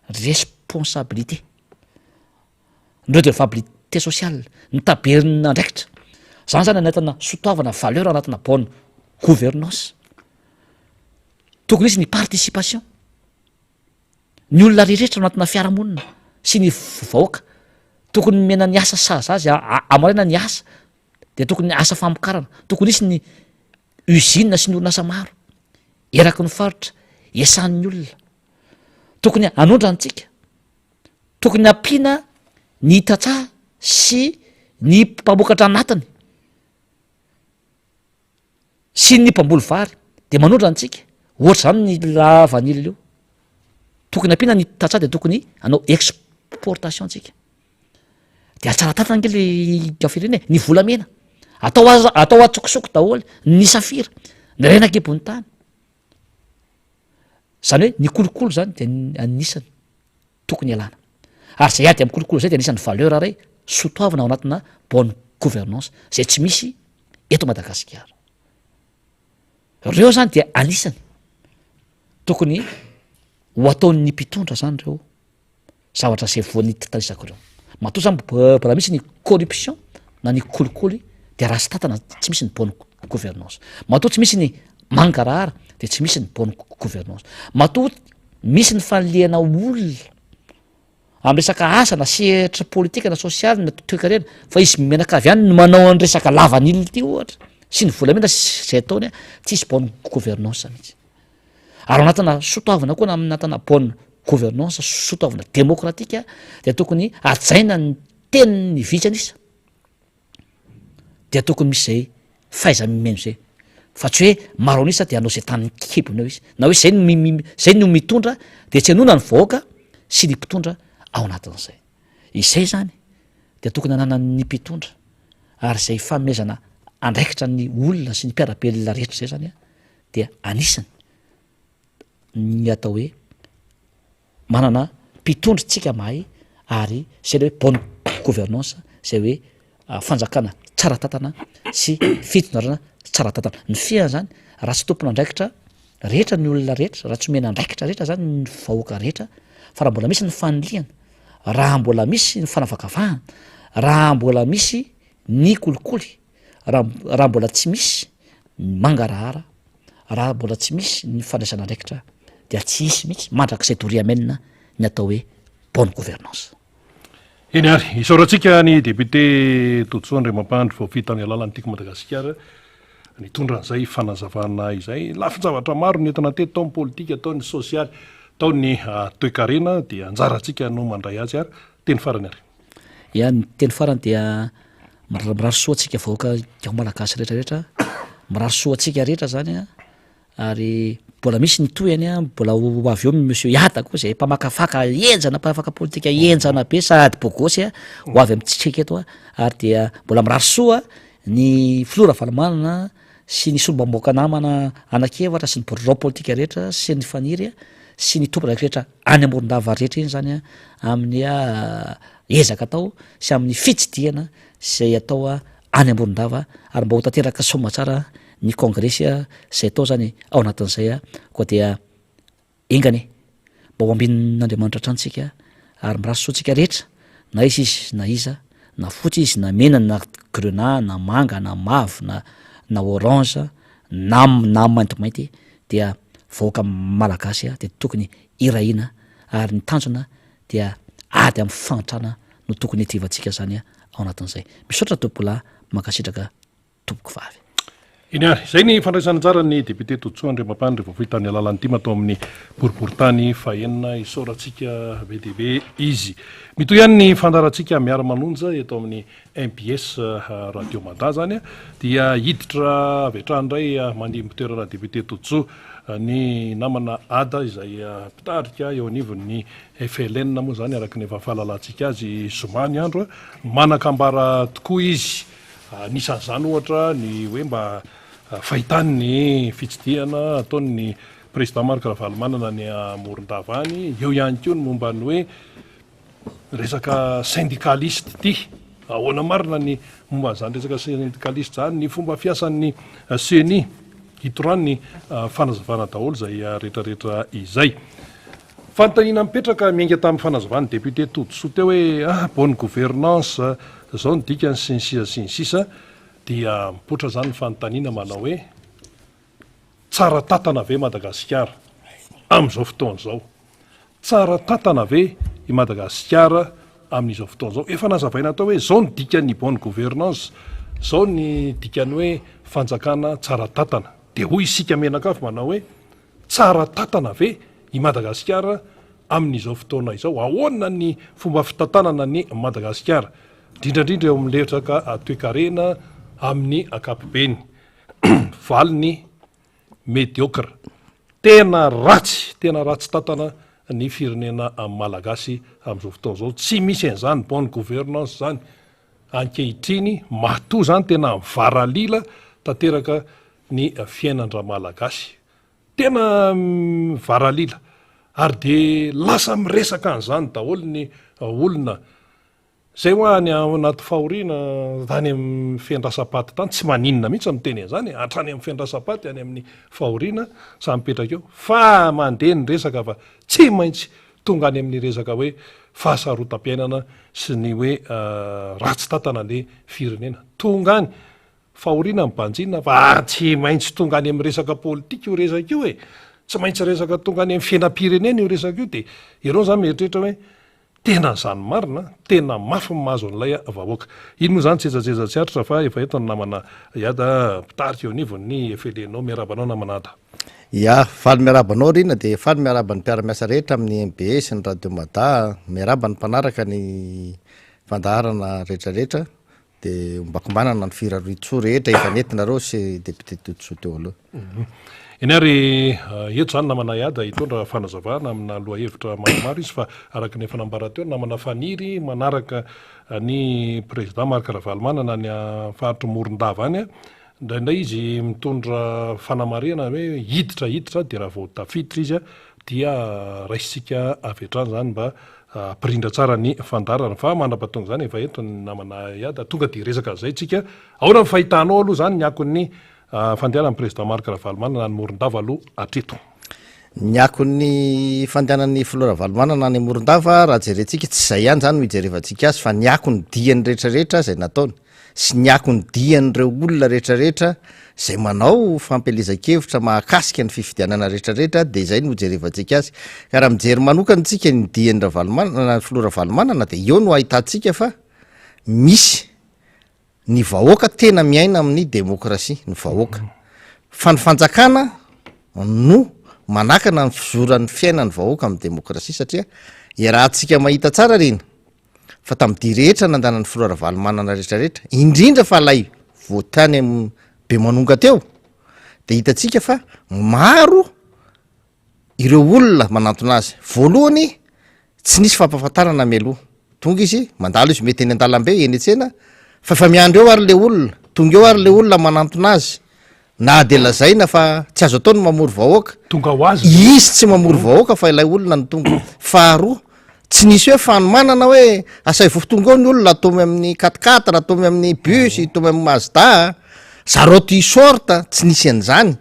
responsabilité. ny redevabilité sociale, ny taberin'andraikitra, zany zany anatina sotoavana valeur anatina bonne gouvernance, tokony hisy ny participation, ny olona rehetra anatina fiarahamonina sy ny vahoaka, tokony omena ny asa sahaza azy amaraina ny asa, de tokony asa famokarana, tokony hisy ny usine sy ny orinasa maro eraky ny faritra iasan'ny olona, tokony hanondrana antsika. Tokony hampiana ny tantsaha sy ny mpamokatra anatiny sy ny mpamboly vary de manondrana antsika, ohatra zany ny lavanila io, tokony hampiana ny tantsaha de tokony hanao exportation tsika, de atsara tantana ange le firenena e, ny volamena atao aza atao antsokosoko daholo ny safira, ny harena an-kibon'ny tany. Zany hoe ny kolikoly zany de anisany tokony ialana. Ary zay ady am kolikoly zay de anisan'ny valeur iray sotoavina ao anatina bonne gouvernance zay tsy misy eto Madagasikara. Reo zany de anisany tokony ho ataon'ny mpitondra zany reo. zavatra zay voan'ny titanisako ireo. Matoa zany mbola misy ny corruption na ny kolikoly de ratsy tantana tsy misy ny bonne gouvernance. Matoa tsy misy ny mangarahara de tsy misy ny bonne gouvernance. Matoa misy ny fanilihana olona amy resaka asa na sehatra politika na sosialy na toekarena fa izy mianakavy ihany no manao any resaka lavanila ity ohatra sy ny volamena zay ataony a, tsisy bonne gouvernance mihitsy. Ary ao anatina soatoavina koa na anatina bonne gouvernance, soatoavina demokratika dia tokony hajaina ny tenin'ny vitsy an'isa, dia tokony misy zay fahaiza-mihaino zay, fa tsy hoe maro an'isa dia hanao zay tanin'ny kibony eo izy, na hoe zay no mi- zay no mitondra dia tsy henoina ny vahoaka sy ny mpitondra ao anatin'izay. Izay zany dia tokony hananan'ny mpitondra ary izay fanomezana andraikitra ny olona sy ny mpiara-belona rehetra zay zany a dia anisany ny atao hoe manana mpitondra tsika mahay ary zay le hoe bonne gouvernance zay hoe fanjakana tsara tantana sy fitondrana tsara tantana. Ny fihana zany raha tsy tompon'andraikitra rehetra ny olona rehetra, raha tsy omena andraikitra rehetra zany ny vahoaka rehetra fa raha mbola misy ny fanilihana, raha mbola misy ny fanavakavahana, raha mbola misy ny kolikoly, Raha raha mbola tsy misy ny mangarahara, raha mbola tsy misy ny fandraisana andraikitra dia tsy hisy mihitsy mandrakizay doria amen ny atao hoe bonne gouvernance. Eny ary, isaorantsika ny député Todisoa Andriamampandry voafidy tamin'ny alalan'ny Tiako Madagasikara nitondra an'izay fanazavana izay. Lafin-javatra maro nentina teto, tao ny politika, tao ny sosialy, tao ny toekarena, dia anjarantsika no mandray azy ary teny farany ary. Ya, ny teny farany dia mirary soa antsika vahoaka malagasy rehetra rehetra, mirary soa antsika rehetra zany an, ary mbola misy ny tohiny an, mbola ho avy eo monsieur Iada koa zay mpamakafaka henjana, mpamakafaka politika henjana be sady bôgôsy an, ho avy amintsika eto an, ary dia mbola mirary soa ny filoha Ravalomanana sy ny solombavambahoaka namana anankiefatra sy ny birao politika rehetra sy ny faniry sy ny tompon'andraikitra rehetra any Morondava rehetra iny zany an, amin'ny ezaka atao sy amin'ny fitsidihana izay atao any Morondava ary mba ho tanteraka soamatsara ny kongresy izay atao zany ao anatin'izay koa dia enga anie mba ho ambinin'Andriamanitra hatrany tsika ary mirary soa antsika rehetra na iza izy na iza na fotsy izy na mena na grenat na manga na mavo na na orange na na maintimainty dia vahoaka malagasy dia tokony hirahina ary ny tanjona dia ady amin'ny fahantrana. no tokony hitiavantsika izany ao anatin'izay. Misaotra tompokolahy, mankasitraka tompoko vavy. Eny ary, izay ny fandraisana anjaran'ny député Todisoa Andriamampandry voafohy tamin'ny alalan'ny tim tao amin'ny boriborintany fahenina. Isaorantsika be dia be izy. Mitohy ihany ny fandaharantsika miara-manonja eto amin'ny mbs Radio Mada izany dia hiditra avy hatrany indray mandimby toerana député Todisoa ny namana Ada izay mpitarika eo anivon'ny FLN moa izany araka ny efa fahalalantsika azy zoma ny andro. Manan-kambara tokoa izy. Anisan'izany ohatra ny hoe mba fahitany ny fitsidihana ataon'ny Président Marc Ravalomanana any Morondava any. Eo ihany koa ny momba ny hoe resaka syndicaliste ity. Ahoana marina ny momba an'izany resaka syndicaliste izany, ny fomba fiasan'ny Ceni. Hitorany ny fanazavana daholo izay rehetrarehetra izay. Fanontaniana mipetraka miainga tamin'ny fanazavan'ny député Todisoa teo hoe ah bonne gouvernance, zao ny dikany sy ny sisa sy ny sisa dia mipoitra zany ny fanontaniana manao hoe tsara tantana ve Madagasikara amin'izao fotoana izao? Tsara tantana ve i Madagasikara amin'izao fotoana izao? Efa nazavaina tao hoe zao ny dikan'ny bonne gouvernance, zao ny dikan'ny hoe fanjakana tsara tantana. Dia hoy isika mianakavy manao hoe Tsara tantana ve i Madagasikara amin'izao fotoana izao? Ahoana ny fomba fitantanana an'i Madagasikara, indrindra indrindra eo amin'ny resaka toekarena amin'ny ankapobeny? Valiny, Mediocre. Tena ratsy, tena ratsy tantana ny firenena malagasy amin'izao fotoana izao. Tsy misy an'izany bonne gouvernance izany ankehitriny. Matoa izany tena mivaralila tanteraka ny fiainan-dRamalagasy. Tena mivaralila. Ary dia lasa miresaka an'izany daholo ny olona. Izay hoa any anaty fahoriana, any amin'ny fiandrasam-paty tany, tsy maninona mihitsy miteny an'izany e, hatrany amin'ny fiandrasam-paty any amin'ny fahoriana, samy mipetraka eo. Fa mandeha ny resaka fa tsy maintsy tonga any amin'ny resaka hoe fahasarotam-piainana sy ny hoe ratsy tantana ny firenena. Tonga any. Fahoriana ny banjina fa tsy maintsy tonga any amin'ny resaka politika io resaka io e! Tsy maintsy resaka tonga any amin'ny fiainam-pirenena io resaka io dia ireo zany mieritreritra hoe tena izany marina, tena mafy ny mahazo an'ilay vahoaka. Iny moa izany tsetsatsetsa tsy aritra fa efa eto ny namana Iada mpitarika eo anivon'ny FLNO. Miarahaba anao namana Ada. Ya, faly miarahaba anao Rina dia faly miarahaba ny mpiara-miasa rehetra amin'ny mbs ny Radio Mada, miarahaba ny mpanaraka ny fandaharana rehetrarehetra. Dia ombakombanana ny firariantsoa rehetra efa nentinareo sy député Todisoa teo aloha. Eny ary eto izany namana Iada hitondra fanazavana amina lohahevitra maromaro izy fa araka ny efa nambara teo namana Faniry manaraka ny président Marc Ravalomanana any faritr'i Morondava any indraindray izy mitondra fanamarihana hoe hiditra hiditra dia raha vao tafiditra izy dia raisintsika avy hatrany izany mba Hampirindra tsara ny fandaharana fa mandrapatonga izany efa eto ny namana Iada tonga dia hiresaka an'izay tsika. Ahoana ny fahitanao aloha izany ny akon'ny fandehanan'ny président Marc Ravalomanana any Morondava aloha hatreto? Ny akon'ny fandehanan'ny filoha Ravalomanana any Morondava raha jerentsika tsy izay ihany izany no hijerevantsika azy fa ny akon'ny diany rehetrarehetra izay nataony. sy ny akon'ny dian'ireo olona rehetrarehetra izay manao fampielezan-kevitra mahakasika ny fifidianana rehetrarehetra dia izay no hojerevantsika azy. Ka raha mijery manokana isika ny dian'i Ravalomanana, ny filoha Ravalomanana dia eo no ahitantsika fa misy ny vahoaka tena miaina amin'ny demokrasia, ny vahoaka. Fa ny fanjakana no manakana ny fizoran'ny fiainan'ny vahoaka amin'ny demokrasia satria iarahantsika mahita tsara reny fa tamin'ny dia rehetra nandanan'ny filoha Ravalomanana rehetra rehetra, indrindra fa ilay vao tany amin'ny Bemanonga teo, dia hitantsika fa maro ireo olona manantona azy. Voalohany, tsy nisy fampahafantarana mialoha. Tonga izy, mandalo izy mety eny an-dalambe, eny an-tsena, fa efa miandry eo ary le olona, tonga eo ary le olona manantona azy. Na dia lazaina fa tsy azo atao ny mamory vahoaka, Tonga ho azy ve? Izy tsy mamory vahoaka fa ilay olona no tonga. Faharoa, tsy nisy hoe fanomanana hoe asaivo tonga eo ny olona ataomy amin'ny quatre quatre, ataomy amin'ny bus, ataomy amin'ny Mazda, zarao t-shirt, tsy nisy an'izany.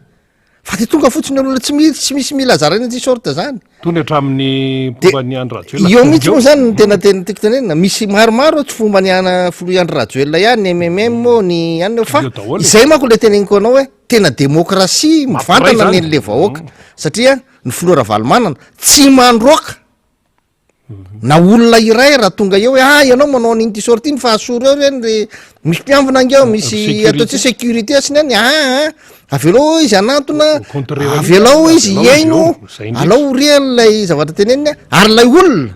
Fa dia tonga fotsiny ny olona, tsy misy tsy misy mila zaraina t-shirt zany. Tony hatramin'ny mpomba an'i Andry Rajoelina Eo mihitsy moa zany no tena tena tiako tenenina, misy maromaro tsy fomba ny ana filoha Andry Rajoelina ihany, ny MMM ô, ny anona fa Eo daholo e. izay manko le teneniko anao hoe tena demokrasia Mampiray mivantana zany. ny an'le vahoaka satria ny filoha Ravalomanana tsy mandroaka. Na olona iray raha tonga eo hoe ah ianao manao an'iny t-shirt iny fa asoro eo ireny ry misy mpiambina ange ao misy ataontsika sécurité sy ny any ah ah avelao izy hanantona avelao izy hihaino alao ho re an'ilay zavatra teneniny ary ilay olona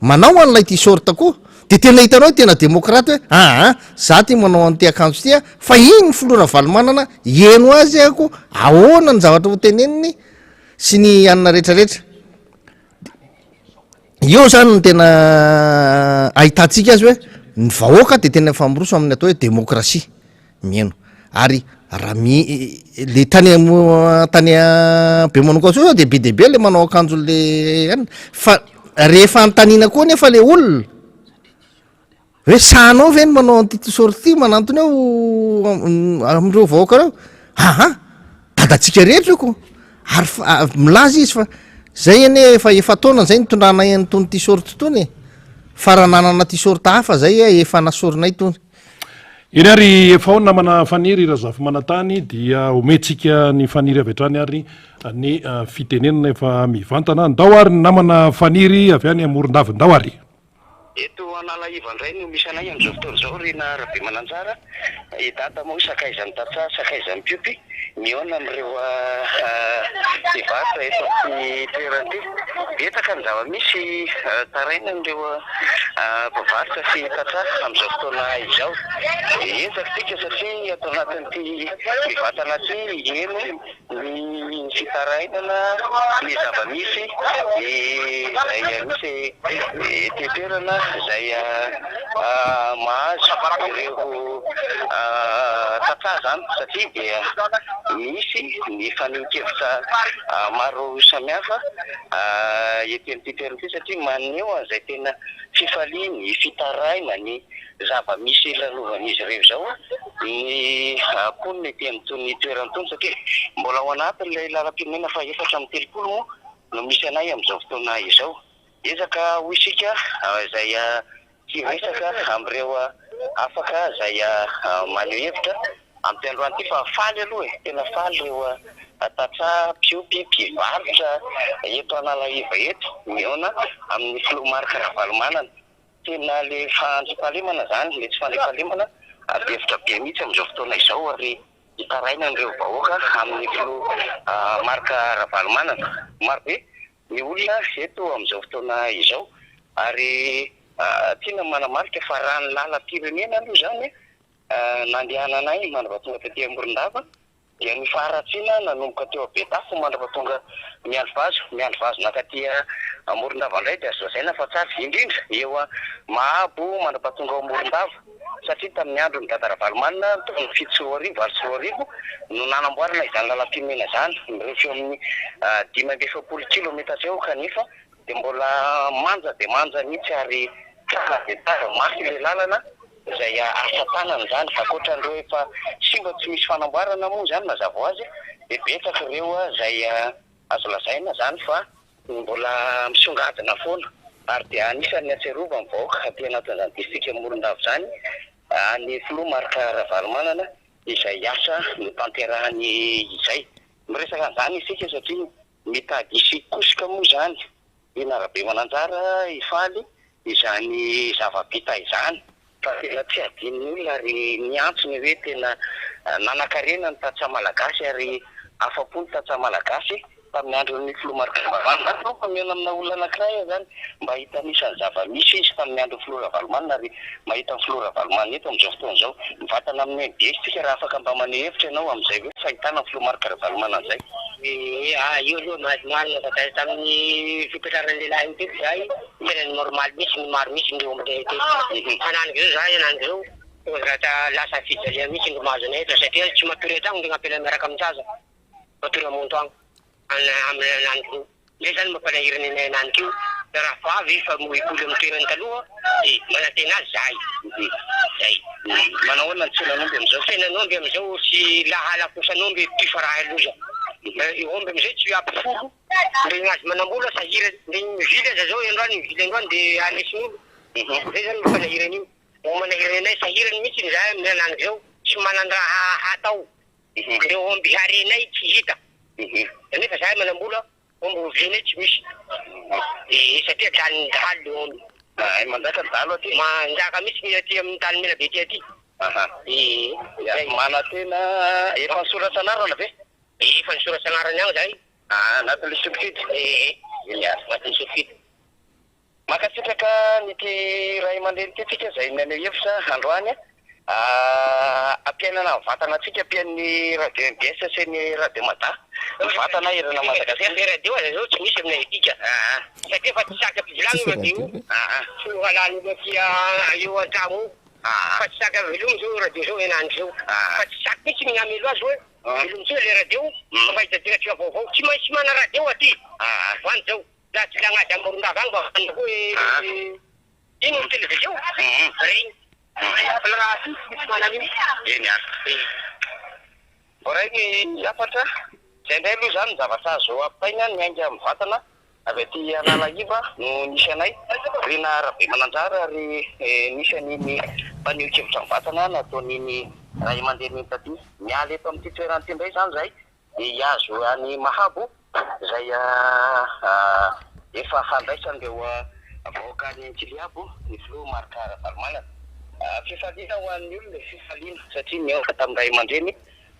manao an'ilay t-shirt koa de tena hitanao hoe tena demokraty hoe ah ah za ty manao an'ity akanjo ity ah fa iny filoha Ravalomanana hihaino azy ako ahoana ny zavatra ho teneniny sy ny anona rehetrarehetra. Eo zany no tena ahitantsika azy hoe ny vahoaka de tena efa miroso amin'ny atao hoe demokrasia mihaino ary raha mi- le tany am- tany Bemanonkasoa zao de be dia be le manao akanjo le anona fa rehefa anontaniana koa nefa le olona Hoe sahanao ve ny manao an'ity t-shirt ity manantona eo amin'ireo vahoaka ireo? Aha! Dadantsika rehetra io ko! Ary fa milaza izy fa zay anie efa efa-taona zay nitondranay an'itony t-shirt itony e! Fa raha nanana t-shirt hafa zay efa nasorinay itony. Eny ary efa ao ny namana Faniry Razafimanantany dia omentsika ny Faniry avy hatrany ary ny fitenenana efa mivantana. Ndao ary ny namana Faniry avy any Morondava. Ndao ary. Eto Analaiva indray no misy anay amin'izao fotoana izao ry Na Rabemananjara, i Dada moa sakaizan'ny tantsaha, sakaizan'ny mpiompy, mihaona amin'ireo mpivarotra eto amin'ity toerana ity. Betsaka ny zava-misy tarainan'ireo mpivarotra sy tantsaha amin'izao fotoana izao. Ezaka isika satria ato anatin'ity mivantana ity heno Ny fitarainana ny zava-misy izay misy ety an-toerana izay mahazo ireo tantsaha izany satria dia misy ny fanehoan-kevitra maro samihafa ety amin'ity toerana ity satria maneho an'izay tena fifaliany, fitarainany. zava-misy lalovan'izy ireo izao ny mponina ety amin'itony toerana itony satria mbola ao anatin'ilay lalam-pirenena faha 34 moa no misy anay amin'izao fotoana izao. Ezaka hoy isika izay hiresaka amin'ireo afaka izay maneho hevitra amin'ity androany ity fa faly aloha e, tena faly ireo tantsaha mpiompy mpivarotra eto Analaiva eto mihaona amin'ny filoha Marc Ravalomanana. Tena le fandriampahalemana zany, le tsy fandriampahalemana ady hevitra be mihitsy amin'izao fotoana izao ary itarainan'ireo vahoaka amin'ny filoha Marc Ravalomanana. Maro be ny olona eto amin'izao fotoana izao ary tiana ny manamarika fa raha ny lalam-pirenena aloha izany nandehananay mandrapatonga taty Morondava dia ny faharatsiana nanomboka teo Betafo mandrapatonga Miandrivazo, Miandrivazo nankaty Morondava indray dia azo lazaina fa tsara indrindra eo Mahabo mandrapatonga ao Morondava satria tamin'ny andron'i Dada Ravalomanana ny taona 2007, 2008 no nanamboarana izany lalam-pirenena izany mirefy eo amin'ny 45 kilometatra eo kanefa dia mbola manja dia manja mihitsy ary tsara dia tsara, mafy ilay lalana izay asa tanana izany, ankoatra an'ireo efa simba tsy misy fanamboarana moa izany mazava ho azy dia betsaka ireo izay azo lazaina izany fa mbola misongadina foana ary dia anisan'ny atsiarovan'ny vahoaka aty anatin'izany distrikan'i Morondava izany ny filoha Marc Ravalomanana izay asa notanterahany izay. Miresaka an'izany isika satria mitady hisikosoka moa izany Tena Rabemananjara hifaly izany zava-bita izany fa tena tsy adinon'ny olona ary niantso ny hoe tena nanakarena ny tantsaha malagasy ary afa-po ny tantsaha malagasy tamin'ny andron'ny filoha Marc Ravalomanana. Aloha fa mihaona amina olona anankiray aho izany mba hitanisa ny zava-misy izy tamin'ny andron'ny filoha Ravalomanana ary mahita ny filoha Ravalomanana eto amin'izao fotoana izao. Mivantana amin'ny MBS tsika raha afaka mba maneho hevitra ianao amin'izay hoe fahitana ny filoha Marc Ravalomanana izay. Ee, io aloha marimarina fa taiza tamin'ny fipetraran'ny lehilahy io teto zahay tena normal mihitsy ny maro mihitsy ny omby teto. Hananika zao zahay hananika zao tonga de lasa fijalia mihitsy no mahazo anay eto satria tsy matory an-tragno ndry gn'ampela miaraka amin-jaza matory amonto agny. Amin'ny henaniky io. Zay zany mampalahirana anay henaniky io. Raha vavy fa hipoly amin'ny toerany taloha dia manantena azy zahay. Zay. Manao ahoana ny tsenan'omby amin'izao? Tsenan'omby amin'izao tsy lahalafosan'omby ty fa raha loza. Ny omby amin'izay tsy ampy folo. Ndre ny azy manambola sahirana. Ndre ny mivily aza zao androany mivily androany dia alesin'olo. Zay zany mampalahirana io. Manahirana anay sahirana mihitsy zahay amin'ny henaniky zao. Tsy manan-draha hatao. Ireo omby harenay tsy hita. Kanefa zahay manambola. Omby oviana io tsy misy. Ee satria lanin'ny dahalo le omby. Hay manjaka ny dahalo aty. Manjaka mihitsy ny aty amin'ny tany mena be ty aty. Aha. Ee. Ya, manantena efa nisoratra anarana ve? Efa nisoratra anarana ihany zahay. Ah, anatin'ny lisitry mpifidy? Ee. Eny ary. Anatin'ny lisitry mpifidy. Mankasitraka an'ity ray aman-dreny ity tsika izay naneho hevitra androany. Ampiainana mivantana antsika ampian'ny radio mbs sy ny radio mada mivantana erana Madagasikara. Ny radio aza zao tsy misy aminay aty ka. Satria efa tsy saky ampivilagny io radio io. Tsy ho halan'olo aty eo an-tragno io. Fa tsy saky velomy zao io radio zao henany zao. Fa tsy saky mihitsy ny hamelo azy hoe velomy tsika le radio fa mba hitadiana vaovao. Tsy maintsy mana radio aty. Vandy zao. Za tsy lagnady am Morondava agny mba vanona koa e ino ny télévision regny fa raha aty tsy misy manan'io. Eny ary. Voaray ny hafatra. Izay indray aloha izany ny zavatra azo ampitaina niainga mivantana avy aty Analaiva no nisy anay, Rina Rabemananjara ary nisy an'iny mpaneho-kevitra mivantana nataon'iny ray aman-dreny iny taty. Miala eto amin'ity toerana ity indray izany izahay dia hihazo an'i Mahabo izay efa handraisan'ireo vahoaka any Ankiliabo ny filoha Marc Ravalomanana. Fifaliana ho an'ny olona e, fifaliana satria nihaona tamin'ny ray aman-dreny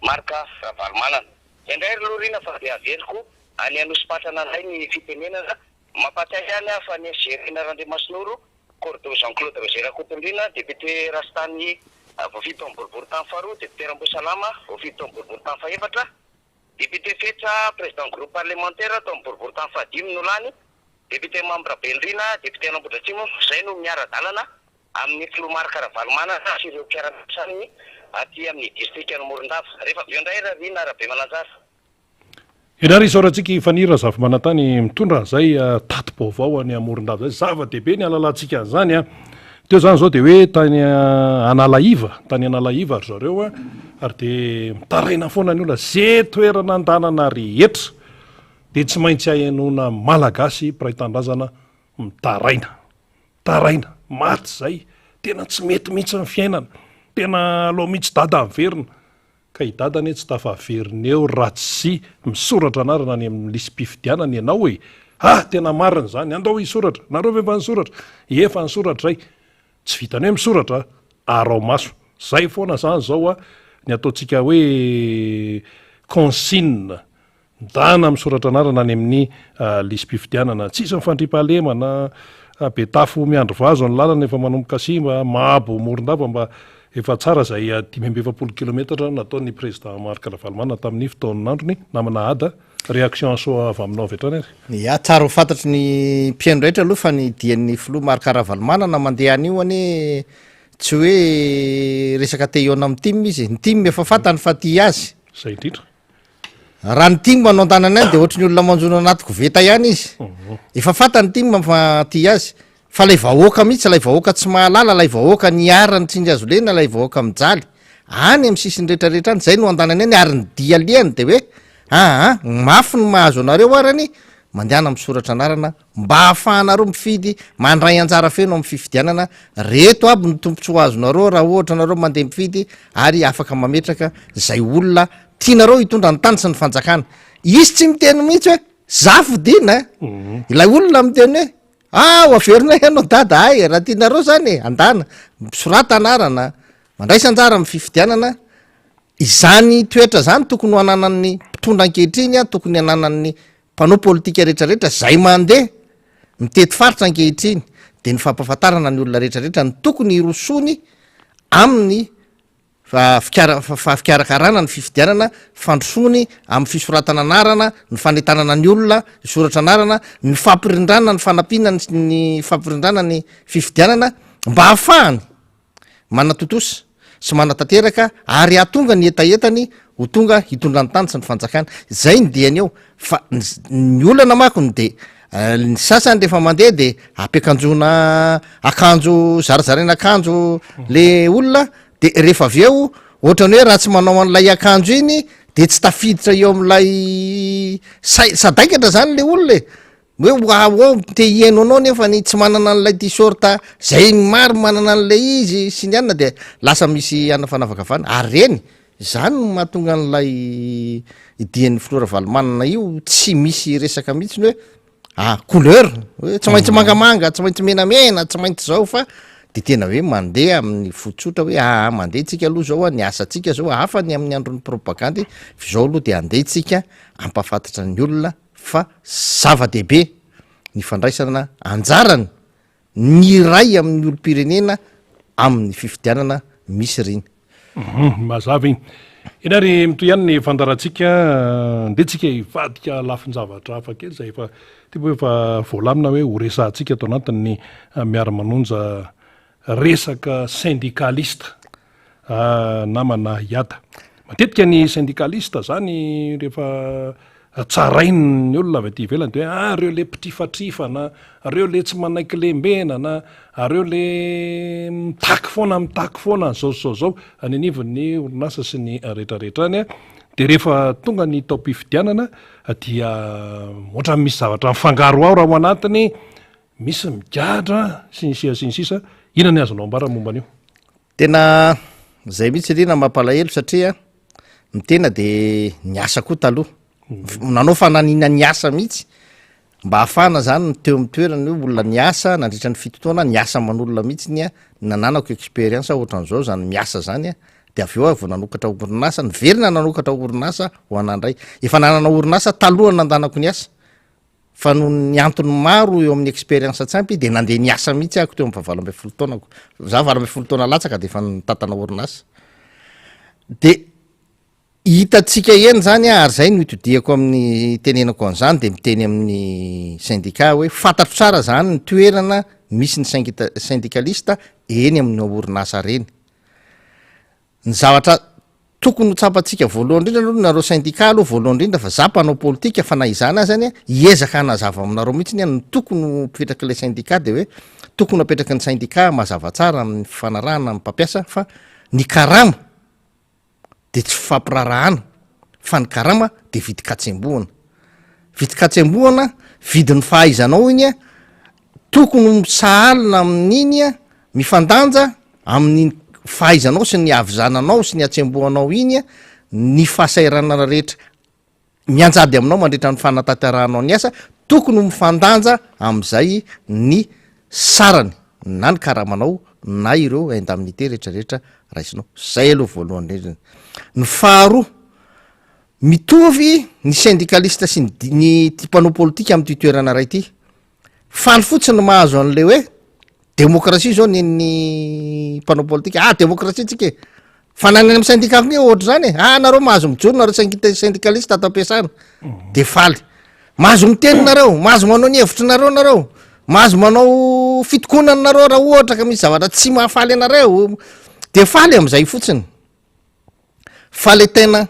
Marc Ravalomanana. Izay indray ry Lorina fa dia averiko any Anosipatrana indray ny fitenenana. Mampahatsiahy ihany aho fa ny SG Rina Randriamasinoro, Cordo Jean Claude Roger Rakotondriana, député Rastany voafidy tao amin'ny boriborintany faharoa, député Rambosalama voafidy tao amin'ny boriborintany fahefatra, Député Fetra, président groupe parlementaire tao amin'ny boriborintany fahadimy no lany, député Mamy Rabenirina, député an'Ambohidratrimo, izay no miara-dalana amin'ny filoha Marc Ravalomanana sy ireo mpiara-miasa aminy aty amin'ny distrikan'i Morondava. Rehefa avy eo indray Rarina Rabemananjara. Eny ary isaorantsika i Faniry Razafimanantany mitondra an'izay tati-baovao any Morondava izay. Zava-dehibe ny hahalalantsika an'izany an. Teo izany izao dia hoe tany Analaiva, tany Analaiva ry zareo an, ary dia mitaraina foana ny olona, ze toerana andanana rehetra dia tsy maintsy ahenoana Malagasy mpiray tanindrazana mitaraina. Mitaraina, maty izay, tena tsy mety mihitsy ny fiainana, tena aleo mihitsy dada miverina. Ka i dada anie tsy tafaverina eo raha tsy misoratra anarana any amin'ny lisi-pifidianana ianao e! Ah! Tena marina izany, andao hisoratra! Nareo ve efa nisoratra? Efa nisoratra izay! Tsy vitan'ny hoe misoratra a! Araho maso! Zay foana izany izao a, ny ataontsika hoe consigne Ndana misoratra anarana any amin'ny lisi-pifidianana. Tsisy ny fandriampahalemana, Betafo Miandrivazo ny lalana efa manomboka simba, Mahabo Morondava mba efa tsara izay 45 kilometatra nataon'ny Président Marc Ravalomanana tamin'ny fotoan'androny. Namana Ada, réaction à chaud avy aminao avy hatrany ary. Ya, tsara ho fantatry ny mpihaino rehetra aloha fa ny dian'ny filoha Marc Ravalomanana mandeha any io anie tsy hoe resaka te hihaona amin'ny tim izy e, ny tim efa fantany fa tia azy. Izay indrindra. Raha ny tim no an-tanany any dia ohatry ny olona manjono anaty koveta ihany izy. Efa fantany tim fa tia azy. Fa ilay vahoaka mihitsy, ilay vahoaka tsy mahalala, ilay vahoaka niharan'ny tsindry hazo lena, ilay vahoaka mijaly. Any amin'ny sisiny rehetra rehetra any, izay no an-tanany any ary ny dia alehany dia hoe aa mafy ny mahazo anareo arany, mandehana misoratra anarana Mba ahafahanareo mifidy, mandray anjara feno amin'ny fifidianana, reto aby ny tombontsoa azonareo raha ohatra nareo mandeha mifidy ary afaka mametraka izay olona tianareo hitondra ny tany sy ny fanjakana. Izy tsy miteny mihitsy hoe za fidina eh. Ilay olona miteny hoe ah ho averinay ianao dada ay raha tianareo zany e, andana, misorata anarana, mandraisa anjara amin'ny fifidianana, izany toetra zany tokony ho ananan'ny mpitondra ankehitriny, tokony ananan'ny Mpanao politika rehetra rehetra zay mandeha mitety faritra ankehitriny dia ny fampahafantarana ny olona rehetra rehetra ny tokony hirosoany amin'ny fikarakarana ny fifidianana, fandrosoany amin'ny fisoratana anarana, ny fanentanana ny olona hisoratra anarana, ny fampirindrana ny fanampiana ny fampirindrana ny fifidianana mba hahafahany manatontosa sy manatanteraka ary hahatonga ny hetahetany ho tonga hitondra ny tany sy ny fanjakana. Izay ny diany eo fa ny olana manko ny de ny sasany rehefa mandeha de ampiakanjoana akanjo zarazaraina akanjo le olona de rehefa avy eo ohatrany hoe raha tsy manao an'ilay akanjo iny de tsy tafiditra eo amin'ilay sai- sadaikatra zany le olona e. Hoe waouh te hihaino anao nefa ny tsy manana an'ilay t-shirt zay maro manana an'ilay izy sy ny anona de lasa misy anona fanavakavahana ary reny. Izany no mahatonga an'ilay dian'ny filoha Ravalomanana io tsy misy resaka mihitsy ny hoe ah couleur hoe tsy maintsy mangamanga, tsy maintsy menamena, tsy maintsy zao fa de tena hoe mandeha amin'ny fo tsotra hoe aa mandeha tsika aloha zao a, ny asantsika zao hafa ny amin'ny andron'ny propagandy fa izao aloha de andeha tsika hampahafantatra ny olona fa zava-dehibe ny fandraisana anjarany ny iray amin'ny olom-pirenena amin'ny fifidianana misy ireny. Mazava iny. Eny ary mitohy ihany ny fandaharantsika, andeha tsika hivadika lafin-javatra hafa kely izay efa tipo hoe efa voalamina hoe ho resahantsika ato anatin'ny miara-manonja resaka syndikalista. Namana Iada. Matetika ny syndikalista zany rehefa tsarain'ny olona avy aty ivelany de hoe ah reo le mpitrifatrifa na reo le tsy manaiky lembena na reo le mitaky foana mitaky foana zao sy zao zao any anivon'ny orinasa sy ny rehetrarehetra any a. De rehefa tonga ny taom-pifidianana dia ohatran'ny misy zavatra mifangaroharo ao anatiny, misy migadra sy ny sisa sy ny sisa. Inona ny azonao ambara momba an'io? Tena zay mihitsy ry na mampalahelo satria ny tena de niasa koa taloha, nanao fananina niasa mihitsy mba ahafahana zany ny teo amin'ny toerana hoe olona niasa nandritra ny fito taona niasa aman'olona mihitsy ny a, nananako expérience ohatran'izao zany miasa zany a, de avy eo aho vao nanokatra orinasa, niverina nanokatra orinasa ho anah ndray, efa nanana orinasa talohan'ny nandanako niasa. Fa noho ny antony maro eo amin'ny expérience tsy ampy dia nandeha niasa mihitsy aho teo amin'ny faha 18 taonako. Za 18 taona latsaka dia efa nitantana orinasa. De hitantsika eny zany ary zay no itodihako amin'ny itenenako an'izany de miteny amin'ny syndicat hoe fantatro tsara zany ny toerana misy ny syndicaliste eny amin'ny orinasa reny. Ny zavatra tokony ho tsapantsika voalohany indrindra aloha nareo syndicat aloha voalohany indrindra fa za mpanao politika fa na izany aza anie hiezaka hanazava aminareo mihitsy anie ny tokony ho apetrak'ilay syndicat de hoe tokony ho apetraky ny syndicat mazava tsara amin'ny fifanarahana amin'ny mpampiasa fa ny karama de tsy fifampiraharahana fa ny karama de vidin-katsembohana, vidin-katsembohana vidin'ny fahaizanao iny a, tokony ho sahalina amin'iny a, mifandanja amin'ny fahaizanao sy ny havizananao sy ny hatsembohanao iny a, ny fahasahiranana rehetra mianjady aminao mandritra ny fanatanterahanao ny asa, tokony ho mifandanja amin'izay ny sarany na ny karamanao na ireo indemnité rehetrarehetra raisinao. Zay aloha voalohany indrindra. Ny faharoa, mitovy ny syndicaliste sy ny ny ty mpanao politika amin'ity toerana iray ity. Faly fotsiny mahazo an'le hoe demokrasia zao nen'ny mpanao politika, ah demokrasia tsika e! Fa na ny any amin'ny syndicat koa ohatr'izany e, ah nareo mahazo mijoro nareo syndicaliste syndicaliste ato am-piasana, de faly. Mahazo miteny nareo, mahazo manao ny hevitrinareo nareo, mahazo manao fitokonana nareo raha ohatra ka misy zavatra tsy mahafaly anareo, de faly am'izay fotsiny. Fa le tena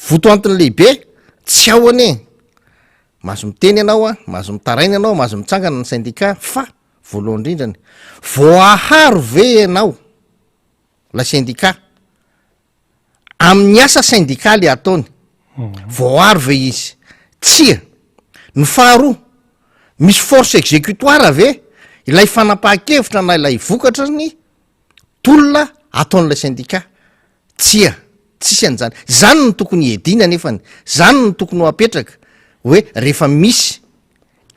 votoantony lehibe tsy ao anie, mahazo miteny ianao a, mahazo mitaraina ianao, mahazo mitsangana ny syndicat fa voalohany indrindrany, voaharo ve ianao lay syndicat amin'ny asa syndikaly ataony, voaharo ve izy? Tsia. Ny faharoa, misy force exécutoire ve ilay fanapahan-kevitra na ilay vokatra ny tolona ataon'ilay syndicat? Tsia, tsisy an'izany. Izany no tokony hiadiana anefany, izany no tokony ho apetraka hoe rehefa misy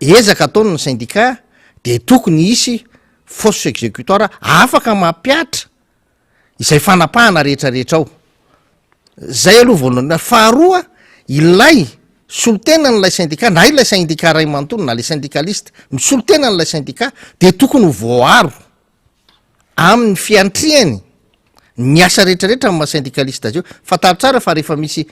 ezaka ataon'ny syndicat dia tokony hisy force exécutoire afaka mampihatra izay fanapahana rehetra rehetra ao. Zay aloha voalohany. Faharoa, ilay solontenan'ilay syndicat na ilay syndicat ray manontolo na le syndicaliste misolo tena an'ilay syndicat dia tokony ho voaaro amin'ny fiantrihany ny asa rehetra rehetra amin'ny maha syndicaliste azy io. Fantaro tsara fa rehefa misy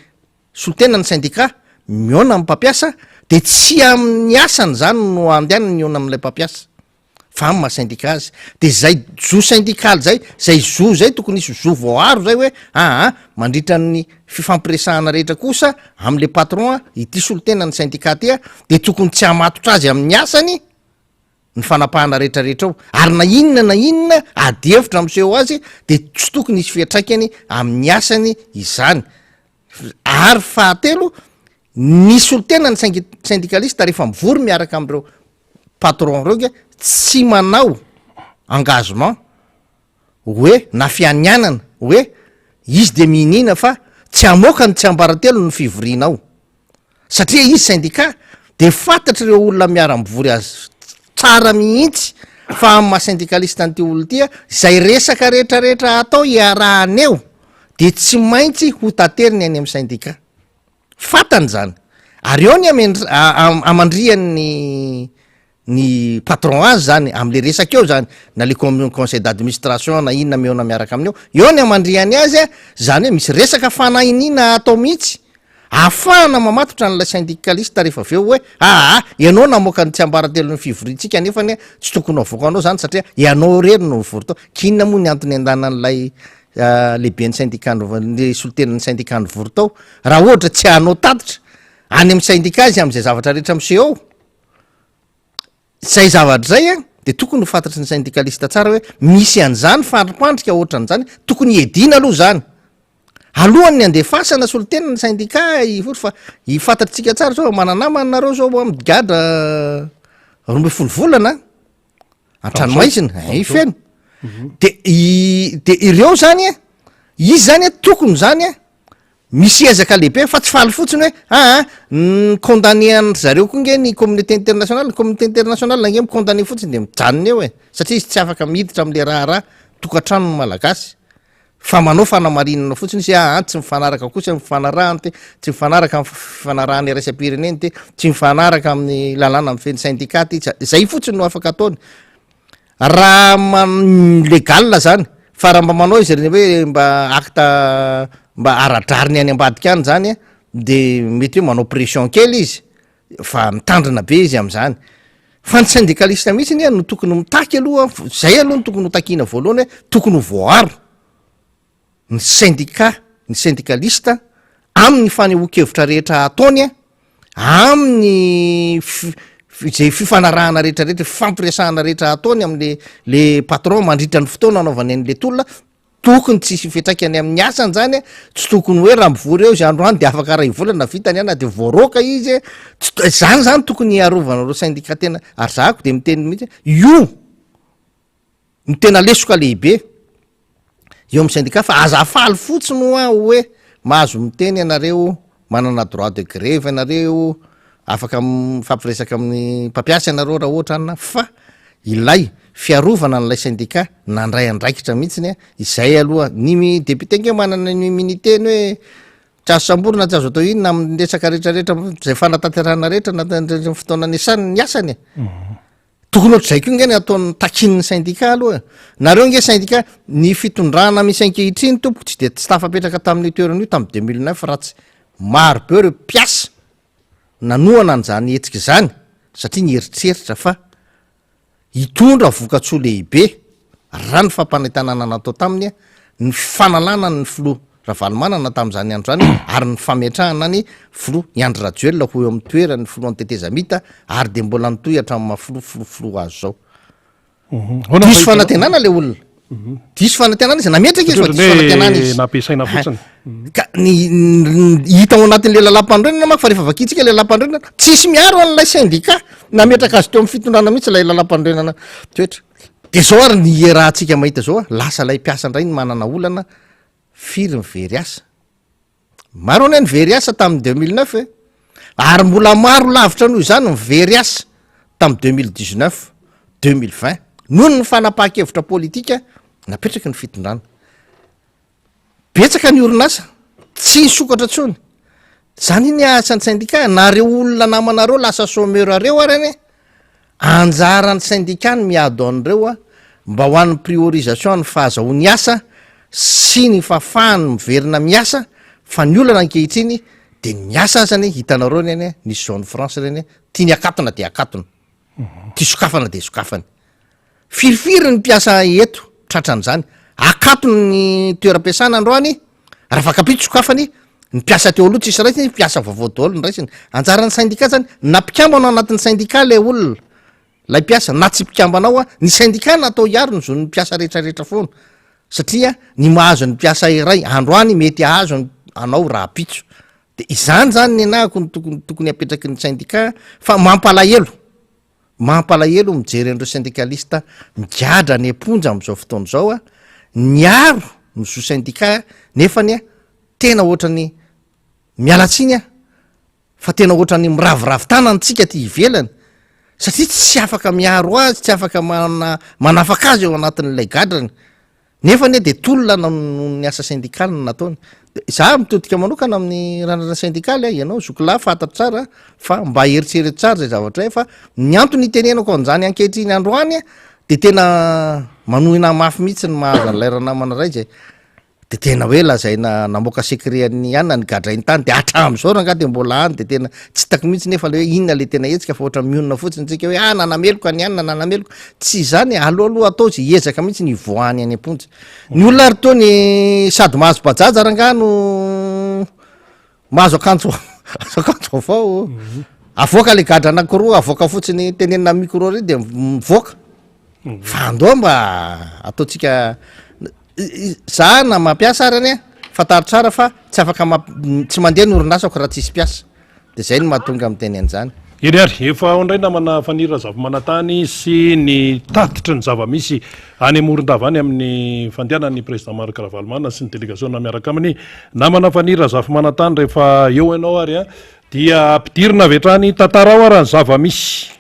solontenan'ny syndicat mihaona amin'ny mpampiasa dia tsy amin'ny asany izany no andehanany mihaona amin'ilay mpampiasa fa amin'ny maha syndicat azy. Dia zay zo syndikaly zay, zay zo zay tokony hisy zo voaaro zay hoe aa mandritra ny fifampiresahana rehetra kosa amin'le patron ity solontenan'ny syndicat ty dia tokony tsy hamatotra azy amin'ny asany ny fanapahana rehetrarehetra ao, ary na inona na inona ady hevitra miseho azy dia tsy tokony hisy fiantraikany amin'ny asany izany. Ary fahatelo, ny solontena ny syndicaliste rehefa mivory miaraka amin'ireo patron ireo nge tsy manao engagement hoe na fianianana hoe. Izy dia mihiniana fa tsy hamoaka ny tsiambaratelo ny fivoriana ao. Satria izy syndicat dia fantatr'ireo olona miara-mivory azy tsara mihitsy fa amin'ny maha syndicaliste an'ity olona ity, izay resaka rehetra rehetra atao iarahana eo dia tsy maintsy ho tateriny any amin'ny syndicat. Fantany izany. Ary eo ny amandrihany ny patron azy zany amle resaka eo zany na le conseil d'administration na inona mihaona miaraka aminy eo, eo ny amandrihany azy a, zany hoe misy resaka fanahiniana atao mihitsy ahafahana mamatotra an'ilay syndicaliste rehefa avy eo hoe aa ianao namoaka ny tsiambaratelon'ny fivoriantsika nefany tsy tokony ho avoakanao zany satria ianao irery no nivory tao, k'inona moa ny antony andanan'ilay lehiben'ny syndicat ny solontenan'ny syndicat nivory tao raha ohatra tsy hanao tatitra any amin'ny syndicat izy amin'izay zavatra rehetra miseho ao. Izay zavatra izay dia tokony ho fantatry ny syndicaliste tsara hoe misy an'izany fandripandrika ohatran'izany, tokony hiadiana aloha izany. Alohan'ny handefasana solontena ny syndicat hivory fa fantatritsika tsara zao mana-namana nareo zao migadra 12 volana an-tranomaizina, eh, feno. De i- de ireo zany a, izy zany a tokony zany a Misy ezaka lehibe fa tsy faly fotsiny hoe aa mi-condamner an-dry zareo koa nge ny communauté internationale, ny communauté internationale nge mi-condamner fotsiny de mijanona eo e, satria izy tsy afaka miditra am'le raharaha tokantranon'ny malagasy fa manao fanamarinana fotsiny izy hoe aa tsy mifanaraka kosa ny fifanarahana ty, tsy mifanaraka amin'ny fifanarahana iraisam-pirenena ty, tsy mifanaraka amin'ny lalàna mifehy ny syndicat ty, zay fotsiny no afaka ataony. Raha man- légal zany, fa raha mba manao izy ireny hoe mba acte mba ara-drariny any ambadika any zany de mety hoe manao pression kely izy fa mitandrina be izy am'zany, fa ny syndicaliste mihitsy anie no tokony mitaky aloha, zay aloha no tokony ho takiana voalohany hoe tokony ho voaaro. ny sendika, ny sendikalista amin'ny fanehoan-kevitra rehetra ataony, amin'ny izay fifanarahana rehetra rehetra, fifampiresahana rehetra ataony am'le le patron mandritra ny fotoana anaovany an'le tolona, tokony tsy hisy fiantraikany amin'ny asany zany, tsy tokony hoe raha mivory eo izy androany de afaka iray volana vita ny ana de voaroaka izy, tsy to- zany zany tokony hiarovana ireo sendika tena, ary zahako de miteny mihitsy hoe io no tena lesoka lehibe eo amin'ny syndicat fa aza faly fotsiny hoa hoe mahazo miteny ianareo, manana droit de greve ianareo, afaka mifampiresaka amin'ny mpampiasa ianareo raha ohatra anona fa ilay fiarovana an'ilay syndicat nandray andraikitra mihitsiny izay aloha, ny député nge manana ny immunité ny hoe tsy azo samborina tsy azo atao inona amin'ny resaka rehetrarehetra zay fanatanterahana rehetra na fotoana niasany ny asany e. Tokony ohatr'izay koa nge ny ataon'ny takian'ny syndicat aloha e. Nareo nge syndicat, ny fitondrana misy ankehitriny tompoko tsy de tsy tafapetraka tamin'io toerana io tamin'ny 2009 raha tsy maro be ireo mpiasa nanohana an'izany hetsika izany satria nieritreritra fa hitondra vokatsoa lehibe raha ny fampanentanana natao taminy ny fanalana ny filoha Ravalomanana tamin'izany andro izany ary ny fametrahana ny filoha i Andry Rajoelina ho eo amin'ny toeran'ny filohan'ny tetezamita ary dia mbola nitohy hatramin'ny maha filoha filoha filoha azy izao. Mhm. Diso fanantenana ilay olona. Mhm. Diso fanantenana izy, nametraka izy fa diso fanantenana izy. Nampiasaina fotsiny. Mhm. Ka ny hita ao anatin'ilay lalàmpanorenana manko fa rehefa vakintsika ilay lalàmpanorenana, tsisy miaro an'ilay syndicat nametraka azy teo amin'ny fitondrana mihitsy ilay lalàmpanorenana toetra. Dia izao ary ny iarahantsika mahita izao, lasa ilay mpiasa indray no manana olana Firy ny very asa? Maro anie ny very asa tamin'ny 2009 e! Ary mbola maro lavitra noho izany ny very asa tamin'ny 2019, 2020 noho ny fanapahan-kevitra politika napetraky ny fitondrana. Betsaka ny orinasa tsy nisokatra intsony. Zany anie asan'ny syndicat e, nareo olona namanareo lasa chômeur reo ary anie Anjaran'ny syndicat ny miady ho an'ireo mba ho an'ny priorisation ny fahazahoany asa sy ny fahafahany miverina miasa fa ny olana ankehitriny de ny miasa aza anie hitanareo anie anie nisy zone franche reny tiany akatona de akatona tia sokafana de sokafany Firifiry ny mpiasa eto tratran'izany? Akatony ny toeram-piasana androany, Ravakampitso sokafany, ny mpiasa teo aloha tsisy raisiny, mpiasa vaovao daholo no raisiny. Anjaran'ny syndicat zany, na mpikambana ao anatin'ny syndicat ilay olona, ilay mpiasa, na tsy mpikambana ao, ny syndicat natao hiaro ny zon'ny mpiasa rehetrarehetra foana, satria ny mahazo ny mpiasa iray androany mety hahazo anao rahampitso. De izany zany nenahako no tokony tokony apetraky ny syndicat fa mampalahelo. Mampalahelo mijery an'ireo syndicaliste migadra any am-ponja amin'izao fotoana izao, niaro. ny zo syndicat nefany a tena ohatrany miala tsiny aho fa tena ohatran'ny miraviravy tanana tsika aty ivelany satria tsy afaka miaro azy, tsy afaka mana- manafaka azy ao anatin'ilay gadrany, nefa anie de tolona noho ny asa sendikaly no nataony. De za mitodika manokana amin'ny randrana sendikaly a, ianao zoky lahy fantatro tsara fa mba eritrereto tsara zay zavatra zay fa ny antony itenenako an'izany ankehitriny androany a de tena manohina mafy mihitsy ny mahazo an'ilay ranamana ray zay De tena hoe lazaina namoaka secret an'ny anona ny gadrainy tany de hatramin'izao rangaha de mbola any de tena tsy hitako mihitsy nefa le hoe inona le tena hetsika fa ohatra mionona fotsiny tsika hoe ah nanameloka ny anona nanameloka, tsy izany e, aleo aloha atao ze hiezaka mihitsy ny hivoahany any am-ponja. Ny olona ary toa ny sady mahazo bajaja rangaha no mahazo akanjo azo akanjo vaovao, avoaka le gadra anakiroa avoaka fotsiny tenenina amin'ny micro ry de mivoaka, fa andao mba ataontsika Za na mampiasa ary anie fantaro tsara fa tsy afaka tsy mandeha ny orinasako raha tsisy mpiasa de zay no mahatonga miteny an'izany. Eny ary, efa ao indray namana Faniry Razafimanantany sy ny tatitry ny zava-misy any Morondava any amin'ny fandehanan'ny Président Marc Ravalomanana sy ny delegasiona miaraka aminy. Namana Faniry Razafimanantany, rehefa eo ianao ary dia ampidirina avy hatrany, tantarao ary ny zava-misy.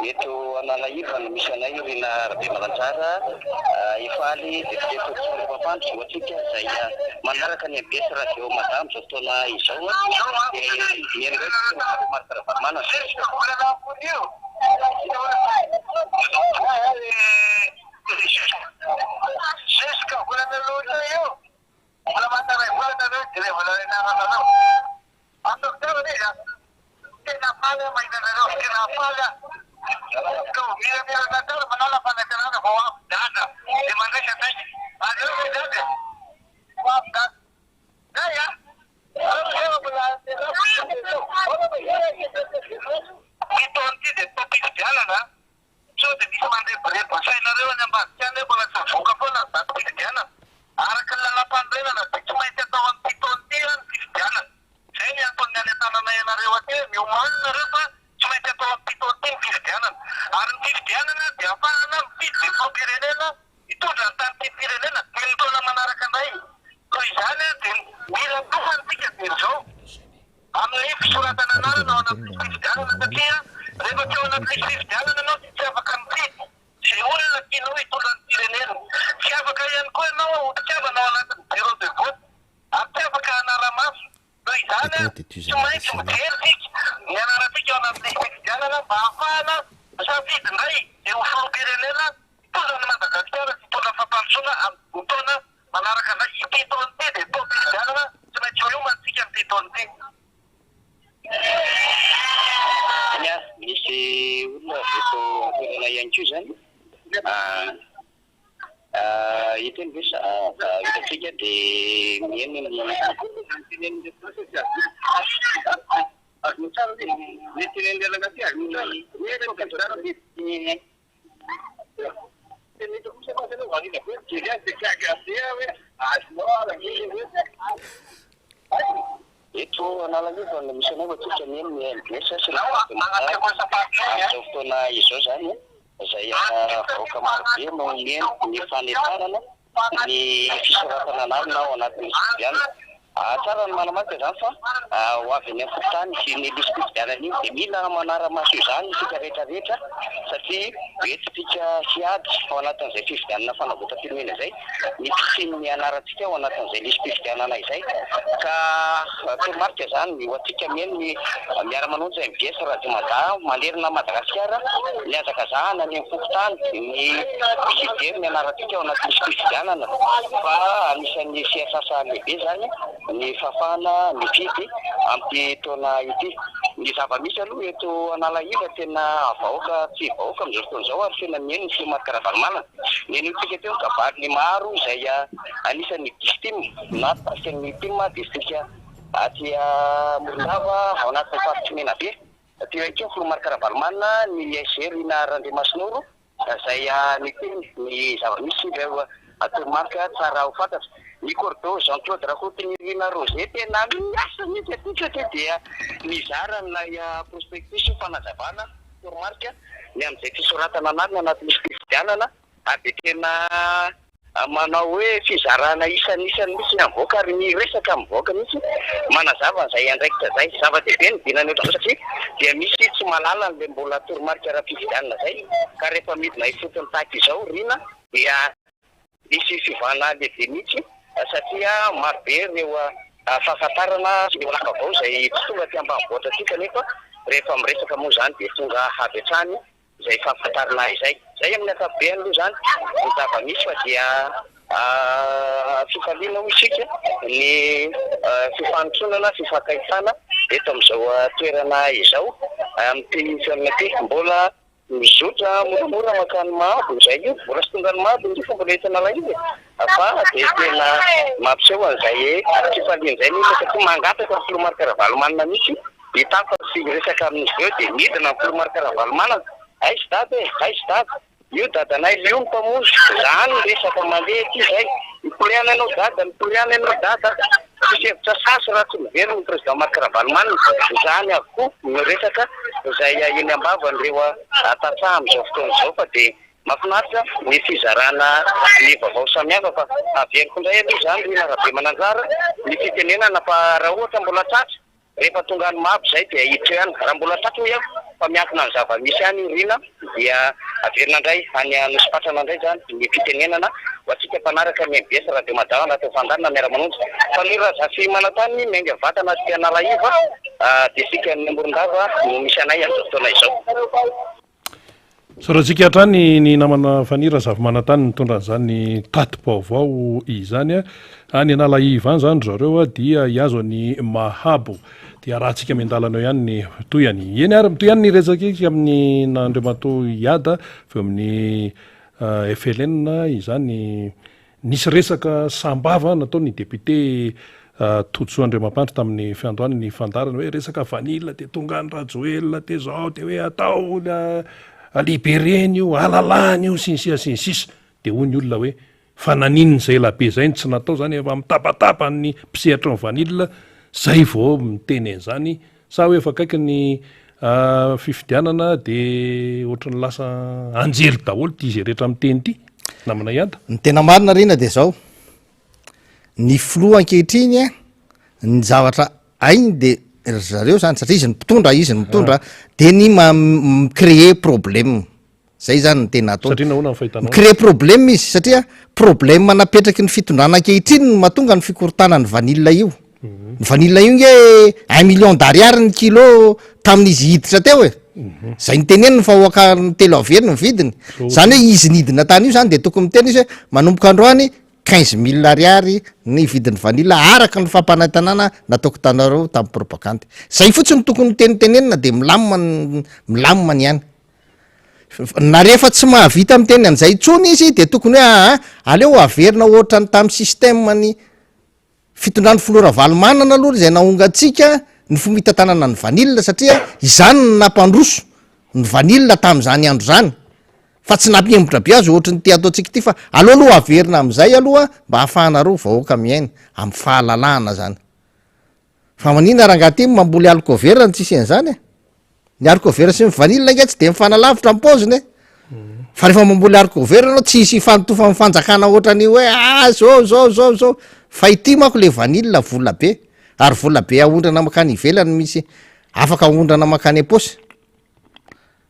Eto Analaiva no misy anay Rina Rabemananjara, Ifaly, député Tokotry Mampandry ho antsika izay manaraka ny mbs Radio Mada amin'izao fotoana izao dia mihaino indray Marc Ravalomanana. Sao dia misy mandrebireby ny sainareo any ambadika any hoe mbola tsy mivoaka foana ny datim-pifidianana. Araka ny lalàmpanorenana dia tsy maintsy atao amin'ity taona ity ny fifidianana. Izay ny anton'ny hanentananay anareo aty hoe miomàna nareo fa tsy maintsy atao amin'ity taona ity ny fifidianana. Ary ny fifidianana dia ahafahana mifidy izay filoham-pirenena hitondra ny tanin'ity firenena dimy taona manaraka indray. Noho izany dia mila miomana isika dieny izao amin'ny fisoratana anarana ao anaty lisi-pifidianana satria rehefa tsy ao anaty lisi-pifidianana ianao dia tsy afaka mifidy izay olona tianao hitondra ny firenena. Tsy afaka ihany koa ianao ho mpikambana ao anatin'ny bureau de vote ary tsy afaka hanara-maso. Noho izany, tsy maintsy mijery isika ny anarantsika ao anaty lisi-pifidianana mba hahafahana misafidy indray izay ho filoham-pirenena hitondra an'i Madagasikara sy hitondra fampandrosoana amin'ny taona manaraka indray. Ity taona ity dia taom-pifidianana, tsy maintsy miomana isika amin'ity taona ity. Eny ary, misy olona avy eto an-toerana ihany koa izany. Eto eny ve sa hitantsika dia mihaino ny Eto Analanjirofo no misy anay fa tsika mihaino ny mbs sy ny amin'izao fotoana izao izany. Izay vahoaka marobe no mihaino ny fanentanana ny fisoratana anarana ao anatin'ny fifidianana. Tsara ny manamarika izany fa ho avy any amin'ny fokontany iny lisi-pifidianana iny dia mila manara-maso izany isika rehetra rehetra satria hoentintsika hiady ao anatin'izay fifidianana fanavotam-pirenena izay ny fisian'ny anarantsika ao anatin'izay lisi-pifidianana izay ka toromarika izany ho antsika mihaino ny miara-manonja mbs Radio Mada manerana an'i Madagasikara ny hazakazahana any amin'ny fokontany ny hijery ny anarantsika ao anaty lisi-pifidianana fa anisan'ny sehatr'asa lehibe izany ny fahafahana mifidy amin'ity taona ity. Ny zava-misy aloha eto Analahila tena vahoaka tsy vahoaka amin'izao fotoana izao ary tena mihaino ny filoha Marc Ravalomanana. Nenointsika teo ny kabarin'ny maro izay anisan'ny Distim na mpitarika ny tim distrika aty Morondava ao anatin'ny faritr'i Menabe. Teo ihany koa ny filoha Marc Ravalomanana, ny SG Rina Randriamasinoro izay niteny ny zava-misy ireo toromarika tsara ho fantatra. Ny Cordo Jean Claude Rakotonirina Roger tena miasa mihitsy aty satria dia nizara an'ilay prospectus fanazavana toromarika ny amin'izay fisoratana anarana anaty lisi-pifidianana ary dia tena manao hoe fizarana isan'isany mihitsy ny mivoaka ary miresaka amin'ny vahoaka mihitsy manazava an'izay andraikitra izay. Zava-dehibe ny dinany ohatran'izao satria dia misy tsy mahalala an'ilay mbola toromarika ara-pifidianana izay ka rehefa midina ifotony tahaka izao Rina dia misy fiovana lehibe mihitsy satria marobe ireo fahafantarana sy ireo laka-vao izay tsy tonga aty ambanivohitra aty kanefa rehefa miresaka moa izany dia tonga avy hatrany izay fahafantarana izay. Izay amin'ny ankapobeny aloha izany ny zava-misy fa dia fifaliana hoy isika ny fifanotronana, fifankahitana eto amin'izao toerana izao amin'ity fihaonana ity. Mbola mizotra moramora mankany Mahabo izay io, mbola tsy tonga any Mahabo ndry fa mbola eto Analanjirofo e, fa dia tena mampiseho an'izay fifaliana izay ny olona satria mangataka ny filoha Marc Ravalomanana mihitsy Hitafa sy hiresaka amin'izy ireo dia midina ny filoha Marc Ravalomanana, aiza dada e, aiza dada, io dadanay io ny mpamonjy, zany ny resaka mandeha ety izay, mikoriana ianao dada, mikoriana ianao dada, tsisy hevitra sasy raha tsy miverina ny président Marc Ravalomanana, izany avokoa no resaka izay eny am-bavan'ireo tantsaha amin'izao fotoana izao fa dia mahafinaritra ny fizarana ny vaovao samihafa fa averiko indray aloha izany ry Rabemananjara ny fitenenana fa raha ohatra mbola tratra Rehefa tonga any Mabo izay dia hiditra eo ihany. Raha mbola tratra hoy aho fa miankina ny zava-misy any io Rina dia averina indray any Anosipatrana indray izany ny fitenenana ho antsika mpanaraka ny mbs Radio Mada anatin'ny fandaharana Miara-manonja. Faniry Razafimanantany miainga vatana aty Analaiva, distrikan'i Morondava no misy anay amin'izao fotoana izao. Isaorantsika hatrany ny namana Faniry Razafimanantany nitondra an'izany tati-baovao izany. Any Analaiva any izany ry zareo dia hihazo an'i Mahabo. Dia arahantsika miandalana eo ihany ny tohiny. Eny ary mitohy ihany ny resaka amin'ny Andriamatoa Iada avy eo amin'ny FLN izany. Nisy resaka saham-bava nataon'ny député Todisoa Andriamampandry tamin'ny fiandohan'ny fandaharana hoe resaka vanille dia tonga any Rajoelina dia zao dia hoe atao ny. Liberena io, alalahana io, sy ny sisa sy ny sisa. Dia hoy ny olona hoe, fa naninona izay elabe izay no tsy natao izany, efa mitabataba ny mpisehatra ny vanille, izay vao miteny an'izany, sa hoe efa akaiky ny fifidianana dia ohatran'ny lasa anjely daholo ity izay rehetra miteny ity, namana Iada? Ny tena marina Rina dia izao, ny filoha ankehitriny ny zavatra hainy de ry zareo zany satria izy no mpitondra izy no mitondra de ny ma- mi-créer problème zay zany ny tena ataony Satria nahoana ny fahitanao? mi-créer problème izy satria problème napetraky ny fitondrana ankehitriny no mahatonga ny fikorontanan'ny vanille io ny vanille io nge un million d'ariary ny kilo tamin'izy hiditra teo e zay niteneniny fa ho akariny telo avy heny ny vidiny zany hoe izy nidina tany io zany de tokony miteny izy hoe manomboka androany 15 000 ariary ny vidin'ny vanille araka ny fampanantenana nataoko tanareo tamin'ny propagandy. Zay fotsiny no tokony tenitenenina de milamina ny milamina ny any. Na rehefa tsy mahavita miteny an'izay intsony izy de tokony hoe aa aleo averina ohatran'ny tamin'ny système ny Fitondran'ny filoha Ravalomanana aloha izay nahongantsika ny fomba hitantanana ny vanille satria izany no nampandroso ny vanille tamin'izany andro izany fa tsy nampihemotra be azy ohatry ny ity ataontsika ity fa aleo aloha averina amin'izay aloha mba hahafahanareo vahoaka miaina amin'ny fahalalahana zany. Fa maninona rangaha ty mamboly haricot vert no tsisy an'izany e? Ny haricot vert sy ny vanille ange tsy de mifanalavitra ny paoziny e. Fa rehefa mamboly haricot vert ianao tsy hisy hifantofa amin'ny fanjakana ohatran'io hoe ah zao zao zao zao. Fa ity manko le vanille vola be, ary vola be ahondrana mankany ivelany misy afaka ahondrana mankany am-paosy.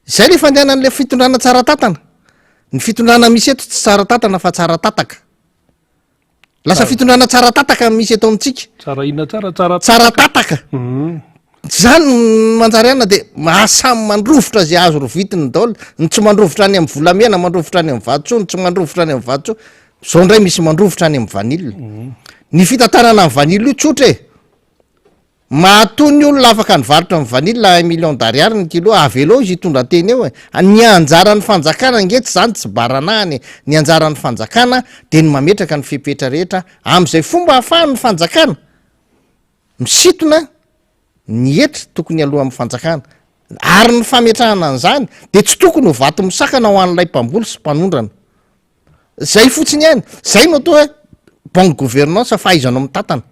Zay le fandehanan'le fitondrana tsara tantana. Ny fitondrana misy eto tsy tsara tantana fa tsara tataka. Lasa fitondrana tsara tataka misy eto amintsika. Tsara inona tsara? Tsara Tsara tataka. Zany no manjary anona de mahasamy mandrovitra zay azo rovitiny daholo. Ny tsy mandrovitra any amin'ny volamena, mandrovitra any amin'ny vatosoa, ny tsy mandrovitra any amin'ny vatosoa. Zao indray misy mandrovitra any amin'ny vanille. Ny fitantanana ny vanille io tsotra e. Matoa ny olona afaka nivarotra ny vanille à un million d'ariary ny kilo, avelao izy hitondra tena eo e! Ny anjaran'ny fanjakana ange tsy zany tsy baranahany e! Ny anjaran'ny fanjakana dia ny mametraka ny fepetra rehetra amin'izay fomba ahafahan'ny fanjakana misintona ny hetra tokony aloa amin'ny fanjakana ary ny fametrahana an'izany dia tsy tokony ho vato misakana ho an'ilay mpamboly sy mpanondrana. Zay fotsiny ihany, zay no atao hoe bonne gouvernance, fahaizanao mitantana.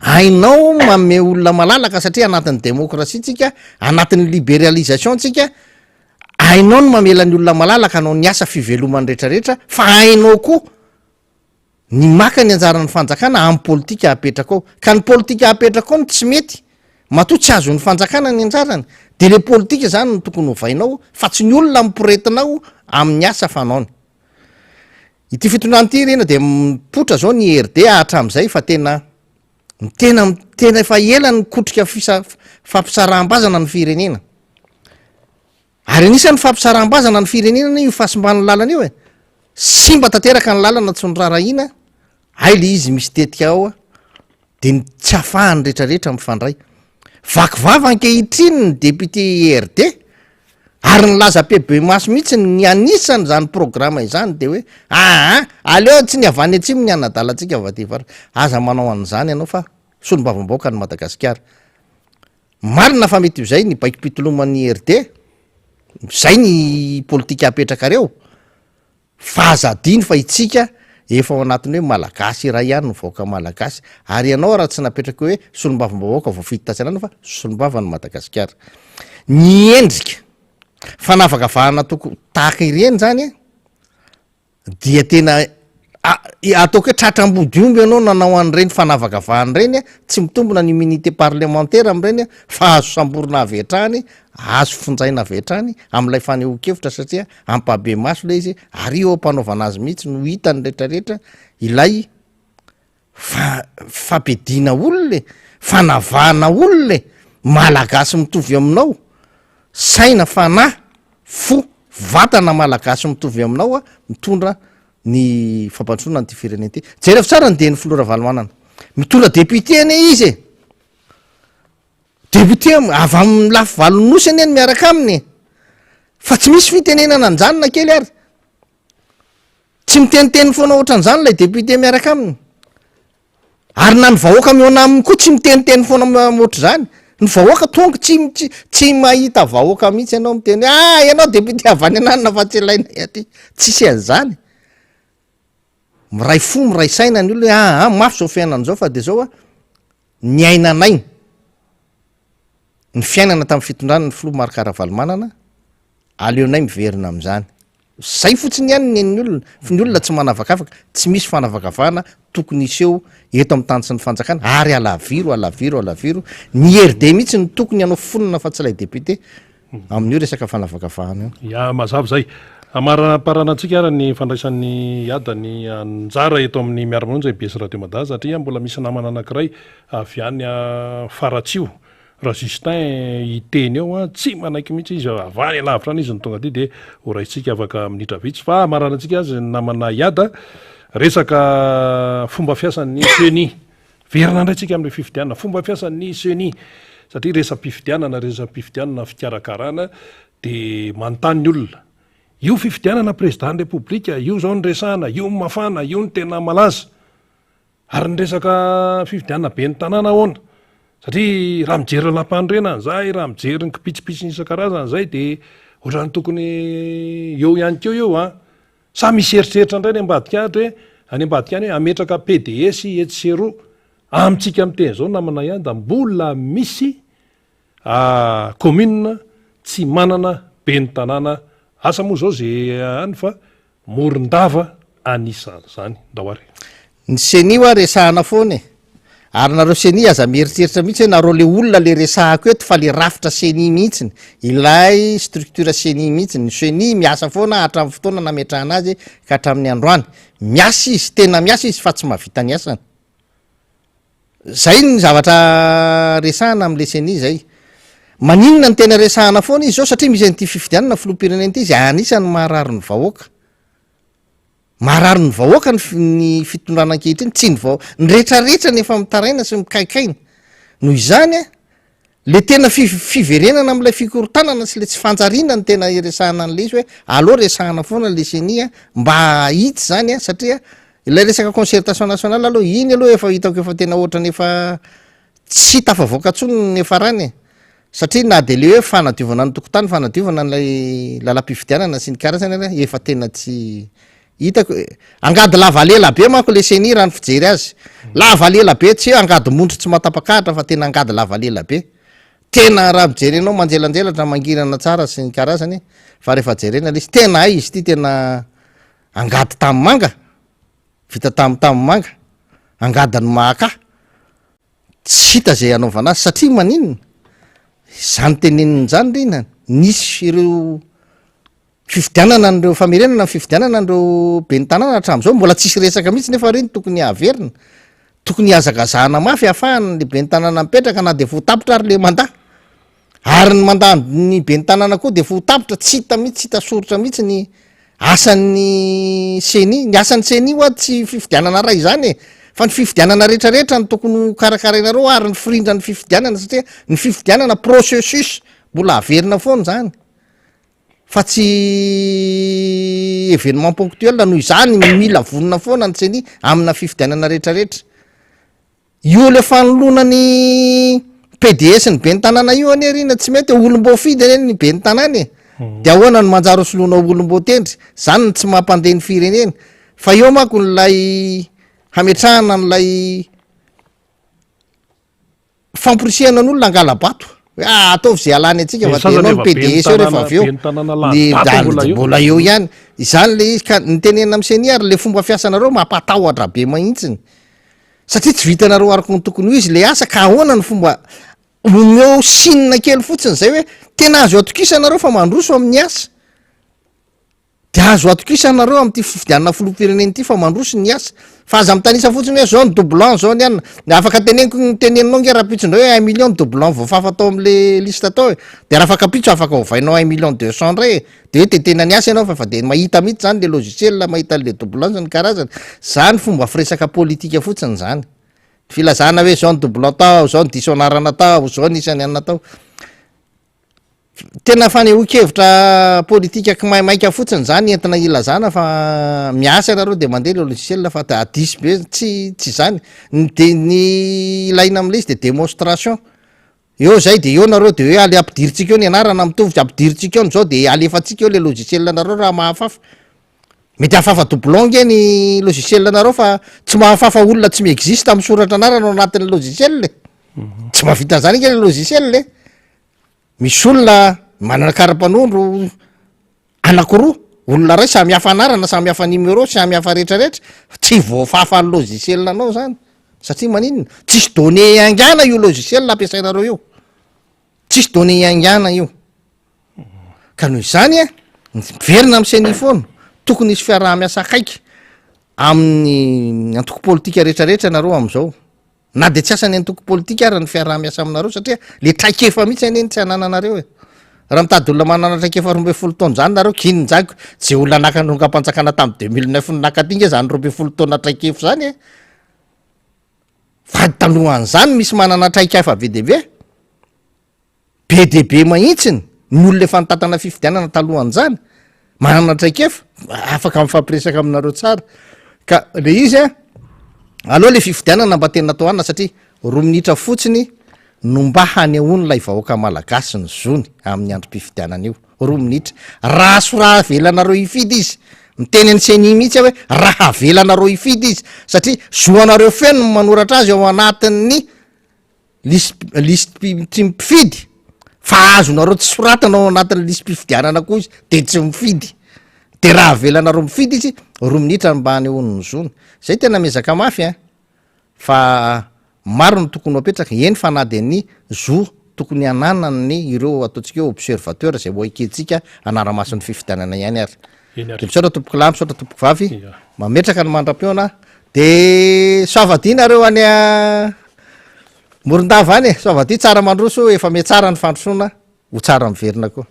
Hainao manome olona malalaka satria anatin'ny demokrasia tsika, anatin'ny liberalisation tsika, hainao ny mamela ny olona malalaka hanao ny asa fivelomany retraretra fa hainao koa ny maka ny anjaran'ny fanjakana amin'ny politika apetraka ao. Ka ny politika apetraka ao no tsy mety, matoa tsy azon'ny fanjakana ny anjarany, de le politika zany no tokony hovainao fa tsy ny olona miporetinao amin'ny asa fanaony. Ity fitondrana ity rena dia mipoitra zao ny IRD hatramin'izay fa tena tena tena efa ela nikotrika fisa- fampisaraham-bazana ny firenena. Ary anisan'ny fampisaraham-bazana ny firenena anie io fahasimban'ny lalana io e! Simba tanteraka ny lalana tsy noraharahiana, hay le izy misy tetika ao de ny tsy ahafahan'ny retraretra mifandray. Vaky vava ankehitriny ny député IRD ary nilaza ampihibemaso mihitsy ny anisan'izany programa izany de hoe aa aleo tsy ny avy any atsimo ny hanadala antsika avy aty avaratra. Aza manao an'izany ianao fa solombavambahoaka an'i Madagasikara. Marina fa mety ho izay ny baikom-pitoloman'ny IRD, izay ny politika apetrakareo, fa aza adino fa itsika efa ao anatin'ny hoe Malagasy iray ihany ny vahoaka Malagasy, ary ianao raha tsy napetraka hoe solombavambahoaka voafidy tatsy anarana fa solombavan'i Madagasikara. Ny endrika fanavakavahana toko tahaka ireny zany an, dia tena ataoko hoe tratra ambodiomby ianao nanao an'ireny fanavakavahana ireny a, tsy mitombina ny immunité parlementaire amin'ireny a, fa azo samborina avy hatrany, azo fonjaina avy hatrany amin'ilay fanehoan-kevitra satria ampahibemaso ilay izy ary eo am-panaovana azy mihitsy no hitan'ny retraretra ilay Fa fampiadiana olona e, fanavahana olona e, Malagasy mitovy aminao, saina, fanahy, fo, vatana Malagasy mitovy aminao a, mitondra ny fampandrosoana an'ity firenena ity. Jerevo tsara ny dian'ny filoha Ravalomanana, mitondra député anie izy e, député avy amin'ny lafy valon'ny nosy anie ny miaraka aminy e, fa tsy misy fitenenana an'izany na kely ary. Tsy miteniteny foana ohatran'izany ilay député miaraka aminy. Ary na ny vahoaka mihaona aminy koa tsy miteniteny foana ohatr'izany. Ny vahoaka tonga tsy tsy tsy mahita vahoaka mihitsy ianao miteny hoe ah ianao député avy any ananona fa tsy ilainay aty. Tsisy an'izany. Miray fo miray saina ny olona hoe ah ah mafy izao fiainana izao fa de zao a niainanay ny fiainana tamin'ny fitondrana ny filoha Marc Ravalomanana, aleonay miverina amin'izany. Zay fotsiny ihany ny nen'ny olona, fa ny olona tsy manavakavaka, tsy misy fanavakavahana tokony hiseho eto amin'ny tany sy ny fanjakana, ary alaviro, alaviro, alaviro, ny IRD mihitsy no tokony hanao fonona fa tsy ilay député amin'io resaka fanavakavahana io. Ya, mazava izay. Amaraparana antsika ary ny fandraisan'ny Iada ny anjara eto amin'ny Miara-monja IBS Radio Mada satria mbola misy namana anankiray avy any Faratsiho, Ra-Justin hiteny eo an, tsy manaiky mihitsy izy, avy any alavitra any izy no tonga aty dia ho raisintsika afaka minitra vitsy fa amaranantsika azy ny namana Iada, resaka fomba fiasan'ny ceni. Verina indray tsika amin'ilay fifidianana, fomba fiasan'ny ceni satria resa-pifidianana, resa-pifidianana fikarakarana dia manontany ny olona, io fifidianana président ny repoblika io izao no resahana, io no mafana, io no tena malaza. Ary ny resaka fifidianana ben'ny tanàna ahoana? Satria raha mijery lalàmpanorenana izay, raha mijery ny kipitsipitsiny isan-karazany izay dia ohatran'ny tokony eo ihany koa io an! Sa misy eritreritra indray any ambadika ato hoe, any ambadika any hoe hametraka PDS etsy sy eroa. Amintsika miteny izao namana ihany da mbola misy commune tsy manana ben'ny tanàna, asa moa izao ze any fa Morondava anisan'izany. Ndao ary. Ny ceni hoa resahana foana e! Ary nareo ceni aza mieritreritra mihitsy hoe nareo le olona le resahako eto fa le rafitra ceni mihitsiny, ilay structure ceni mihitsiny, ny ceni miasa foana hatramin'ny fotoana nametrahana azy ka hatramin'ny androany. Miasa izy, tena miasa izy fa tsy mahavita ny asany. Zay ny zavatra resahana amle ceni zay. Maninona no tena resahana foana izy zao satria misy an'ity fifidianana filoham-pirenena ity izay anisan'ny maharary ny vahoaka. Maharary ny vahoaka ny ny fitondrana ankehitriny, tsy ny vaho- ny retraretra no efa mitaraina sy mikaikaina. Noho izany a, le tena fi- fiverenana am'ilay fikorontanana sy le tsy fanjariana no tena iresahana an'le izy hoe aleo resahana foana le ceni a mba hahitsy zany a satria Ilay resaka concertation nationale aloha, iny aloha efa hitako efa tena ohatrany efa tsy tafavoaka intsony ny niafarany e! Satria na dia le hoe fanadiovana ny tokotany, fanadiovana an'ilay lalam-pifidianana sy ny karazany ary efa tena tsy hitako e! Angady lava lela be manko le ceni raha ny fijery azy. Lava lela be, tsy hoe angady mondro tsy mahatapak'ahitra fa tena angady lava lela be. Tena raha mijery enao manjelanjelatra, mangirana tsara sy ny karazany fa rehefa jerena le izy, tena hay izy ity tena Angady tanimanga, vita tamin'ny tanimanga, angadin'ny Mahakà, tsy hita izay hanaovana azy satria maninona? Izany teneniny izany ry na nisy ireo fifidianana an'ireo famerenana ny fifidianana an'ireo ben'ny tanàna hatramin'izao mbola tsisy resaka mihitsy nefa ireny tokony haverina, tokony hihazakazahana mafy hahafahana ny ben'ny tanàna mipetraka na dia vao tapitra ary le mandat. Ary ny mandat ny ben'ny tanàna koa dia efa ho tapitra, tsy hita mihitsy, tsy hita soritra mihitsy ny asan'ny ceni. Ny asan'ny ceni hoa tsy fifidianana iray izany e, fa ny fifidianana rehetrarehetra no tokony ho karakarainareo ary ny firindran'ny fifidianana satria ny fifidianana processus mbola averina foana izany fa tsy événement ponctuel, noho izany mila vonona foana ny ceni amina fifidianana rehetrarehetra. Io le fanoloana ny PDS ny ben'ny tanàna io anie ry na tsy mety e, olom-boafidy anie ny ben'ny tanàna e, de ahoana no manjary ho soloinao olom-boatendry, zany no tsy mampandeha ny firenena, fa eo manko ilay hametrahana an'ilay famporisihana ny olona hangala-bato, hoe ah ataovy ze halany antsika fa de ianao no PDS eo rehefa avy eo, ny mbola eo ihany, izany le izy ka ny tenenina amin'ny ceni ary le fomba fiasanareo mampatahotra be mahintsiny. Satria tsy vitanareo araka ny tokony ho izy le asa ka ahoana ny fomba omeo signe kely fotsiny zay hoe tena azo atokisana nareo fa mandroso amin'ny asa de azo atokisana nareo amin'ity fifidianana filoham-pirenena ity fa mandroso ny asa fa aza mitanisa fotsiny hoe zao ny doublon zao ny anona ny afaka teneniko ny teneninao nge rahampitso indray hoe un million ny doublon voafafa tao am'le liste tao e de raha afaka-pitso afaka ovainao un million deux cent ndray e De hoe de tena niasa ianao fa efa de mahita mihitsy zany le logiciel, mahita an'le doublon sy ny karazany. Zany fomba firesaka politika fotsiny zany. Filazana hoe zao ny doublon tao, zao ny diso anarana tao, zao ny isan'ny anona tao. Tena fanehoan-kevitra politika kimaimaika fotsiny zany entina ilazana fa miasa ianareo de mandeha le logiciel fa diso be, tsy tsy zany. Ny de ny ilaina am'le izy de démonstration. Eo zay de eo nareo de hoe ale ampidirintsika eo ny anarana mitovy de ampidirintsika eo ny zao de alefantsika eo le logiciel nareo raha mahafafa. Mety hahafafa doublon nge ny logiciel nareo fa tsy mahafafa olona tsy mi-existe misoratra anarana ao anatin'ny logiciel e. Tsy mahavita an'zany nge le logiciel e. Misy olona manana kara-panondro anakiroa, olona ray samy hafa anarana, samy hafa numéro, samy hafa retraretra, tsy voafafan'ny logiciel anao zany, satria maninona? Tsisy données iaingàna io logiciel ampiasainareo io, tsisy données iaingàna io, ka noho izany an, miverina amin'ny ceni foana, tokony hisy fiaraha-miasa akaiky amin'ny antoko politika retraretra nareo am'zao. Na dia tsy asan'ny antoko politika ara ny fiaraha-miasa aminareo satria le traikefa mihitsy anie no tsy anananareo e. Raha mitady olona manana traikefa 12 taona zany nareo, k'inona zany ko, ze olona naka nongam-panjakana tamin'ny 2009 no naka aty nge zany 12 taona traikefa zany e. Fa talohan'izany misy manana traikefa be dia be. Be dia be mahintsiny ny olona efa nitantana fifidianana talohan'izany, manana traikefa, afaka mifampiresaka aminareo tsara. Ka le izy an, aleo le fifidianana mba tena atao anona satria roa minitra fotsiny no mba hanehoan'ilay vahoaka malagasy ny zony amin'ny androm-pifidianana io, roa minitra. Raha so raha avelanareo hifidy izy, miteny an'i ceni mihitsy aho hoe raha avelanareo hifidy izy satria zo anareo feno ny manoratra azy ao anatin'ny Lisi- lisi-pi- tsy mpifidy fa azonareo tsy soratana ao anatin'ny lisi-pifidianana koa izy de tsy mifidy, de raha avelanareo mifidy izy roa minitra no mba anehoany ny zony, zay tena miezaka mafy ein, fa maro ny tokony ho apetraka, eny fa na de ny zo tokony hananany ireo ataontsika hoe observateur zay ho ekentsika hanara-maso ny fifidianana ihany ary. Eny ary. De misaotra tompoko lahy, misaotra tompoko vavy, Ia. mametraka ny mandra-pihaona de soavadia nareo any a Morondava any e, soavadia tsara mandroso, efa mihatsara ny fandrosoana, ho tsara miverina koa.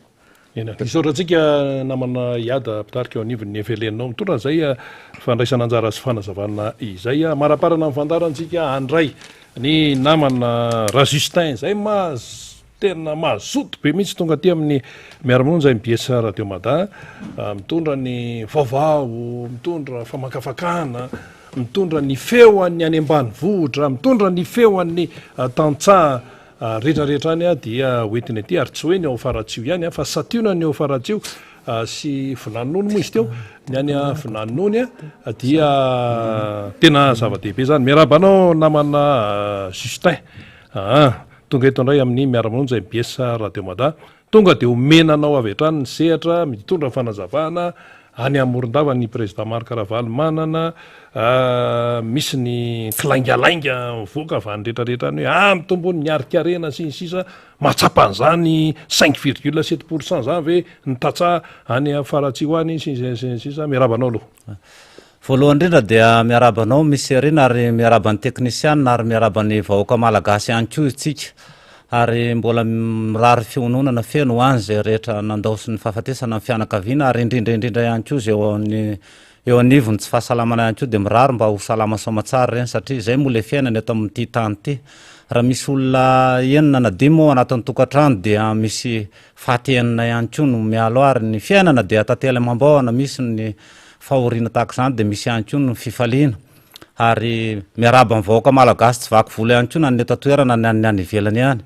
Eny ary. Misaotra antsika namana Iada mpitarika eo anivon'ny FLN mitondra an'izay fandraisana anjara sy fanazavana izay. Maraparana ny fandaharantsika handray ny namana Rajustin izay maha Tena mazoto be mihitsy tonga aty amin'ny Miara-monja mbs Radio Mada mitondra ny vaovao, mitondra famakafakana, mitondra ny feo an'ny any ambanivohitra, mitondra ny feo an'ny tantsaha rehetra rehetra any dia hoentiny aty ary tsy hoe ny ao Faratsiho ihany fa santionany ny ao Faratsiho sy Vinaninono moa izy teo, ny any Vinaninono dia tena zava-dehibe izany. Miarahaba anao namana Justin. Aa. Tonga eto indray amin'ny Miara-monja mbs Radio Mada. Tonga dia omena anao avy hatrany ny sehatra mitondra fanazavana any Morondava ny Prezida Marc Ravalomanana. Misy ny kilaingalainga mivoaka avy any rehetra rehetra any hoe ah mitombo ny harinkarena sy ny sisa. Mahatsapa an'izany cinq virgule sept pour cent izany ve ny tantsaha any Faratsiho any sy ny sy ny sisa. Miarahaba anao aloha. Voalohany indrindra dia miarahaba anao Miss Irina ary miarahaba ny teknisianina ary miarahaba ny vahoaka malagasy ihany koa isika ary mbola mirary fiononana feno ho an'izay rehetra nandaosin'ny fahafatesana ny fianakaviana ary indrindra indrindra ihany koa izay eo amin'ny eo anivon'ny tsy fahasalamana ihany koa dia mirary mba ho salama soamatsara ireny satria izay moa ilay fiainana eto amin'ity tany ity. Raha misy olona enina na dimy moa ao anatin'ny tokantrano dia misy faty enina ihany koa no mialo ary ny fiainana dia tantely amam-baoana misy ny fahoriana tahaka izany dia misy ihany koa ny fifaliana ary miarahaba ny vahoaka malagasy tsy vaky volo ihany koa na ny eto an-toerana na ny any ivelany ihany.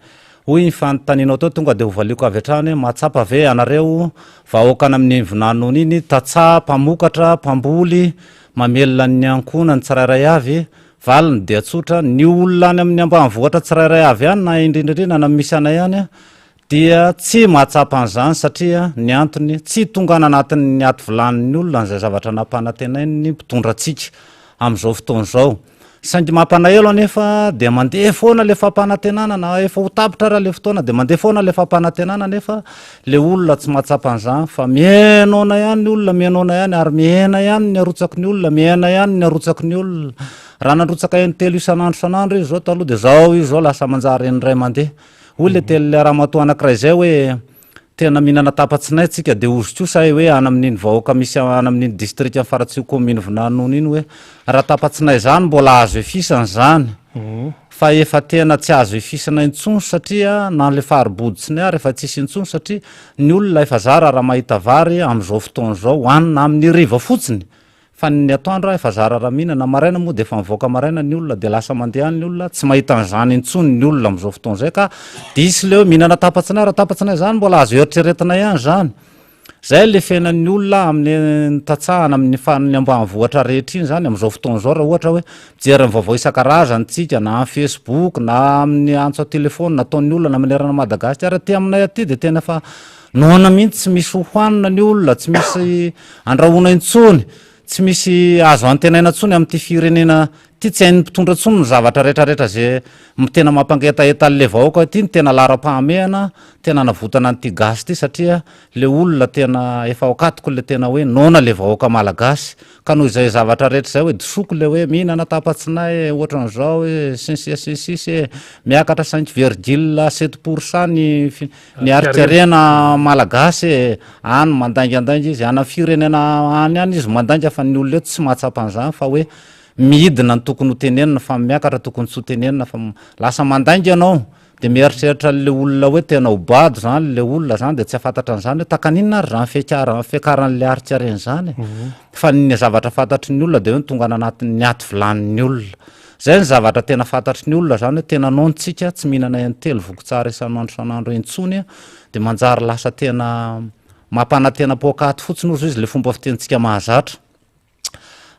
Hoy ny fanontanianao teo tonga dia hovaliako avy hatrany hoe mahatsapa ve ianareo vahoaka any amin'iny Vinanony iny, tantsaha, mpamokatra, mpamboly, mamelona ny ankohonany tsirairay avy? Valiny dia tsotra, ny olona any amin'ny ambanivohitra tsirairay avy any na indrindra indrindra any amin'ny misy anay any dia tsy mahatsapa an'izany satria ny antony tsy tonga any anatin'ny aty vilanin'ny olona an'izay zavatra nampanantenain'ny mpitondra antsika amin'izao fotoana izao. Saingy mampanahelo anefa dia mandeha foana ilay fampanantenana na efa ho tapitra ara ilay fotoana dia mandeha foana ilay fampanantenana nefa ilay olona tsy mahatsapa an'izany fa mihenoana ihany ny olona, mihenoana ihany ary mihena ihany ny arotsaky ny olona, mihena ihany ny arotsaky ny olona. Raha nandrotsaka intelo isan'andro isan'andro izy izao taloha dia izao izy izao lasa manjary indray mandeha. Hoy le teny le ramatoa anakiray zay hoe tena mihinana tapa-tsinay tsika de ozy kosa hay hoe any amin'iny vahoaka misy any amin'iny district Faratsiho commune Vinaninono iny hoe raha tapa-tsinay zany mbola azo efisana zany fa efa tena tsy azo efisana intsony satria na le fari-body-tsinay ary efa tsisy intsony satria ny olona efa zara raha mahita vary amin'izao fotoana izao hohanina amin'ny hariva fotsiny. Fa ny atoandro efa zara raha mihinana, maraina moa dia efa mivoaka maraina ny olona dia lasa mandeha any ny olona, tsy mahita an'izany intsony ny olona amin'izao fotoana izay ka diso le hoe mihinana tapa-tsinay, raha tapa-tsinay izany mbola azo eritreretina ihany izany. Izay le fiainan'ny olona amin'ny tantsaha na amin'ny fa- ny ambanivohitra rehetra iny izany amin'izao fotoana izao raha ohatra hoe mijery ny vaovao isan-karazany tsika na amin'ny facebook na amin'ny antso an-telefaonina ataon'ny olona na manerana an'i Madagasikara, aty aminay aty dia tena efa Noana mihitsy, tsy misy ho hanina ny olona, tsy misy andrahoina intsony, tsy misy azo antenaina intsony amin'ity firenena ity, tsy hain'ny mpitondra intsony ny zavatra rehetrarehetra izay tena mampangetaheta an'ilay vahoaka ity no tena laharam-pahamehana tena hanavotana an'ity gasy ity satria ilay olona tena efa ao ankatoko ilay tena hoe noana ilay vahoaka malagasy ka noho izay zavatra rehetra izay hoe disoko ilay hoe mihinana tapa-tsinay e, ohatran'izao e, sy ny sisa sy ny sisa e, miakatra cinq virgule sept pour cent ny Ny harin-karena malagasy e, any mandaingandainga izy, any firenena any any izy mandainga fa ny olona eto tsy mahatsapa an'izany fa hoe midina ny tokony ho tenenina fa miakatra tokony tsy ho tenenina fa lasa mandainga ianao de mieritreritra an'le olona hoe tena ho bado zany le olona zany de tsy hahafantatra an'izany hoe takan'inona ary zany fiakara- fiakaran'le harin-karena zany e, fa ny zavatra fantatry ny olona de hoe ny tonga any anatin'ny aty vilanin'ny olona. Zay ny zavatra tena fantatry ny olona zany hoe tena noana tsika, tsy mihinana intelo voky tsara isan'andro isan'andro intsony de manjary lasa tena mampanantena poakaty fotsiny ozy izy le fomba fitenintsika mahazatra.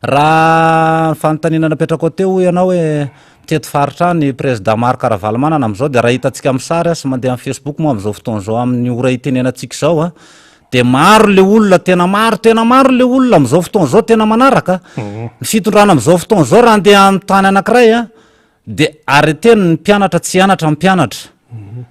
Raha ny fanontaniana napetrakao teo hoy ianao hoe mitety faritra any prezida Marc Ravalomanana amin'izao de raha hitantsika amin'ny sary sy mandeha amin'ny facebook moa amin'izao fotoana izao amin'ny ora itenenantsika izao a, De maro le olona tena maro tena maro le olona am'zao fotoana zao tena manaraka ny fitondrana am'zao fotoana zao raha andeha amin'ny tany anankiray a de arreteny ny mpianatra tsy hianatra ny mpianatra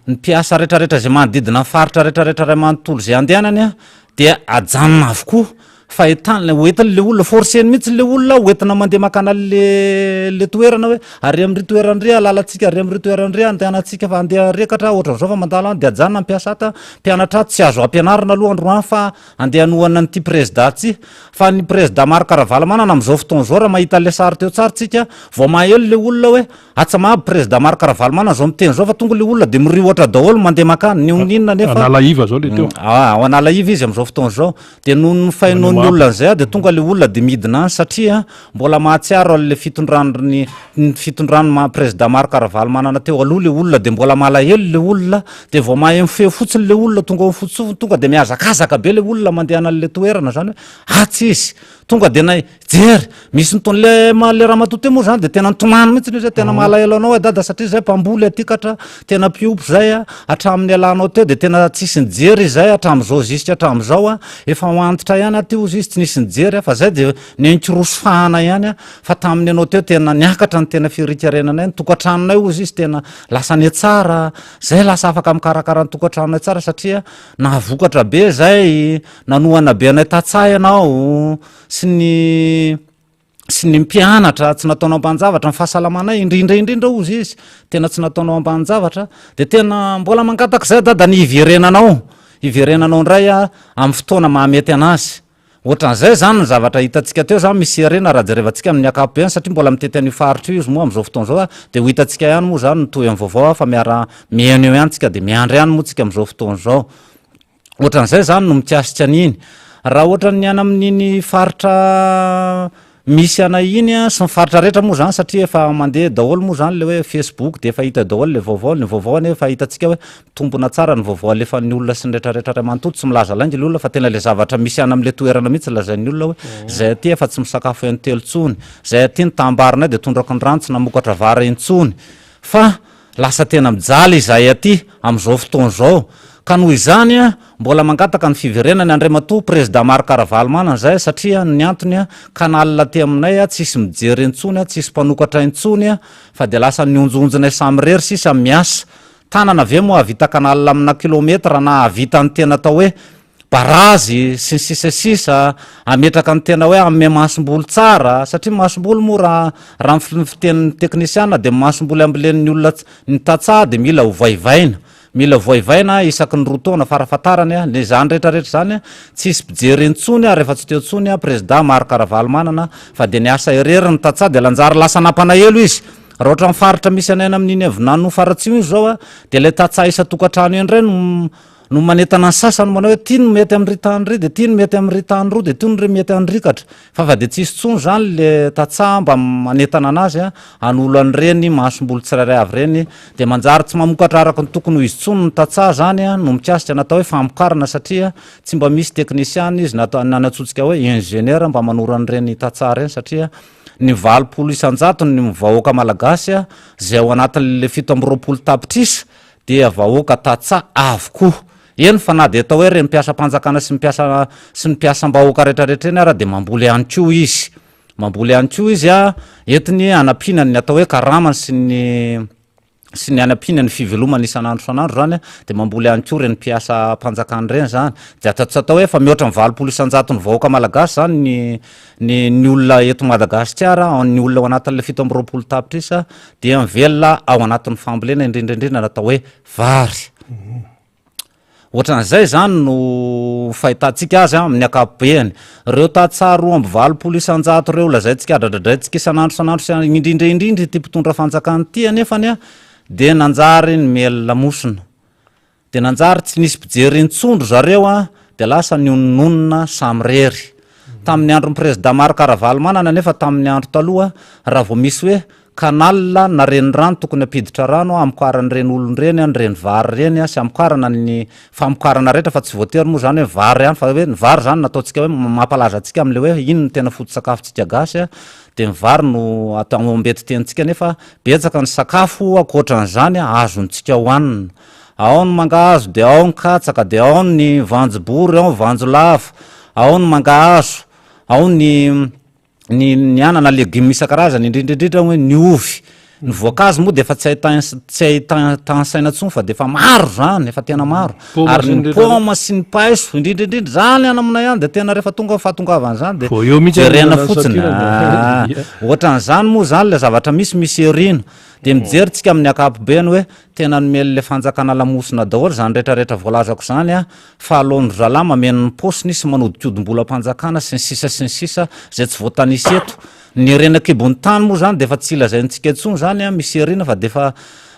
ny mpiasa retraretra zay manodidina ny faritra retraretra ray manontolo zay andehanany a de ajanona avokoa fa entanina hoentiny le olona forceny mihitsy le olona hoentina mandeha makana le le toerana hoe ary am'ry toerana ry alalantsika ary am'ry toerana ry andehanantsika fa andeha rekatra ohatran'izao fa mandalo any de ajanona ny mpiasa ato Mpianatra ato tsy azo ampianarina aloha androany fa andeha hanohana an'ity prezda ty. Fa ny prezda Marc Ravalomanana amin'izao fotoana izao raha mahita an'ilay sary teo tsara tsika vao mahelo le olona hoe atsamabo prezda Marc Ravalomanana zao miteny zao fa tonga le olona de miriotra daholo mandeha makany n'inon'inona nefa Analaiva zao le teo. Ah, ao Analaiva izy amin'izao fotoana izao. De noho ny fahenoan'ny olona an'izay de tonga le olona de midina any satria mbola mahatsiaro an'le fitondran'ny ny fitondran'ny maha prezida Marc Ravalomanana teo aloha le olona de mbola malahelo le olona de vao maheno feo fotsiny le olona tonga ao fotsofiny tonga de mihazakazaka be le olona mandeha any an'le toerana zany hoe atsy izy tonga de na jery misy nitony le ma- le ramatoa teo moa zany de tena nitomany mihitsy izy hoe tena malahelo anao aho dada satria zay mpamboly aty katra tena mpiompy zay a hatramin'ny nialanao teo de tena tsisy nijery izay hatramin'izao jusque hatramin'izao a efa ho antitra ihany aty hozy izy tsy nisy nijery a fa zay de nenkiroso fahana ihany a fa tamin'ny ianao teo tena niakatra ny tena firikarenanay ny tokantranonay hozy izy tena lasa nihatsara zay lasa afaka mikarakara ny tokantranonay tsara satria nahavokatra be zay nanohana be anay tantsaha ianao sy ny sy ny mpianatra tsy nataonao ambanin-javatra ny fahasalamanay indrindra indrindra hozy izy tena tsy nataonao ambanin-javatra de tena mbola mangataka zay dada ny hiverenanao hiverenanao indray a amin'ny fotoana mahamety anazy Ohatran'izay izany ny zavatra hitantsika teo izany misy harena raha jerevantsika amin'ny ankapobeny satria mbola mitety an'io faritra io izy moa amin'izao fotoana izao dia ho hitantsika ihany moa izany ny tohin'ny vaovao fa miara mihaino eo ihany tsika dia miandry ihany moa tsika amin'izao fotoana izao. Ohatran'izay izany no mikasika an'iny. Raha ohatran'ny any amin'iny faritra Misy anay iny an, sy ny faritra rehetra moa zany satria efa mandeha daholo moa zany le hoe facebook de efa hita daholo le vaovao, ny vaovao anie efa hitantsika hoe mitombona tsara ny vaovao alefan'ny olona sy ny retraretra ray manontolo, tsy milaza lainga le olona fa tena le zavatra misy any amle toerana mihitsy lazain'ny olona hoe zay aty efa tsy misakafo intelo tsony, zay aty ny tambarinay de tondraky ny rano tsy namokatra vary intsony fa Lasa tena mijaly izahay aty amin'izao fotoana izao ka noho izany mbola mangataka ny fiverenany Andriamatoa Prezida Marc Ravalomanana izahay satria ny antony canal aty aminay tsisy mijery intsony, tsisy mpanokatra intsony fa dia lasa nionjonjonay samirery sisa miasa. Tanana ve moa hahavita canal amina kilometra na hahavita ny tena atao hoe barazy sy ny sisa sisa hametraka ny tena hoe hanome masomboly tsara satria masomboly moa raha raha ny fitenin'ny teknisiana dia masomboly ambolen'ny olona ny tantsaha dia mila ovaivaina mila ovaivaina isaky ny roa taona farafahatarany a, ny izany rehetra rehetra izany tsisy mpijery intsony ary efa tsy teo intsony prezida Marc Ravalomanana fa dia niasa irery ny tantsaha dia lanjary lasa nampanahelo izy raha ohatran'ny faritra misy anay any amin'iny Vinany Faratsiho iny izao a dia ilay tantsaha isan-tokantrano iny indray no. no manentana ny sasany manao hoe ty no mety amin'ry tany ry de ty no mety amin'ry tany roa de ty no ry mety an'rikatra fa fa de tsisy tsony zany le tantsaha mba manentana anazy a hanolo an'ireny masomboly tsirairay avy ireny de manjary tsy mamokatra araka ny tokony ho izy tsony ny tantsaha zany a no mikasika ny atao hoe famokarana satria tsy mba misy teknisiana izy na atao na ny antsointsika hoe ingénieur mba manoro an'ireny tantsaha ireny satria ny 80 isan-jatony ny vahoaka malagasy a zay ao anatin'le 27 tapitrisa dia vahoaka tantsaha avokoa. Eny fa na dia atao hoe ireny mpiasam-panjakana sy ny mpiasa sy ny mpiasam-bahoaka rehetrarehetra ireny ara dia mamboly ihany koa izy. Mamboly ihany koa izy a, entiny hanampiana ny atao hoe karamany sy ny sy ny hanampiana ny fivelomany isan'andro isan'andro izany a, dia mamboly ihany koa ireny mpiasam-panjakana ireny izany. Dia atao tsy atao hoe efa mihoatra ny 80 isan-jaton'ny vahoaka malagasy izany ny ny ny olona eto Madagasikara, ny olona ao anatin'ilay 27 tapitrisa dia mivelona ao anatin'ny fambolena indrindra indrindra ny atao hoe vary. Ohatran'izay izany no fahitantsika azy amin'ny ankapobeny. Ireo tantsaha 82% ireo lazaintsika adradradraintsika isan'andro isan'andro sy indrindra indrindra ity mpitondra fanjakana ity anefany dia nanjary nomely lamosina. Dia nanjary tsy nisy mpijery intsony ry zareo an, dia lasa nionononona samirery. Tamin'ny andron'ny Prezida Marc Ravalomanana anefa tamin'ny andro taloha, raha vao misy hoe canal na renirano tokony hampiditra rano hamokaran'ireny olona ireny an, ireny vary ireny an, sy hamokarana ny famokarana rehetra fa tsy voatery moa izany hoe vary ihany fa hoe ny vary izany nataontsika hoe mampalaza antsika amin'ilay hoe iny no tena foto-tsakafontsika gasy an, dia ny vary no atao ambetitenintsika nefa betsaka ny sakafo ankoatran'izany azontsika hohanina. Ao ny mangahazo dia ao ny katsaka dia ao ny voanjobory ao ny voanjo lava, ao ny mangahazo, ao ny ny ny anana legioma isan-karazany indrindra indrindra hoe ny ovy. Ny voankazo moa dia efa tsy hay tsy hay tanisaina intsony fa dia efa maro zany, efa tena maro. Paoma Ary sy ny ny rehetra paoma sy ny paiso indrindra indrindra zany any aminay any dia tena rehefa tonga ny fahatongavan'izany dia Vao eo mihitsy jerena aloha fotsiny. sakirana. Ah, Ia. ohatran'izany moa zany ilay zavatra misy misy aoriana. Dia mijery tsika amin'ny ankapobeny hoe Tena nomen'ilay fanjakana lamosina daholo izany rehetra rehetra voalazako izany a, fa aleon-dry zalahy mameno ny paosiny sy manodinkodim-bolam-panjakana sy ny sisa sy ny sisa izay tsy voatanisa eto. Ny harena an-kibon'ny tany moa izany dia efa tsy lazaintsika intsony izany a, misy harena fa dia efa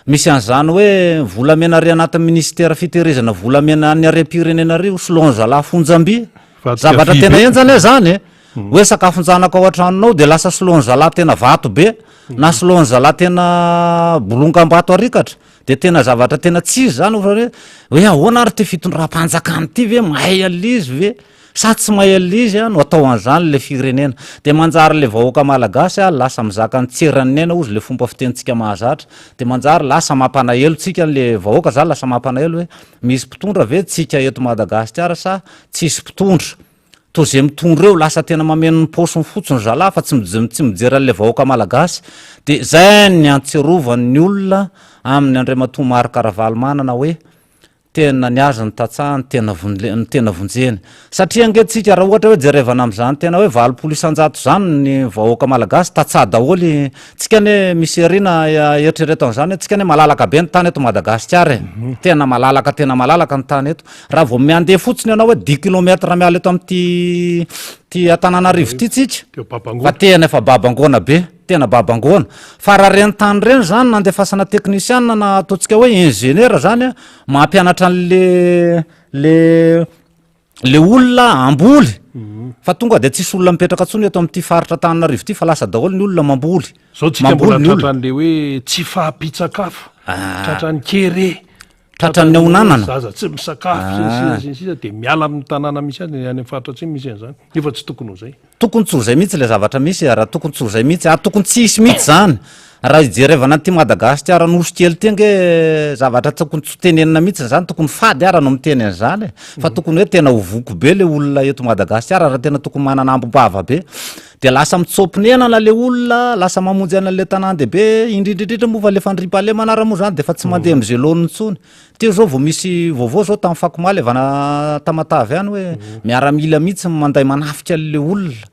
misy an'izany hoe volamena ary anatin'ny minisitera fitehirizana volamena an'ny harem-pirenena ary io soloan-dry zalahy fonjam-by. Vadika Zavatra vy tena be. henjana izany e! Hoe sakafon-janaka ao an-tranonao dia lasa soloan-dry zalahy tena vato be. Na soloan zalahy tena bolongam-bato arikatra de tena zavatra tena tsy izy zany ohatra hoe hoe ahoana ary ty fitondram-panjakana ity ve mahay an'le izy ve sa tsy mahay an'le izy no atao an'izany le firenena de manjary le vahoaka malagasy a lasa mizaka ny tseran'ny aina hozy le fomba fitenintsika mahazatra de manjary lasa mampanahelo tsika le vahoaka zany lasa mampanahelo hoe misy mpitondra ve tsika eto Madagasikara sa tsisy mpitondra Toa ze mitondra eo lasa tena mameno ny paosiny fotsiny zalahy fa tsy tsy mijery an'le vahoaka malagasy de zay ny antsirovany ny olona aminy Andriamatoa Marc Ravalomanana hoe tena ny azy ny tantsaha ny tena ny tena vonjeny satria ange tsika raha ohatra hoe jerevana am'zany tena hoe 80% zany ny vahoaka malagasy tantsaha daholo tsika anie misy aoriana eritrereto an'zany hoe tsika anie malalaka be ny tany eto Madagasikara e tena malalaka tena malalaka ny tany eto Raha vao miandeha fotsiny ianao hoe dix kilomètre miala eto amin'ity ty Antananarivo ity tsika fa tena efa babangoana be, tena babangoana. Fa raha ireny tany ireny zany nandefasana teknisiana na ataontsika hoe ingénieur zany a, mampianatra an'le le le olona hamboly fa tonga de tsisy olona mipetraka intsony eto amin'ity faritra Antananarivo ity fa lasa daholo ny olona mamboly. Zao tsika Mamboly mbola ny olona. tratran'le hoe tsy fahampian-tsakafo, tratran'ny kere. Tratran'ny haonanana. Zaza tsy misakafo sy ny sisa sy ny sisa dia miala amin'ny tanàna misy azy, any amin'ny faritra atsimo misy an'izany. Nefa tsy tokony ho izay. Tokony tsy ho izay mihitsy ilay zavatra misy e, raha tokony tsy ho izay mihitsy, ary tokony tsy hisy mihitsy izany. Raha ijerevana an'ity Madagasikara nosy kely ity ange zavatra tokony tsy ho tenenina mihitsy izany, tokony fady ara no miteny an'izany e. Fa tokony hoe tena ho voky be ilay olona eto Madagasikara raha tena tokony manana ambim-bava be. Dia lasa mitsoa-ponenana ilay olona, lasa mamonjy an'ilay tanàn-dehibe, indrindra indrindra moa fa ilay fandriampahalemana ara moa izany dia efa tsy mandeha amin'izay laoniny intsony. Teo izao vao misy vaovao izao tamin'ny fakomaly avy any Tamatave any hoe miaramila mihitsy no manday manafika an'ilay olona,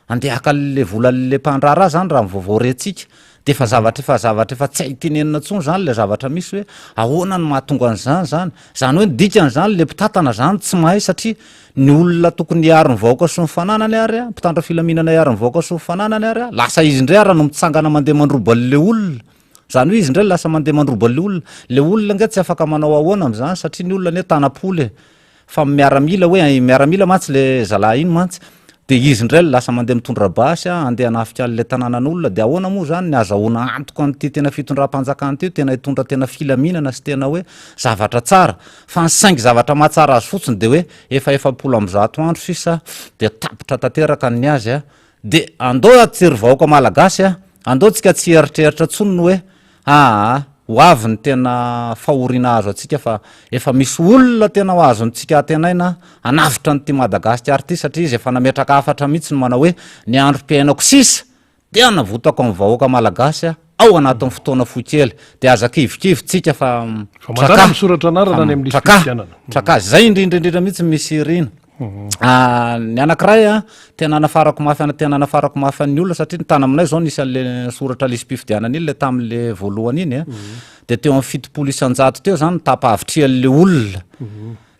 handeha haka an'ilay volan'ilay mpandraharaha izany raha ny vaovao rentsika. Dia efa zavatra efa zavatra efa tsy hay tenenina intsony izany ilay zavatra misy hoe ahoana no mahatonga an'izany izany. Izany hoe ny dikan'izany ilay mpitantana izany tsy mahay satria ny olona tokony hiaro ny vahoaka sy ny fananany ary, mpitandro filaminana hiaro ny vahoaka sy ny fananany ary, lasa izy indray ary no mitsangana mandeha mandroba an'ilay olona. Izany hoe izy indray lasa mandeha mandroba le olona. Le olona ange tsy afaka manao ahoana amin'izany satria ny olona anie tanam-polo e. Fa miaramila hoe miaramila mantsy le zalahy iny mantsy de izy indray lasa mandeha mitondra basy a, andeha hanafika an'le tanànan'olona de ahoana moa zany ny azahoana antoka an'ity tena fitondram-panjakana ity tena hitondra tena filaminana sy tena hoe zavatra tsara fa ny saingy zavatra mahatsara azy fotsiny de hoe efa 140 andro sisa de tapitra tanteraka ny azy a, de andao aty ry vahoaka malagasy a, andao tsika tsy hieritreritra tsony ny hoe Aa ho avy ny tena fahoriana azo antsika fa efa misy olona tena ho azontsika antenaina hanavotra an'ity Madagasikara ity satria izy efa nametraka hafatra mihitsy ny manao hoe ny androm-piainako sisa dia hanavotako ny vahoaka malagasy ao anatin'ny fotoana fohy kely dia aza kivikivy tsika fa Fa mandala misoratra anarana any amin'ny lisi-pifidianana. Traka, zay indrindra indrindra mihitsy misy irina. Ny anankiray a, tena anafarako mafy ana- tena anafarako mafy an'ny olona satria ny tany aminay zao nisy an'le soratra lisi-pifidianana iny le tamin'le voalohany iny a, de teo amin'ny 70% teo zany ny tapa-havitrihan'le olona.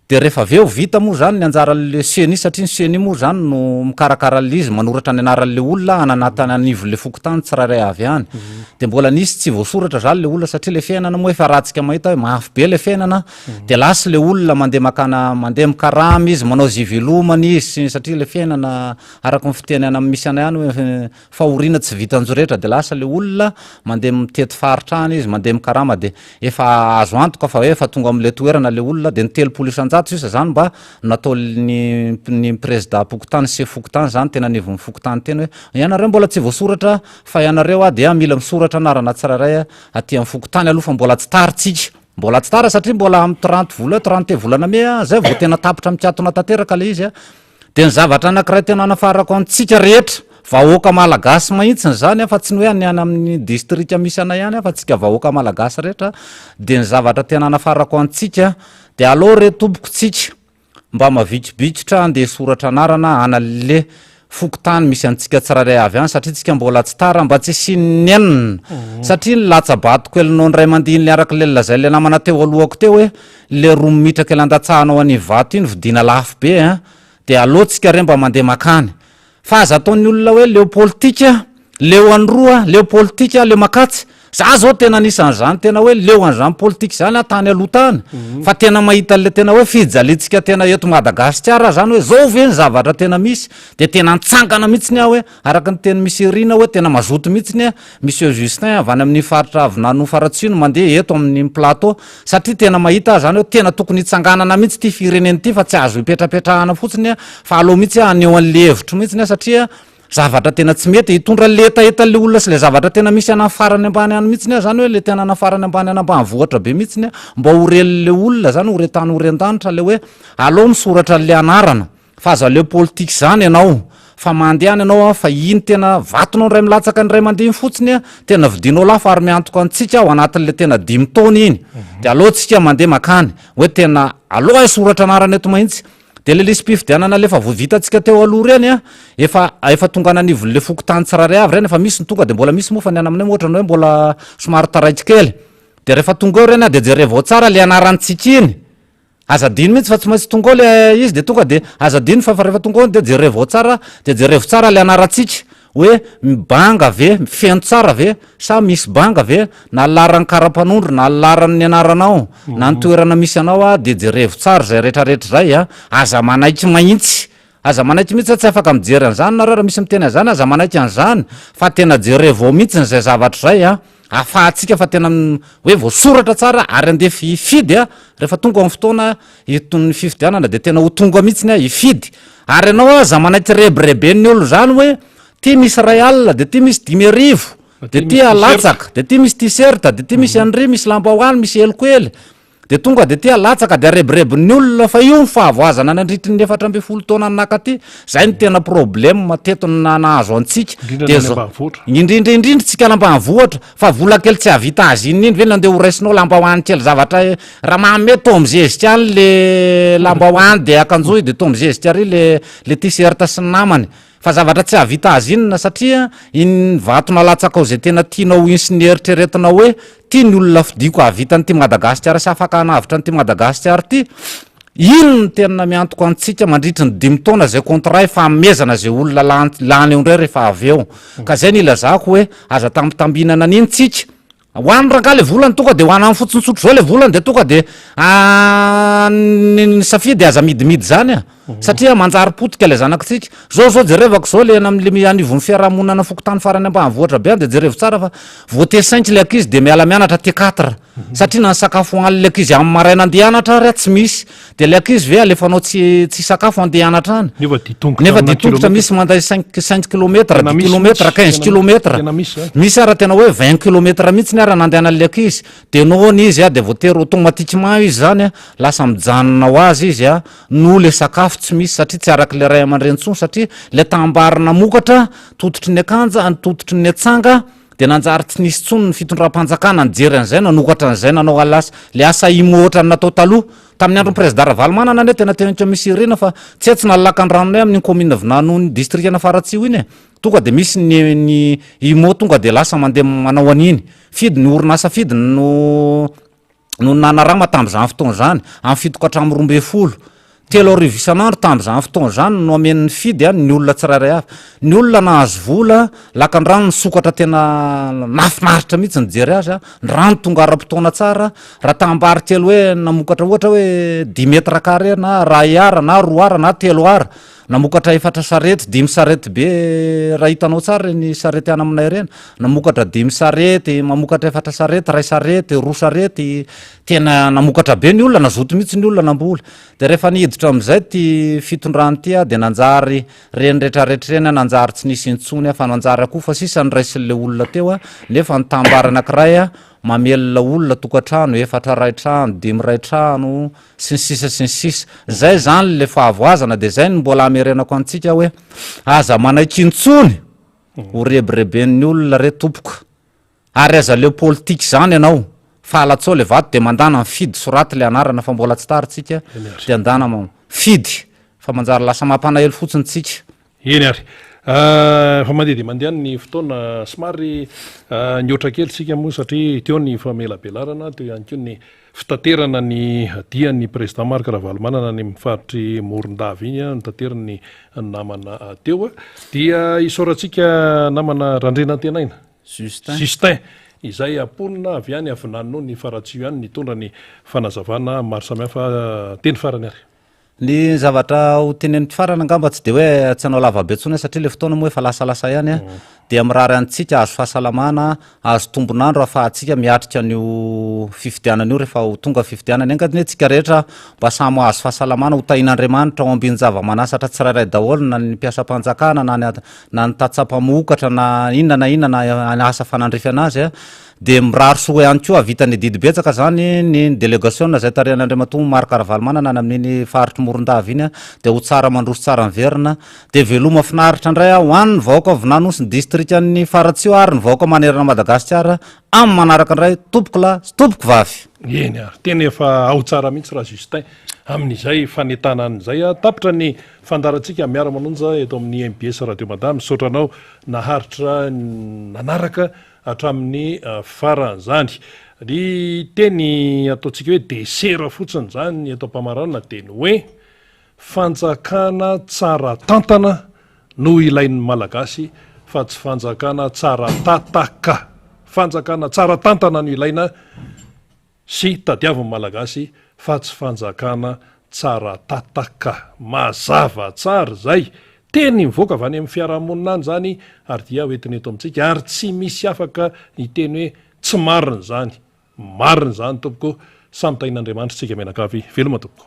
De rehefa avy eo vita moa zany ny anjaran'le ceni satria ny ceni moa zany no mikarakara an'le izy, manoratra ny anaran'le olona any anaty any anivon'le fokontany tsirairay avy any. De mbola nisy tsy voasoratra zany le olona satria le fiainana moa efa ratsika mahita hoe mafy be le fiainana, De lasa le olona mandeha makana mandeha mikarama izy manao ze ivelomany izy sy ny satria le fiainana araka ny fiteny any amin'ny misy anay any hoe fahoriana tsy vitan-joretra de lasa le olona mandeha mitety faritra any izy mandeha mikarama de efa azo antoka fa hoe efa tonga am'le toerana le olona de ny 30% sisa zany mba nataon'ny ny prezidam-pokontany sefo fokontany zany tena anivon'ny fokontany teny hoe ianareo mbola tsy voasoratra fa ianareo a dia mila misoratra anarana tsirairay aty amin'ny fokontany aloha fa mbola tsy tara tsika. Mbola tsy tara satria mbola amin'ny 30 vola 30 volana mey a, zay vao tena tapitra mikatona tanteraka le izy a. De ny zavatra anankiray tena anafarako antsika rehetra, vahoaka malagasy mahitsiny zany a, fa tsy ny hoe any any amin'ny distrika misy anay ihany a, fa tsika vahoaka malagasy rehetra, de ny zavatra tena anafarako antsika de aleo re tompoko tsika Mba mavitribikitra andeha hisoratra anarana ana le fokontany misy antsika tsirairay avy any satria tsika mbola tsy tara mba tsy hisian'ny nenina satria ny latsa-bato kelinao indray mandihy ny araka le lazain'le namana teo alohako teo hoe le roa minitra kely andatsahanao an'iny vato iny vidiana lafo be an de aleo tsika re mba mandeha makany Fa aza ataon'ny olona hoe leo politika, leo an'roa, leo politika, leo makatsy. Za zao tena anisan'izany tena hoe leo an'izany politika izany aho tany aloha tany. Fa tena mahita an'le tena hoe fijaliantsika tena eto Madagasikara aho zany hoe zao ve ny zavatra tena misy? De tena nitsangana mihitsiny aho hoe araka ny tenin'i Miss Irina hoe tena mazoto mihitsiny aho, Monsieur Justin avy any amin'ny faritra Vinany Faratsiho no mandeha eto amin'ny plateau satria tena mahita aho zany hoe tena tokony hitsanganana mihitsy ity firenena ity fa tsy azo hipetrapetrahana fotsiny fa aleo mihitsy aho haneho an'le hevitro mihitsiny aho satria zavatra tena tsy mety hitondra an'le hetahetan'le olona sy le zavatra tena misy any farany ambany any mihitsiny aho zany hoe le tena any farany ambany any ambanivohitra be mihitsiny aho mba ho ren'le olona zany ho re tany ho ren-danitra le hoe aleo misoratra an'le anarana Fa aza aleo politique zany ianao fa mandehana ianao an fa iny tena vatonao indray milatsaka indray mandeha iny fotsiny an tena vidinao lafo ary miantoka antsika ao anatin'le tena dimy taona iny de aleo tsika mandeha makany hoe tena aleo aisoratra anarana eto mahintsy de le lisi-pifidianana le efa voavitantsika teo aloha reny an efa efa tonga any anivon'le fokontany tsirairay avy reny efa misy ny tonga de mbola misy moa fa ny any aminay moa ohatrany hoe mbola somary taraiky kely de rehefa tonga eo reny an de jerevo ao tsara le anarantsika iny Aza adino mihitsy fa tsy maintsy tonga ao le izy de tonga de aza adino fa rehefa tonga ao de jerevo ao tsara de jerevo tsara le anarantsika hoe mibanga ve, feno tsara ve sa misy banga ve na ny laharan'ny karapanondro na ny laharan'ny anaranao na ny toerana misy anao a de jerevo tsara zay retraretra zay a, aza manaiky mahintsy aza manaiky mihitsy tsy afaka mijery an'zany nareo raha misy miteny an'zany aza manaiky an'zany fa tena jerevo ao mihitsiny zay zavatra zay a. Afahantsika fa tena hoe voasoratra tsara ary andeha hifidy a, rehefa tonga ny fotoana hiton'ny fifidianana de tena ho tonga mihitsiny aho hifidy, ary ianao aza manaiky rebireben'ny olona zany hoe ty misy iray alina de ty misy 5000 de ty alatsaka de ty misy t-shirt de ty misy an'ry misy lambahoany misy helokoely. De tonga de ty alatsaka de arebirebin'ny olona fa io ny fahavoazana nandritry ny 14 taona nakaty, zay no tena problème teto nahazo antsika, Indrindra de ny any zao ambanivohitra. indrindra indrindra tsika any ambanivohitra fa vola kely tsy hahavita azy iny iny ve no andeha ho raisinao lambahoany kely zavatra raha manome tô mizezika any le lambahoany de akanjoy de tô mizezika ary le le t-shirt sy ny namany. Fa zavatra tsy hahavita azy inona satria iny vato nalatsakao izay tena tianao iny sy ny eritreretinao hoe ty ny olona fidiako hahavita an'ity Madagasikara sy afaka hanavotra an'ity Madagasikara ity, iny no tena miantoka antsika mandritry ny dimy taona izay contrat ifanomezana izay olona lany lany eo indray rehefa avy eo. Ka izay no ilazako hoe aza tambitambinana an'iny tsika. Hoano rangahy le volany tonga de hoanany fotsiny tsotra zao le volany de tonga de ny safidy aza amidimidy zany a, satria manjary potika le zanakitsika, zao zao jerevako zao le any amle anivon'ny fiarahamonina fokontany farany ambanivohitra be any de jerevo tsara fa vao T cinq le ankizy de miala mianatra T quatre satria na ny sakafo hoan'le ankizy amin'ny maraina andeha hianatra ary tsy misy De le ankizy ve alefanao tsy tsy hisakafo andeha hianatra any? Nefa dia tongotra Nefa amina dia tongotra kilomètre. misy manday cinq cinq kilomètres, Tena dix misy kilomètres, mihitsy, quinze tena kilomètres. tena misy zany. Misy ara tena hoe vingt kilomètres mihitsiny ara nandehanan'le ankizy. De noana izy a, de voatery automatiquement izy zany a, lasa mijanona ho azy izy a, noho le sakafo tsy misy satria tsy arak'le ray aman-dreny intsony satria le tambary namokatra tototry ny akanja, tototry ny atsanga, de nanjary tsy nisy intsony ny fitondram-panjakana nijery an'izay, nanokatra an'izay, nanao alas, le asa IMO ohatran'ny natao taloha. Tamin'ny andron'ny Prezida Ravalomanana anie tena teo misy irina fa tsy hay tsy nalalaka ny ranonay amin'iny commune Vinanony distrikan'Afaratsiho iny e! Tonga dia misy ny ny IMO tonga dia lasa mandeha manao an'iny. Fidy ny orinasa fidy no no nanarama tamin'izany fotoana izany, amin'ny fito ka hatramin'ny 12. 3000 isan'andro tamin'izany fotoana izany no amen'ny fidy ny olona tsirairay avy. Ny olona nahazo vola, lakan-drano nisokatra tena nahafinaritra mihitsy nijery azy, ny rano tonga ara-potoana tsara, raha taham-bary kely hoe namokatra ohatra hoe dix mètres carré na iray ara na roa ara na telo ara, namokatra efatra sarety, dimy sarety be raha hitanao tsara ireny sarety any aminay ireny, namokatra dimy sarety, mamokatra efatra sarety, iray sarety, roa sarety, tena namokatra be ny olona, nazoto mihitsy ny olona namboly. Dia rehefa niditra amin'izay ity fitondrana ity dia nanjary ireny retraretra ireny nanjary tsy nisy intsony fa nanjary akofa sisa no raisin'ilay olona teo nefa ny tambary anankiray mamelona olona tokantrano efatra ray trano, dimy ray trano sy ny sisa sy ny sisa. Zay zany le fahavoazana dia zay no mbola amerenako antsika hoe aza manaiky intsony ho rebireben'ny olona re tompoko. Ary aza leo politika izany ianao fa alatsao le vato de mandana mifidy soraty le anarana fa mbola tsy tara tsika de andana mifidy fa manjary lasa mampanahelo fotsiny tsika. Eny ary. Efa mandeha dia mandeha ny fotoana, somary nihoatra kely isika moa satria teo ny famelabelarana, teo ihany koa ny fitaterana ny dian'ny Président Marc Ravalomanana any amin'ny faritr'i Morondava iny, notaterin'ny namana teo. Dia isaorantsika namana Randrianantenaina. Justin. Justin, izay mponina avy any Avinaninony Faratsiho ihany nitondra ny fanazavana maro samihafa teny farany ary. Ny zavatra ho teneniko farany angamba tsy dia hoe tsy hanao lava be intsony aho satria ilay fotoana moa efa lasalasa ihany an, dia mirary antsika hahazo fahasalamana, hahazo tombon'andro ahafahantsika miatrika an'io fifidianana io rehefa ho tonga ny fifidianana. Enga anie tsika rehetra mba samy hahazo fahasalamana, ho tahian'Andriamanitra ao ambin-java-manasatra tsirairay daholo na ny mpiasam-panjakana na ny na ny tantsaha mpamokatra na inona na inona na asa fanandrify anazy dia mirary soa ihany koa hahavita ny adidy betsaka zany ny delegasiona izay tarihan'i Andriamatoa Marc Ravalomanana any amin'iny faritr'i Morondava iny dia ho tsara mandroso tsara miverina dia veloma finaritra indray aho ho an'ny vahoaka Vinanosy ny distrikan'ny Faratsiho ary ny vahoaka manerana Madagasikara amin'ny manaraka indray tompoko lahy sy tompoko vavy. Eny ary, tena efa ao tsara mihitsy Ra Justin amin'izay fanentanana izay. Tapitra ny Fandaharantsika miara manonja eto amin'ny mbs Radio Mada, misaotra anao naharitra nanaraka hatramin'ny farany izany. Ny teny ataontsika hoe desera fotsiny izany eto am-pamaranana dia ny hoe fanjakana tsara tantana no ilain'ny Malagasy fa tsy fanjakana tsara tataka. Fanjakana tsara tantana no ilaina. Sy tadiavin'ny Malagasy fa tsy fanjakana tsara tataka. Mazava tsara izay. Teny mivoaka avy any amin'ny fiarahamonina any izany ary dia hoentina eto amintsika ary tsy misy afaka hiteny hoe tsy marina izany. Marina izany tompoko. Samy tahin'Andriamanitra isika mianakavy. Veloma tompoko.